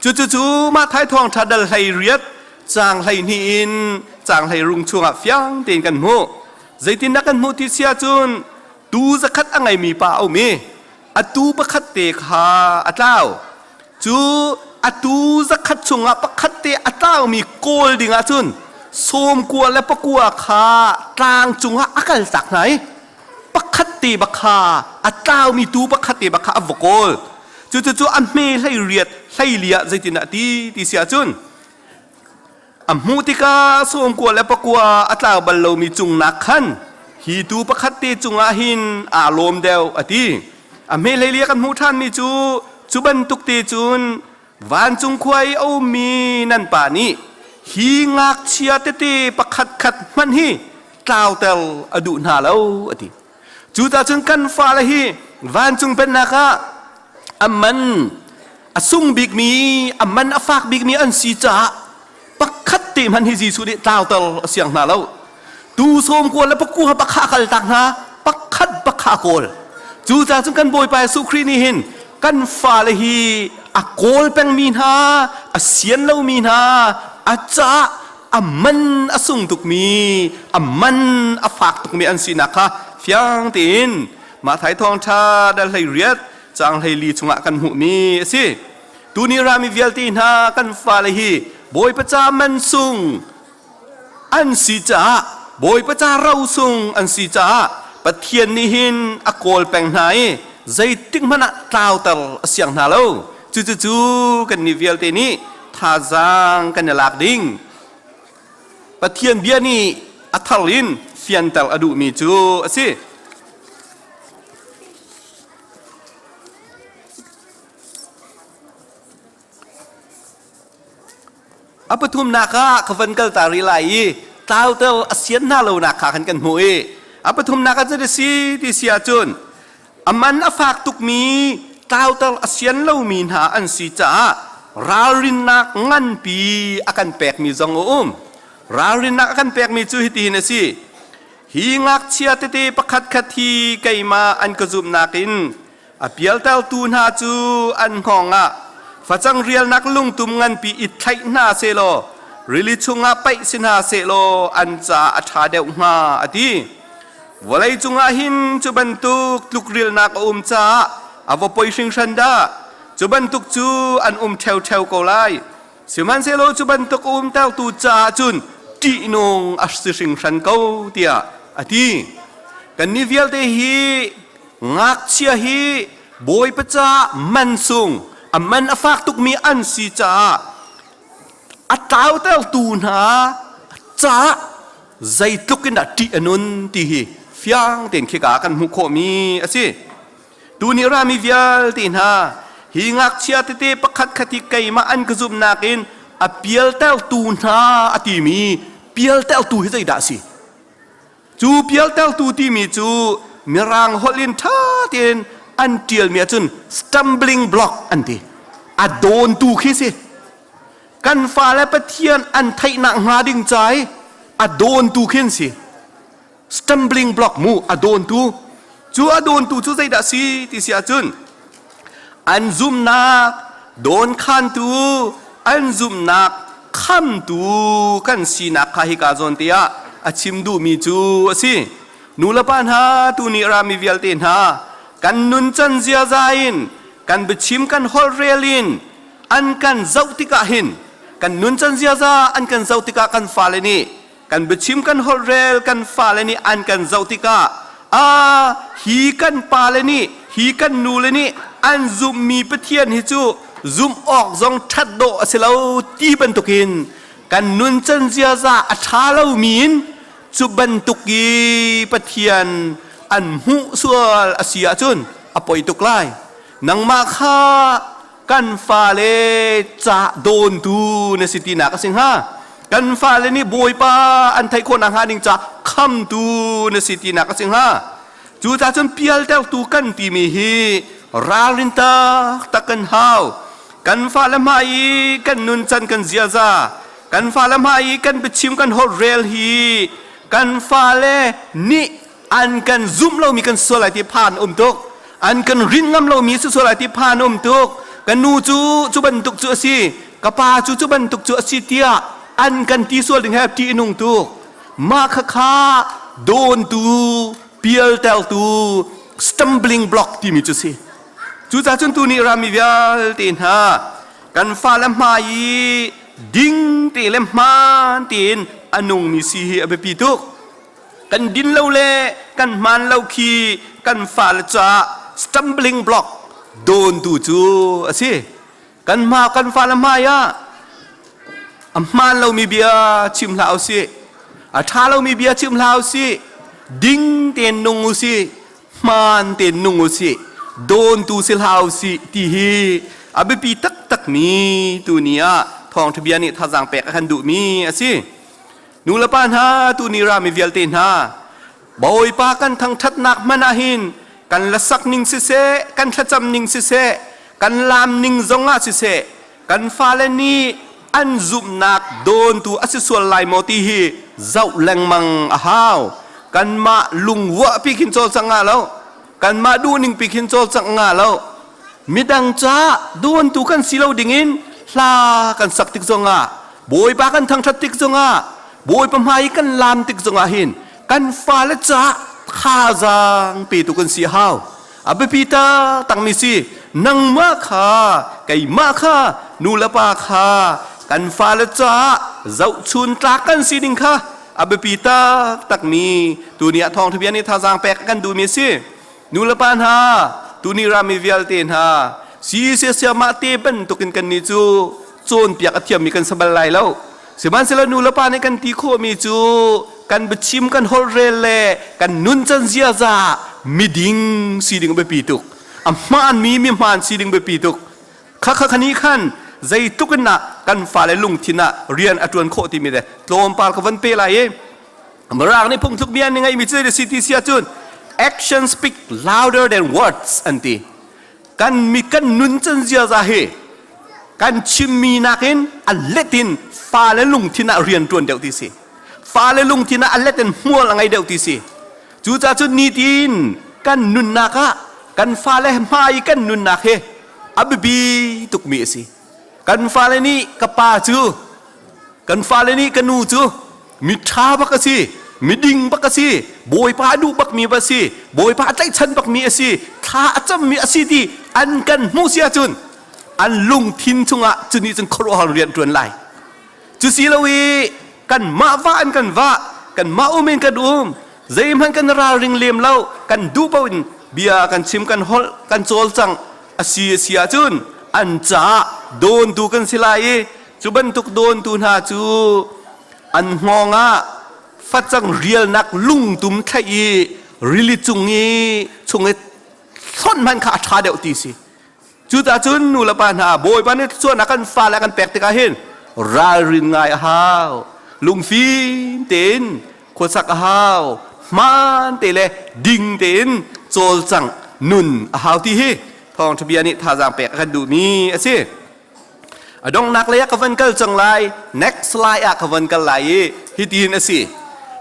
cucu mah thai thawngṭha dal 18 caang 12 in caang 16 chungah fiang tein kan hmuh zeitindah kan hmuh ti si ahcun tuu zakhat a ngeimi pa a um i a tuu pakhat te kha a tlau cu a tuu zakhat chungah pakhat te a tlaumi kawl ding ahcun 99 kha tlang cungah a kal tak hna i pakhat te bak kha a tlaumi tuu pakhat te bak kha a va kawl cucu a hme 18 hlei ah zeitindah ti ti si ahcun a hmuh tikah 99 a tlau bal lomi cungnak khan hi tuu pakhat te cungah hin aa lawm deuh a ti a hme 14 kan hmuh ṭhanmi cu cu bantuk te cun Vancung khua i a ummi nan pa nih hi ngakchia tete pakhat khat hmanh hi tlauter a duh hna lo a ti. Cucaah cun kan fale hi vancung pennak ah a man a sung bikmi, a man a fak bikmi an si caah pakhat te hmanh hi Jesuh nih tlauter a siang hna lo. Tu 99 pakha a kaltak hna, pakhat pakha a kawl. Cucaah cun kan Bawipa Jesuh Khrih nih hin kan fale hi a kawl pengmi hna, a sian lomi hna, a caah a man a sung tukmi, a man a fak tukmi an sinak kha fiang tein Matthai thawngṭha dal 18 caang 14 chungah kan hmuhmi a si. Tuni rami vialte hna kan fale hi Bawipa ca man sung an si caah Bawipa ca rosung an si caah Pathian nih hin a kawl peng hna i zeitik hmanh ah tlauter a siang hna lo. Cucucu kan nih vialte nih thazaang kan i lak ding. Pathian bia nih a thar in fianter a duhmi cu a si. A pathumnak ah ka van kal ta rih lai i tlauter a sian hna lonak kha khan kan hmuh i a pathumnak ah zeidah si ti si ahcun a man a fak tukmi tlauter a sian lomi hna an si caah ralrinnak nganpi a kan pekmi zong a um. Ralrinnak a kan pekmi cu hitihin a si. Hi ngakchia tete pakhat khat hi keimah an ka zumhnak in a pialtertu hna cu an hngawng ah facang rialnak lungtum nganpi i thlaih hna sehlaw rili chungah paih si hna sehlaw an caah a ṭha deuh hnga a ti. Vawlei cungah hin cu bantuk tlukrilnak a um caah a va poi hringhran dah. Cu bantuk cu an um ṭheoṭheo ko lai. Sihmanhsehlaw cu bantuk a umtertu caah cun ṭihnung a si hringhran ko tiah a ti. Kannih vialte hi ngakchia hi Bawipa caah mansung a man a fak tukmi an si caah a tlautertu hna caah zeitluk in dah ṭih a nun ti hi fiang tein khika ah kan hmuh khawhmi a si. Tuni rami vialte hna hi ngakchia tete pakhat khat hi keimah an ka zumhnak in a pialtertu hna a timi pialtertu hi zeidah a si? Cu pialtertu timi cu Mirang holh in ṭha tein an ṭialmi ahcun stumbling block an ti. A dawntu khi si. Kan fale Pathian an theihnak hnga ding ca i a dawntu khi an si. Stumbling block mu a dawntu. Cu a dawntu cu zeidah si ti si ahcun an zumhnak dawnkhantu an zumhnak khamtu kan sinak kha hika zawn te ah a chim duhmi cu a si. Nulepa hna tuni rami vialte hna kan nuncan ziaza in kan biachim kan holhrel in an kan zoh tikah hin kan nuncan ziaza an kan zoh tikah kan fale nih kan biachim kan holhrel kan fale nih an kan zoh tikah a hi kan pale nih hi kan nule nih an zumhmi Pathian hi cu zumh awk zong ṭhat dawh a si lo ti bantukin kan nuncan ziaza a ṭha lomi in cu bantuk i Pathian an hmuh sual a si ahcun a poi tuk lai. Nangmah kha kan fale ca dawntu na si tinak a si hnga. Kan fale nih Bawipa an theih khawh nakhnga ding ca khamtu na si tinak a si hnga. Cucaah cun pialtertu kan timi hi ralrin taktak kan hau. Kan fale hmai i kan nuncan kan ziaza, kan fale hmai i kan biachim kan holhrel hi kan fale nih an kan zumh lomi kan sual lai ti phan um tuk. An kan rin ngam lomi si sual lai ti phan um tuk. Ka nu cu cu bantuk cu a si, ka pa cu cu bantuk cu a si tiah an kan ti sual ding he ṭih nung tuk. Mah khakha dawntu, pialtertu, stumbling block timi cu si. Cucaah cun tuni rami vialte hna kan fale hmai i ding te le hmaan tein a nungmi si hi a biapi tuk. Kan din lo le kan hmaan lo khi kan fale caah stumbling block dawntu cu a si. Kan hma kan fale hmai ah a hmaan lomi bia chim hlah usih. A ṭha lomi bia chim hlah usih. Ding tein nung usih. Hmaan tein nung usih. Dawntu si hlah usih ti hi a biapi taktakmi tuni ah thawngṭha bia nih thazaang pek a kan duhmi a si. Nulepa hna tuni rami vialte hna Bawipa kan thangṭhatnak hmanh ah hin kan lasak ning siseh, kan thlacam ning siseh, kan laam ning zongah siseh, kan fale nih an zumhnak dawntu a si sual lai maw ti hi zoh lengmang a hau. Kanmah lungvuah pi khin cawlcangh nga lo. Kanmah duhning pi khin cawlcangh nga lo. Midang caah dawntu kan si lo dingin hla kan sak tik zongah, Bawipa kan thangṭhat tik zongah, Bawipa hmai i kan laam tik zongah hin kan fale caah thazaang petu kan si a hau. A biapi taktakmi si nangmah kha keimah kha nu le pa kha kan fale caah zohchun tlak kan si ding kha a biapi taktakmi tuni ah thawngṭha bia nih thazaang pek a kan duhmi a si. Nu le pa hna, tuni rami vialte hna, si siamah te bantukin kannih cu cawnpiak a thiammi kan si bal lai lo. Sihmanhsehlaw nu le pa nih kan ti khawhmi cu kan biachim kan holhrel le kan nuncan ziaza miding si ding biapi tuk. A hmaanmi mi hmaan si ding biapi tuk. Khakha khani khan Zeitluk in ah kan fale lungthin ah rian a ṭuan khawh timi le tlawmpal ka van pe lai i Mirang nih phungthluk bia an ngeihmi cu si ti si ahcun action speak louder than words an ti. Kan mi kan nun can ziaza hi kan chimmi nakin a let in fale lungthin ah rian ṭuan deuh ti si. Fale lungthin ah a let in hmual a ngei deuh ti si. Cucaah cun nitin kan nunnak ah kan fale hmai i kan nunnak hi a biapi tukmi a si. Kan fale nih ka pa cu kan fale nih ka nu cu miṭha bak a si, miding bak a si, Bawipa a duh bakmi a si, Bawipa a tlaihchan bakmi a si, thla a cammi a si ti an kan hmuh si ahcun an lungthin chungah cu nih cun khuaruahhar rian ṭuan lai. Cu si lo i kanmah va an kan vah, kanmah um in kan um, zeihmanh kan ralring lem lo, kan duh paoh in bia kan chim, kan holh, kan cawlcangh a si a si ahcun an caah dawntu kan si lai i cu bantuk dawntu hna cu an hngawng ah facang rialnak lungtum thlaih i rili cung i chung i hlonh hmanh kha a ṭha deuh ti si. Cucaah cun nu le pa hna Bawipa nih thluachuahnak kan fale a kan pek tikah hin ralrin ngai a hau. Lungfim tein khuasak a hau. Hmaan te le ding tein cawlcangh nun a hau ti hi thawngṭha bia nih thazaang pek a kan duhmi a si. A donghnak lei ah ka van kal cang lai. Next slide ah ka van kal lai i hitin a si.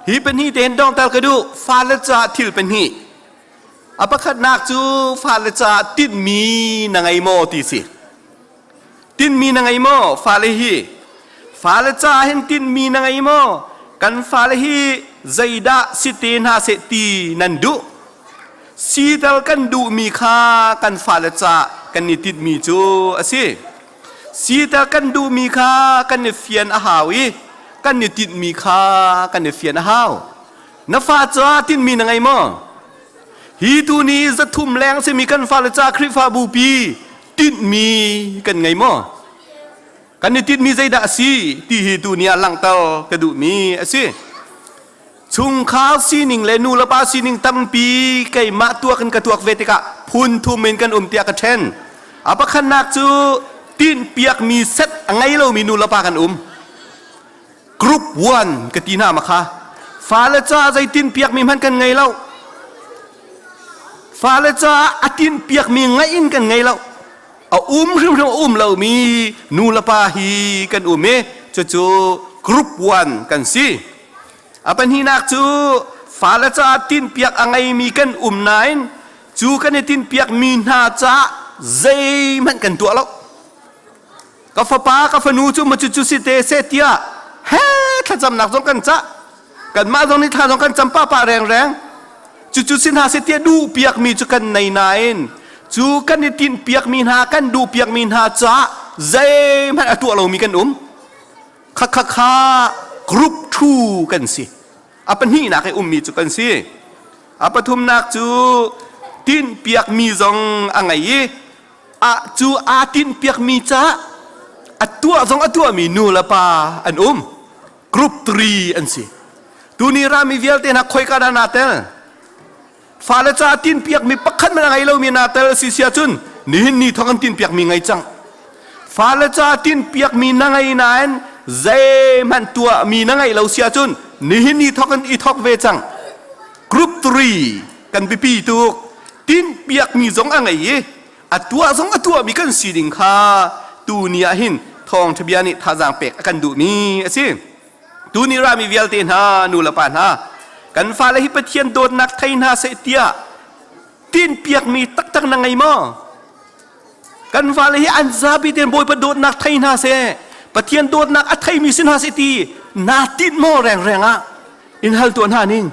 Hi pahnih tein dongter ka duh. Fale caah thil pahnih. A pakhatnak cu fale caah tinhmi na ngei maw ti si. Tinhmi na ngei maw fale hi? Fale caah hin tinhmi na ngei maw? Kan fale hi zeidah si te hna seh ti nan duh? Sital kan duhmi kha kan fale caah kan i tinhmi cu a si. Sital kan duhmi kha kan i fian a hau i kan i tinhmi kha kan i fian a hau. Na fa caah tinhmi na ngei maw? Hi tuni 300 leng simi kan fale ca Khrihfabu pi tinhmi kan ngei maw? Kan i tinhmi zeidah a si ti hi tuni ah langhter ka duhmi a si. Chungkhar sining le nu le pa sining tampi keimah tuak in ka tuak ve tikah phun thum in kan um tiah ka ṭhen. A pakhatnak cu tinhpiakmi set a ngei lomi nu le pa kan um. Group 1 ka ti hna ma kha. Fale ca zei tinhpiakmi hmanh kan ngei lo. Fale caah a tinhpiakmi ngaih in kan ngei lo. A um hrimhrim a um lomi nu le pa hi kan um i cucu group 1 kan si. A pahnihnak cu fale caah tinhpiak a ngeimi kan um nain cu kan i tinhpiakmi hna caah zeihmanh kan tuah lo. Ka fapa ka fanu cu macu cu si te seh tiah he thlacamnak zong kan cah. Kanmah zong nih thla zong kan cam pahpah rengreng. Cucu si hna seh tiah duhpiakmi cu kan nei nain cu kan i tinhpiakmi hna kan duhpiakmi hna caah zeihmanh a tuah lomi kan um. Kha kha kha group 2 kan si. A pahnihnak i ummi cu kan si. A pathumnak cu tinhpiakmi zong a ngei i a cu aa tinhpiakmi caah a tuah zong a tuahmi nu le pa an um. Group 3 an si. Tuni rami vialte hna khoika dah naa tel? Fale caah tinhpiakmi pakhat hmanh a ngei lomi naa tel a si si ahcun nihin ni thawng an tinhpiakmi ngei cang. Fale caah tinhpiakmi na ngei nain zeihmanh tuahmi na ngeih lo si ahcun nihin ni thawk in i thawk ve cang. Group 3 kan biapi tuk. Tinhpiakmi zong a ngei i a tuah zong a tuahmi kan sining kha tuni ah hin thawngṭha bia nih thazaang pek a kan duhmi a si. Tuni rami vialte hna nu le pa hna kan fale hi Pathian dawtnak thei hna seh tiah tinhpiakmi taktak na ngei maw? Kan fale hi an zapi tein Bawipa dawtnak thei hna seh Pathian dawtnak a theimi si hna seh ti naa tinh maw rengreng ah in hal tuah hna ning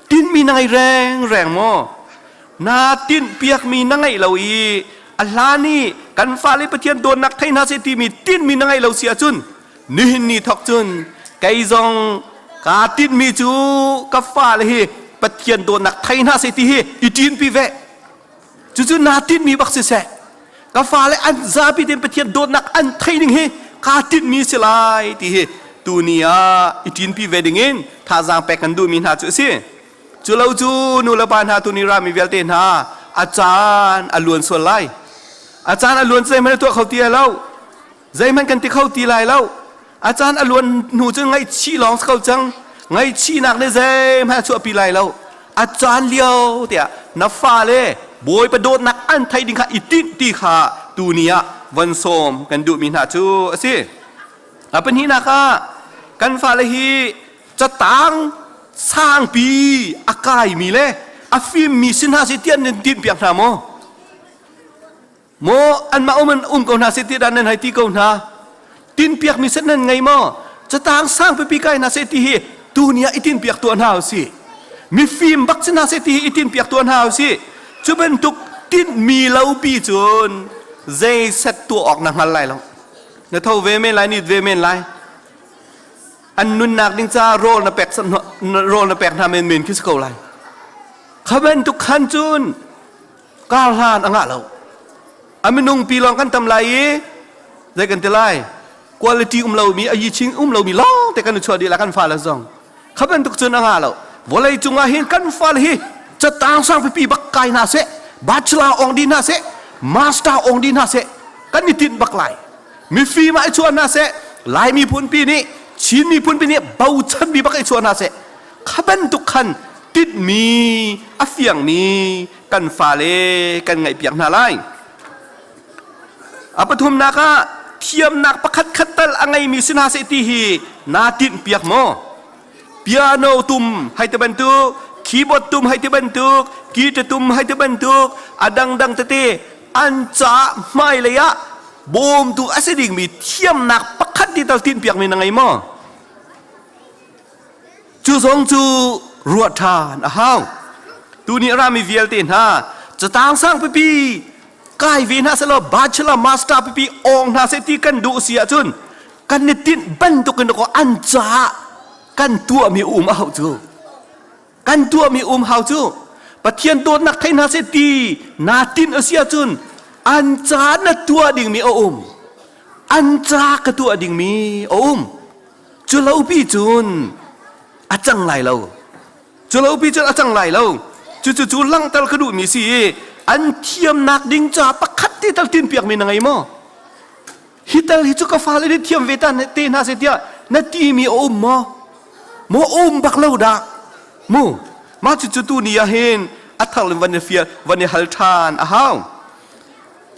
tinhmi na ngei rengreng maw? Na tinhpiakmi na ngeih lo i a hlan i kan fale Pathian dawtnak thei hna seh timi tinhmi na ngeih lo si ahcun nihin ni thawk cun kei zong kaa tinhmi cu ka fale hi Pathian dawtnak thei hna seh ti hi i ṭinpi ve. Cucu naa tinhmi bak siseh ka fale an zapi tein Pathian dawtnak an theih ning hi kaa tinhmi si lai ti hi tuni ah i ṭinpi ve dingin thazaang pek kan duhmi hna cu a si. Cu lo cu nu le pa hna tuni rami vialte hna a caan a luan sual lai. A caan a luan zeihmanh tuah kho ti lo. Zeihmanh kan ti kho ti lai lo. A caan a luan hnu cun ngaihchih lawng si ko cang. Ngaihchihnak nih zeihmanh a chuahpi lai lo. A caan lio tiah na fale Bawipa dawtnak an theih ding kha i tinh ti kha tuni ah von sawm kan duhmi hna cu a si. A pahnihnak ah kan fale hi catang sangpi a kaimi le a fimmi si hna seh tiah nan tinhpiak hna maw? Maw anmah um in um ko hna seh ti dah nan hei ti ko hna? Tinpiakmi set nan ngei maw? Catang sang pipi kai hna seh ti hi tuni ah i tinpiak tuah hna usih. Mifim bak si hna seh ti hi i tinpiak tuah hna usih. Cu bantuk tinhmi lo pi cun zei set tuah awk na hngal lai lo. Na tho ve men lai, nit ve men lai. An nunnak ding caah rawl na pek rawl na pek hna menmen khi si ko lai. Kha bantuk khan cun kar hlan a ngah lo. A minung pi lawng kan tam lai i zei kan ti lai quality um lomi a yiching um lomi lawng te kan i chuah dih la kan fale zong kha bantuk cun a ngah lo. Vawlei cungah hin kan fale hi catang sang pipi bak kai hna seh, bachelor ong di hna seh, master ong di hna seh, kan i tinh bak lai. Mifim ah i chuah hna seh, Lai miphun pi nih Chin miphun pi nih bochan mi bak i chuah hna seh. Kha bantuk khan tinhmi a fiangmi kan fale kan ngaihpiak hna lai. A pathumnak ah thiamnak pakhat khat tal a ngeimi si hna seh ti hi naa tinhpiak maw? Piano tum hei ti bantuk, keyboard tum hei ti bantuk, guitar tum hei ti bantuk, a dangdang tete an caah hmailei ah bawmtu a si dingmi thiamnak pakhat ti tal tinhpiakmi na ngei maw? Cu zong cu ruah ṭhan a hau. Tuni a rami vialte hna catang sang pipi kai ve hna selaw bachelor master pipi awng hna seh ti kan duh si ahcun kan i tinh bantukin ko an caah kan tuahmi um a hau cu. Kan tuahmi um hau cu. Pathian dawtnak thei hna seh ti naa tinh a si ahcun an caah na tuah dingmi a um. An caah ka tuah dingmi a um. Cu lo pi cun a cang lai lo. Cu lo pi cun a cang lai lo. Cucu cu langhter ka duhmi si i an thiamnak ding ca pakhat te tal tinpiakmi na ngei maw? Hi tal hi cu ka fale nih thiam ve ta te hna seh tiah na timi a um maw? Maw um bak lo dah? Mu mah cucu tu ni ah hin a thar in van i fial van i hal ṭhan a hau.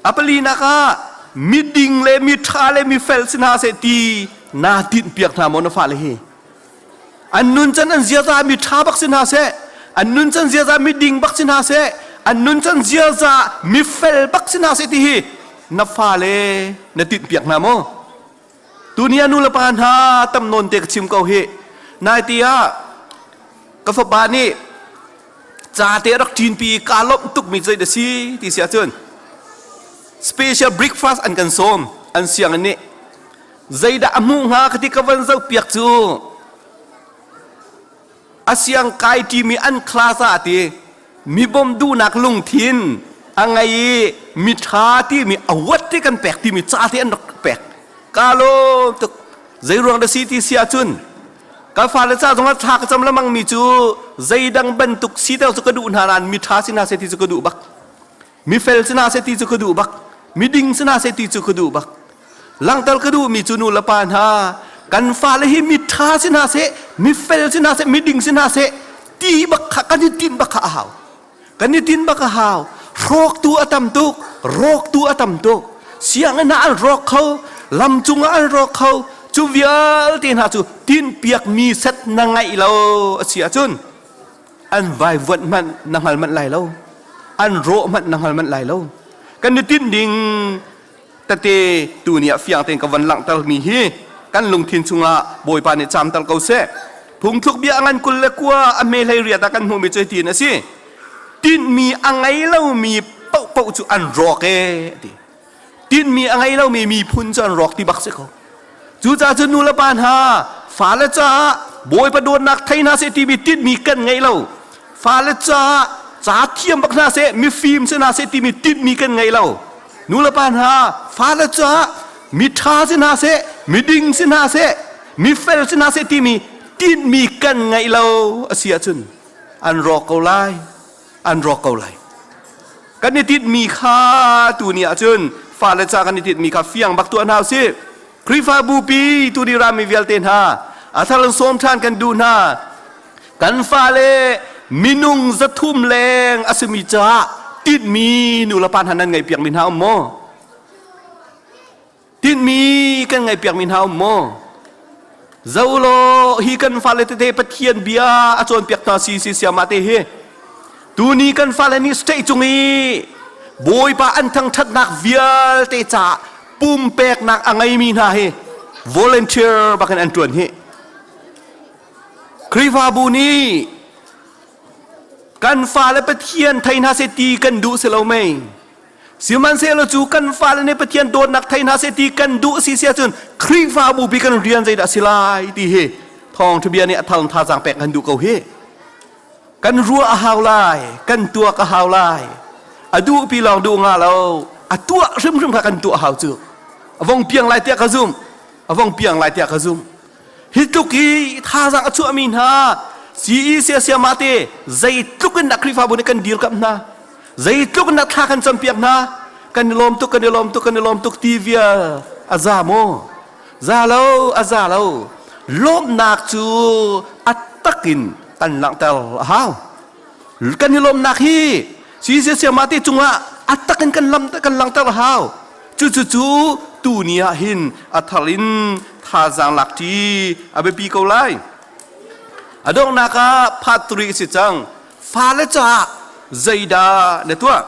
A palinak ah miding le miṭha le mifel si hna seh ti naa tinhpiak hna maw na fale hi? An nuncan an ziaza miṭha bak si hna seh, an nuncan ziaza miding bak si hna seh, an nuncan ziaza mifel bak si hna seh ti hi na fale na tinhpiak hna maw? Tuni ah nulepa hna tam nawn te ka chim ko hi. Nai ti ah ka fapa nih ca te rak ṭinpi i kaa lawmh tukmi cu zei dah si ti si ahcun special breakfast an kan sawm an sianginn nih zeidah a hmuh hnga ka ti ka van zohpiak cu a siang kai ṭimi an class ah ti mi bawmh duhnak lungthin a ngei i miṭha timi award te kan pek timi ca te an rak pek ka lawm tuk zei ruang dah si ti si ahcun ka fale ca zongah thla ka cam lamang mi cu zeidang bantuk siter cu ka duh hna nain miṭha si hna seh ti cu ka duh bak mifel si hna seh ti cu ka duh bak miding si hna seh ti cu ka duh bak langhter ka duhmi cu nu le pa hna kan fale hi miṭha si hna seh mifel si hna seh miding si hna seh ti bak kha kan i tinh bak kha a hau kan i tinh bak a hau hrawktu a tam tuk rawktu a tam tuk sianginn ah an rawk kho lam cungah an rawk kho cu vialte hna cu tinhpiakmi set na ngaih lo a si ahcun an vaivuanh hmanh na hngal manh lai lo an rawh hmanh na hngal manh lai lo kan i tinh ding tete tu ni ah fiang tein ka van langhter mi hi kan lungthin chungah Bawipa nih caamter ko seh. Phungthluk bia a ngan 29 a hme 18 ah kan hmuhmi cu hitin a si. Tinhmi a ngei lomi paohpaoh cu an rawk ee ti. Tinhmi a ngei lomi miphun cu an rawk ti bak si ko. Cucaah cun nu le pa hna fale caah Bawipa dawtnak thei hna seh timi tinhmi kan ngei lo. Fale caah ca thiam bak hna seh, mifim si hna seh timi tinhmi kan ngei lo. Nu le pa hna fale caah miṭha si hna seh, miding si hna seh, mifel si hna seh timi tinhmi kan ngeih lo a si ahcun an rawk ko lai, an rawk ko lai. Kan i tinhmi kha tu ni ahcun Fale ca kan i tinhmi kha fiang bak tuah hna usih. Khrihfabu pi tuni rami vialte hna a thar in sawm ṭhan kan duh hna. Kan fale minung 300 leng a simi caah tinhmi nu le pa hna nan ngaihpiakmi hna um maw? Tinhmi kan ngaihpiakmi hna um maw? Zo law hi kan fale tete Pathian bia a cawnpiak hna si si siama te hi tuni kan fale nih state cung i Bawipa an thangṭhatnak vialte caah pumpeknak a ngeimi hna hi volunteer bakin an ṭuan hi. Khrihfabu nih kan fale Pathian thei hna seh ti kan duh si lo mei? Sihmanhsehlaw cu kan fale nih Pathian dawtnak thei hna seh ti kan duh si si ahcun Khrihfabu pi kan rian zeidah si lai ti hi thawngṭha bia nih a thal thazaang pek kan duh ko hi. Kan ruah a hau lai, kan tuak a hau lai. A duh pi lawng duh nga lo, a tuah hrimhrim kha kan tuah hau cu. A vong piang lai tiah ka zumh. A vong piang lai tiah ka zumh. Hi tluk hi thazaang a chuahmi hna CE siasiama te zeitluk in dah Khrihfabu nih kan dirkamh hna zeitluk in dah thla kan campiak hna kan i lawm tuk kan i lawm tuk kan i lawm tuk ti vial a za maw za lo a za lo lawmhnak cu a takin kan langhter a hau kan i lawmhnak hi CE siasiama te cungah a takin kan lam kan langhter a hau Cucu tuni ah hin a thar in thazaang lak ṭi a biapi ko lai. A donghnak ah part 3 a si cang. Fale caah zeidah na tuah?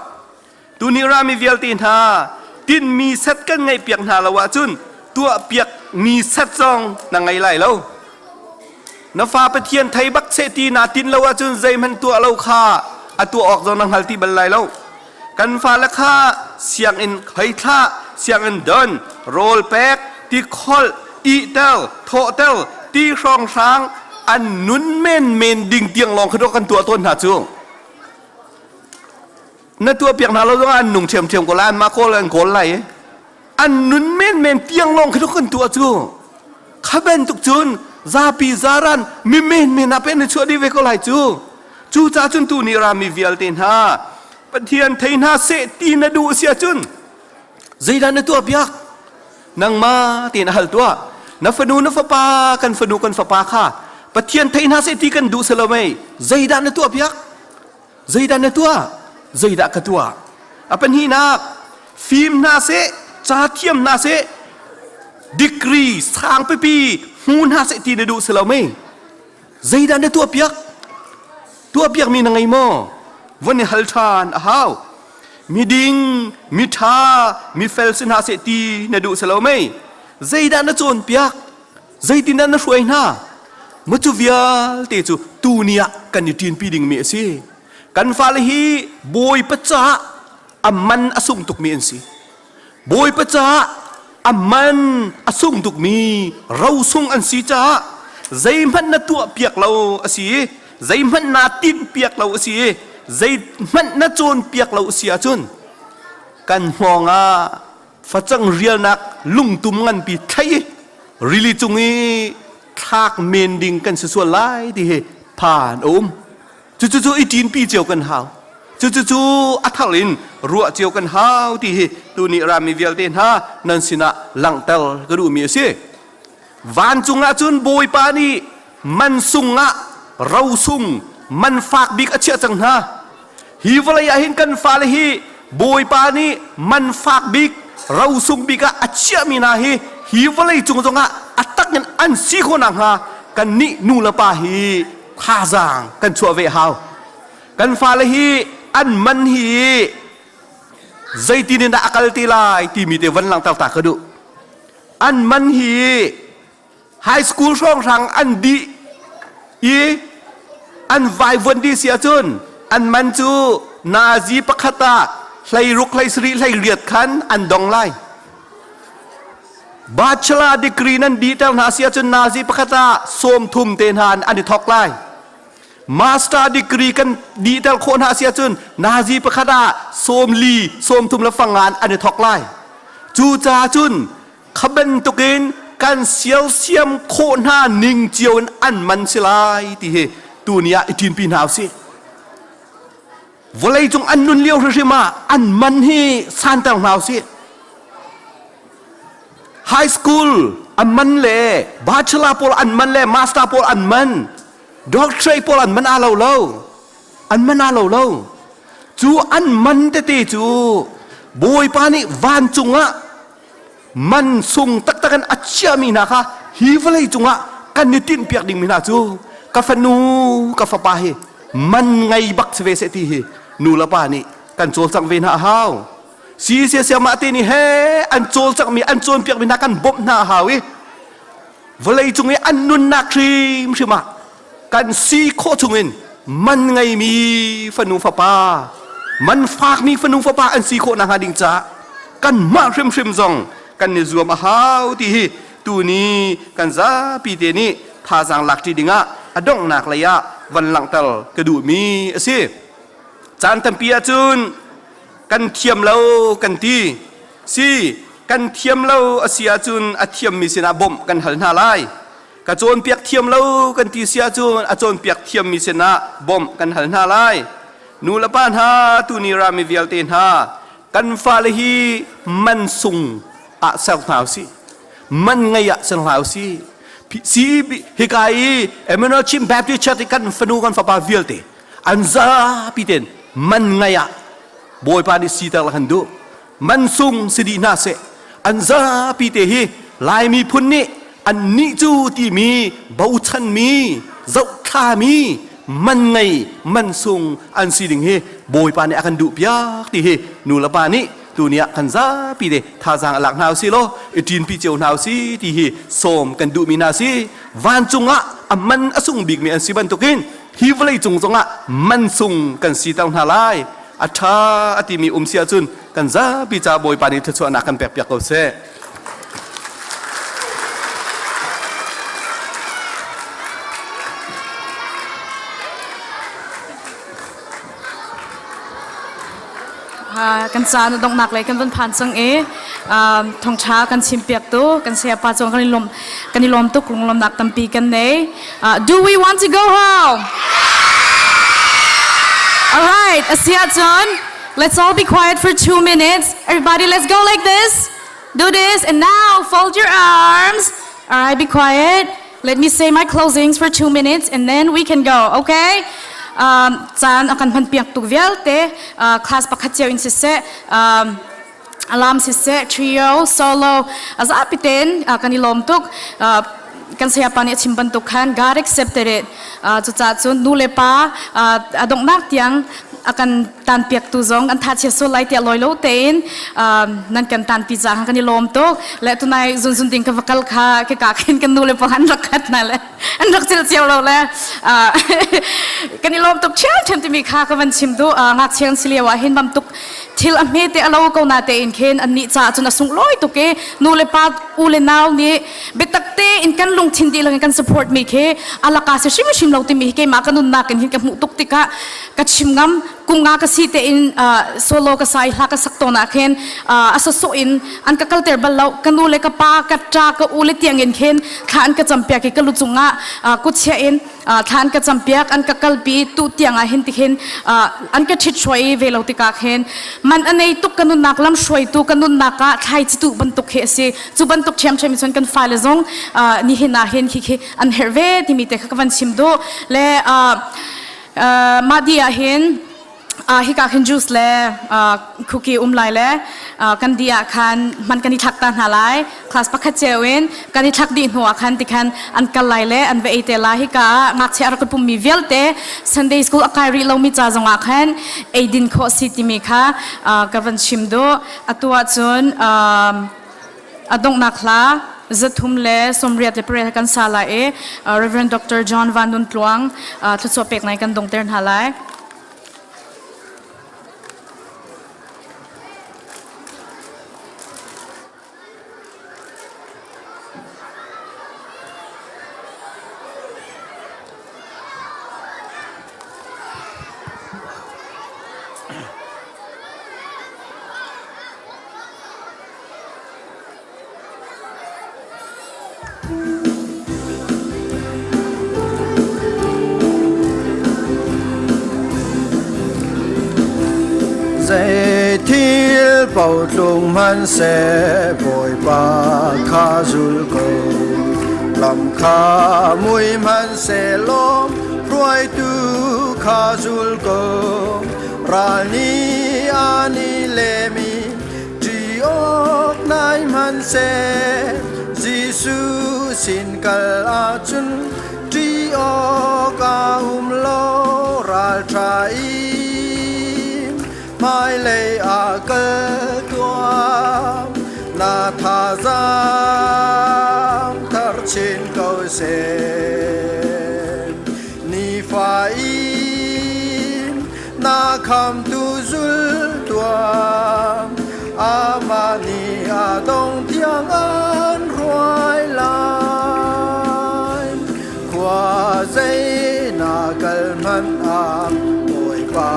Tuni rami vialte hna tinhmi set kan ngeihpiak hna lo ahcun tuahpiakmi set zong na ngei lai lo. Na fa Pathian thei bak seh ti naa tinh lo ahcun zeihmanh tuah lo kha a tuah awk zong na hngal ti bal lai lo. Kan fale kha sianginn hei thlah, sianginn don, rawl pek, tikholh, ihter, thawhter, ti hrawnghrang an nun menmen ding tiang lawng kha kan tuah tawn hna cu. Na tuahpiak hna lo zongah an nung ṭhiamṭhiam ko lai, anmah kawl an kawl lai i an nun menmen tiang lawng kha kan tuah cu. Kha bantuk cun zapi zaran mi menmen ah pen na chuah dih ve ko lai cu. Cucaah cun tu ni rami vialte hna Pathian thei hna seh ti na duh si ahcun zeidah na tuah piak? Nangmah tein a hal tuah. Na fanu na fapa kan fanu kan fapa kha Pathian thei hna seh ti kan duh si lo mei zeidah na tuah piak? Zeidah na tuah? Zeidah ka tuah? A pahnihnak fim hna seh, ca thiam hna seh, degree sang pipi hmu hna seh ti na duh si lo mei? Zeidah na tuahpiak? Tuahpiakmi na ngei maw? Von i hal ṭhan a hau. Miding, miṭha, mifel si hna seh ti na duh si lo mei? Zeidah na cawnpiak? Zeitindah na hruai hna? Maw cu vialte cu tuni ah kan i ṭinpi dingmi a si. Kan fale hi Bawipa caah a man a sung tukmi an si. Bawipa caah a man a sung tukmi rosung an si caah zeihmanh na tuahpiak lo a si i zeihmanh naa tinhpiak lo a si i zeihmanh na cawnpiak lo a si ahcun kan hngawng ah facang rialnak lungtum nganpi thlai i rili cung i thlak men ding kan si sual lai ti hi phan a um. Cucu cu i ṭinpi cio kan hau. Cucu cu a thar in ruah cio kan hau ti hi tuni rami vialte hna nan sinah langhter ka duhmi a si. Vancung ah cun Bawipa nih mansung ah rosung man fak bik a chiah cang hna. Hi vawlei ah hin kan fale hi Bawipa nih man fak bik rosung bik ah a chiahmi hna hi hi vawlei cung zongah a tak in an si khawh nakhnga kannih nu le pa hi thazaang kan chuah ve hau. Kan fale hi an man hi zeitin in dah a kal te lai timi te van langhter ta ka duh. An man hi high school hrawnghrang an dih i an vaivuan dih si ahcun an man cu nazi pakhat ah 16 17 18 khan an dong lai. Bachelor degree nan dihter hna si ahcun nazi pakhat ah 30 te hna an i thawk lai. Master degree kan dihter khawh hna si ahcun nazi pakhat ah 40, 30 le fangan an i thawk lai. Cucaah cun kha bantukin kan sialsiam khawh hna ning cio in an man si lai ti hi tuni ah i ṭinpi hna usih. Vawleicung an nun lio hrimhrim ah an man hi santer hna usih. High school an man le bachelor pawl an man le master pawl an man doctorate pawl an man aa lo lo. An man aa lo lo. Cu an man tete cu Bawipa nih vancung ah man sung taktak in a chiahmi hna kha hi vawlei cungah kan i tinhpiak dingmi hna cu ka fanu ka fapa hi man ngei bak si ve seh ti hi nu le pa nih kan cawlcangh ve hna a hau. Si sia mah te nih he an cawlcanghmi an cawnpiakmi hna kan bawmh hna a hau i vawlei cung i an nunnak hrimhrim ah kan si khawh chungin man ngeimi fanu fapa man fakmi fanu fapa an si khawh nakhnga ding caah kanmah hrimhrim zong kan i zuam a hau ti hi tuni kan zapi te nih thazaang lak ṭi dingah a donghnak lei ah van langhter ka duhmi a si. Caan tampi ahcun kan thiam lo kan ti. Si, kan thiam lo a si ahcun a thiammi sinah bawmh kan hal hna lai. Ka cawnpiak thiam lo kan ti si ahcun a cawnpiak thiammi sinah bawmh kan hal hna lai. Nu le pa hna, tuni rami vialte hna, kan fale hi man sung ah ser hna usih. Man ngei ah ser hna usih. Si hika i Emmanuel Chin Baptist Church i kan fanu kan fapa vialte an zapi ten man ngei ah Bawipa nih siter la kan duh. Man sung si dih hna seh. An zapi te hi Laimi phun nih an nih cu timi bochanmi zohthlami man ngei man sung an si ding hi Bawipa nih a kan duh piak ti hi nu le pa nih tuni ah kan zapi te thazaang a lak hna usih law i ṭinpi cio hna usih ti hi sawm kan duhmi hna si. Vancung ah a man a sung bikmi an si bantukin hi vawlei cung zongah man sung kan siter hna lai. A ṭha a timi um si ahcun kan zapi ca Bawipa nih thluachuahnak kan pekpiak ko seh. Kan caan a donghnak lei kan van phan cang i thawngṭha kan chimpiak tu kan sayapa cung kan i lawm kan i lawm tuk lunglawmnak tampi kan nei. Do we want to go home? All right, asia cun let's all be quiet for 2 minutes. Everybody, let's go like this. Do this and now fold your arms. All right, be quiet. Let me say my closings for 2 minutes and then we can go, okay? Caan a kan hman piak tuk vialte class pakhat cio in siseh alarm siseh trio solo a zapi tein kan i lawm tuk. Kan sayapa nih a chim bantuk khan God accepted it. Cucaah cun nu le pa a donghnak tiang a kan tanpiaktu zong an tha chia sual lai tiah lawi lo tein nan kan tanpi caah kan i lawm tuk le tunai zunzun ding ka va kal kha ke ka khin kan nu le pa an rak khat na le an rak cil cio lo le kan i lawm tuk ṭhiamṭhiam timi kha ka van chim duh. Ngakchia kan si lio ah hin bam tuk thil a hme te a lo ko na tein khin an nih caah cun a sunglawi tuk i nu le pa u le nau nih biatak tein kan lungthin dihlak in kan support mi khi alaka si hrimhrim lo timi hi keimah ka nunnak in hin ka hmuh tuk tikah ka chim ngam. Kum nga ka si tein solo ka sai hla ka sak tawn ah khin a sawsawh in an ka kalter bal lo. Ka nu le ka pa ka ṭa ka u le tiang in khin thla an ka campiak i ka lu cungah kutchia in thla an ka campiak an ka kalpi tu tiang ah hin tikhin an ka ṭhit hruai ve lo tikah khin man a nei tuk. Ka nunnak lam hruaitu ka nunnak ah thlaici tuh bantuk hi a si. Cu bantuk ṭhiamṭhiam in cun kan fale zong nihin ah hin khi khi an herh ve timi te kha ka van chim duh le mah di ah hin hika khin juice le cookie um lai le kan di ah khan hman kan i thlak ta hna lai. Class pakhat cio in kan i thlak dih hnu ah khan tikhan an kal lai le an va ei te lai. Hika ah ngakchia a rak i pummi vialte Sunday school a kai rih lomi ca zong ah khan eidin khawh si timi kha ka van chim duh. Atu ahcun a donghnak hla 388 kan sa lai i Reverend Dr. John Van Nun Tluang thluachuah pek nai kan dongter hna lai. Zei thil pau tlung hmanhseh Bawipa kha zul ko. Lam kha mui hmanhsehlaw hruaitu kha zul ko. Ral nih an i lem i ṭi awk nai hmanhseh Jesuh sin kal ahcun ṭi awk a um lo ralṭha in hmailei ah kal tuah na thazaang thar chin ko seh nifa in na khamtu zul tuah amah nih a dong tiang an hruai lai khua zei na kal hmanh ah Bawipa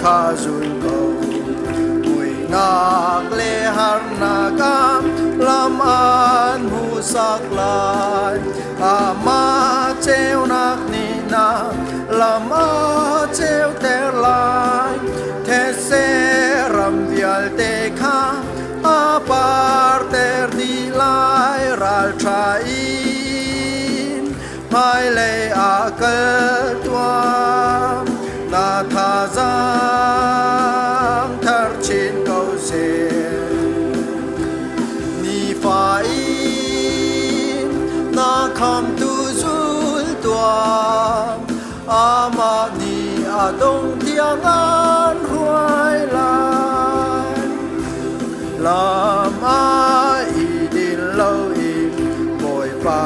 kha zul ko muihnak le harnak ah lam an hmuhsak lai amah ceunak nih na lam a ceuter lai thetse ram vialte kha a parter dih lai ralṭha in hmailei ah kal tuah na thazaang thar chin ko seh nifa in na khamtu zul tuah amah nih a dong tiang an hruai lai lam a i din loin Bawipa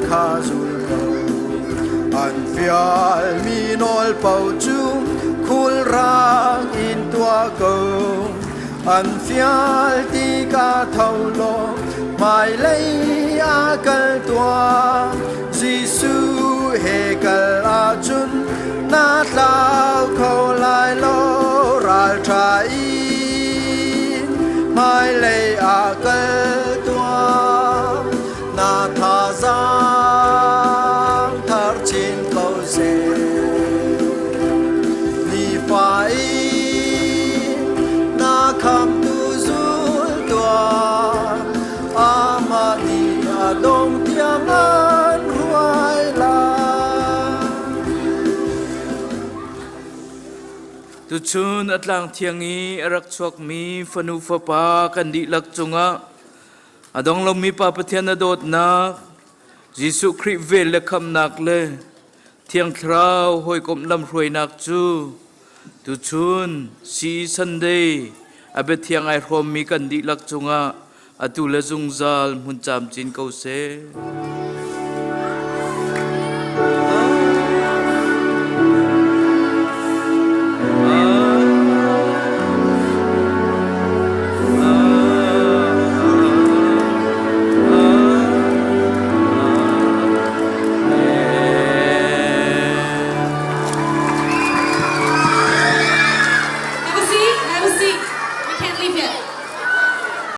kha zul ko an fialmi nawl paoh cu khulrang in tuah ko an fial tikah tho law hmailei ah kal tuah Jesuh he kal ahcun na tlau kho lai lo ralṭha in hmailei ah kal tuah na thazaang thar chin ko seh nifa in na khamtu zul tuah amah nih a dong tiang an hruai lai. Tuchun a tlang thiang i a rak chuakmi fanu fapa kan dihlak cungah a dong lomi Pa Pathian a dawtnak, Jesuh Khrih vel le khamhnak le Thiang Thlarau hawikomh lamhruainak cu tuchun CE Sunday a biathiang ai hrawmmi kan dihlak cungah atu le zungzal hmun camcin ko seh.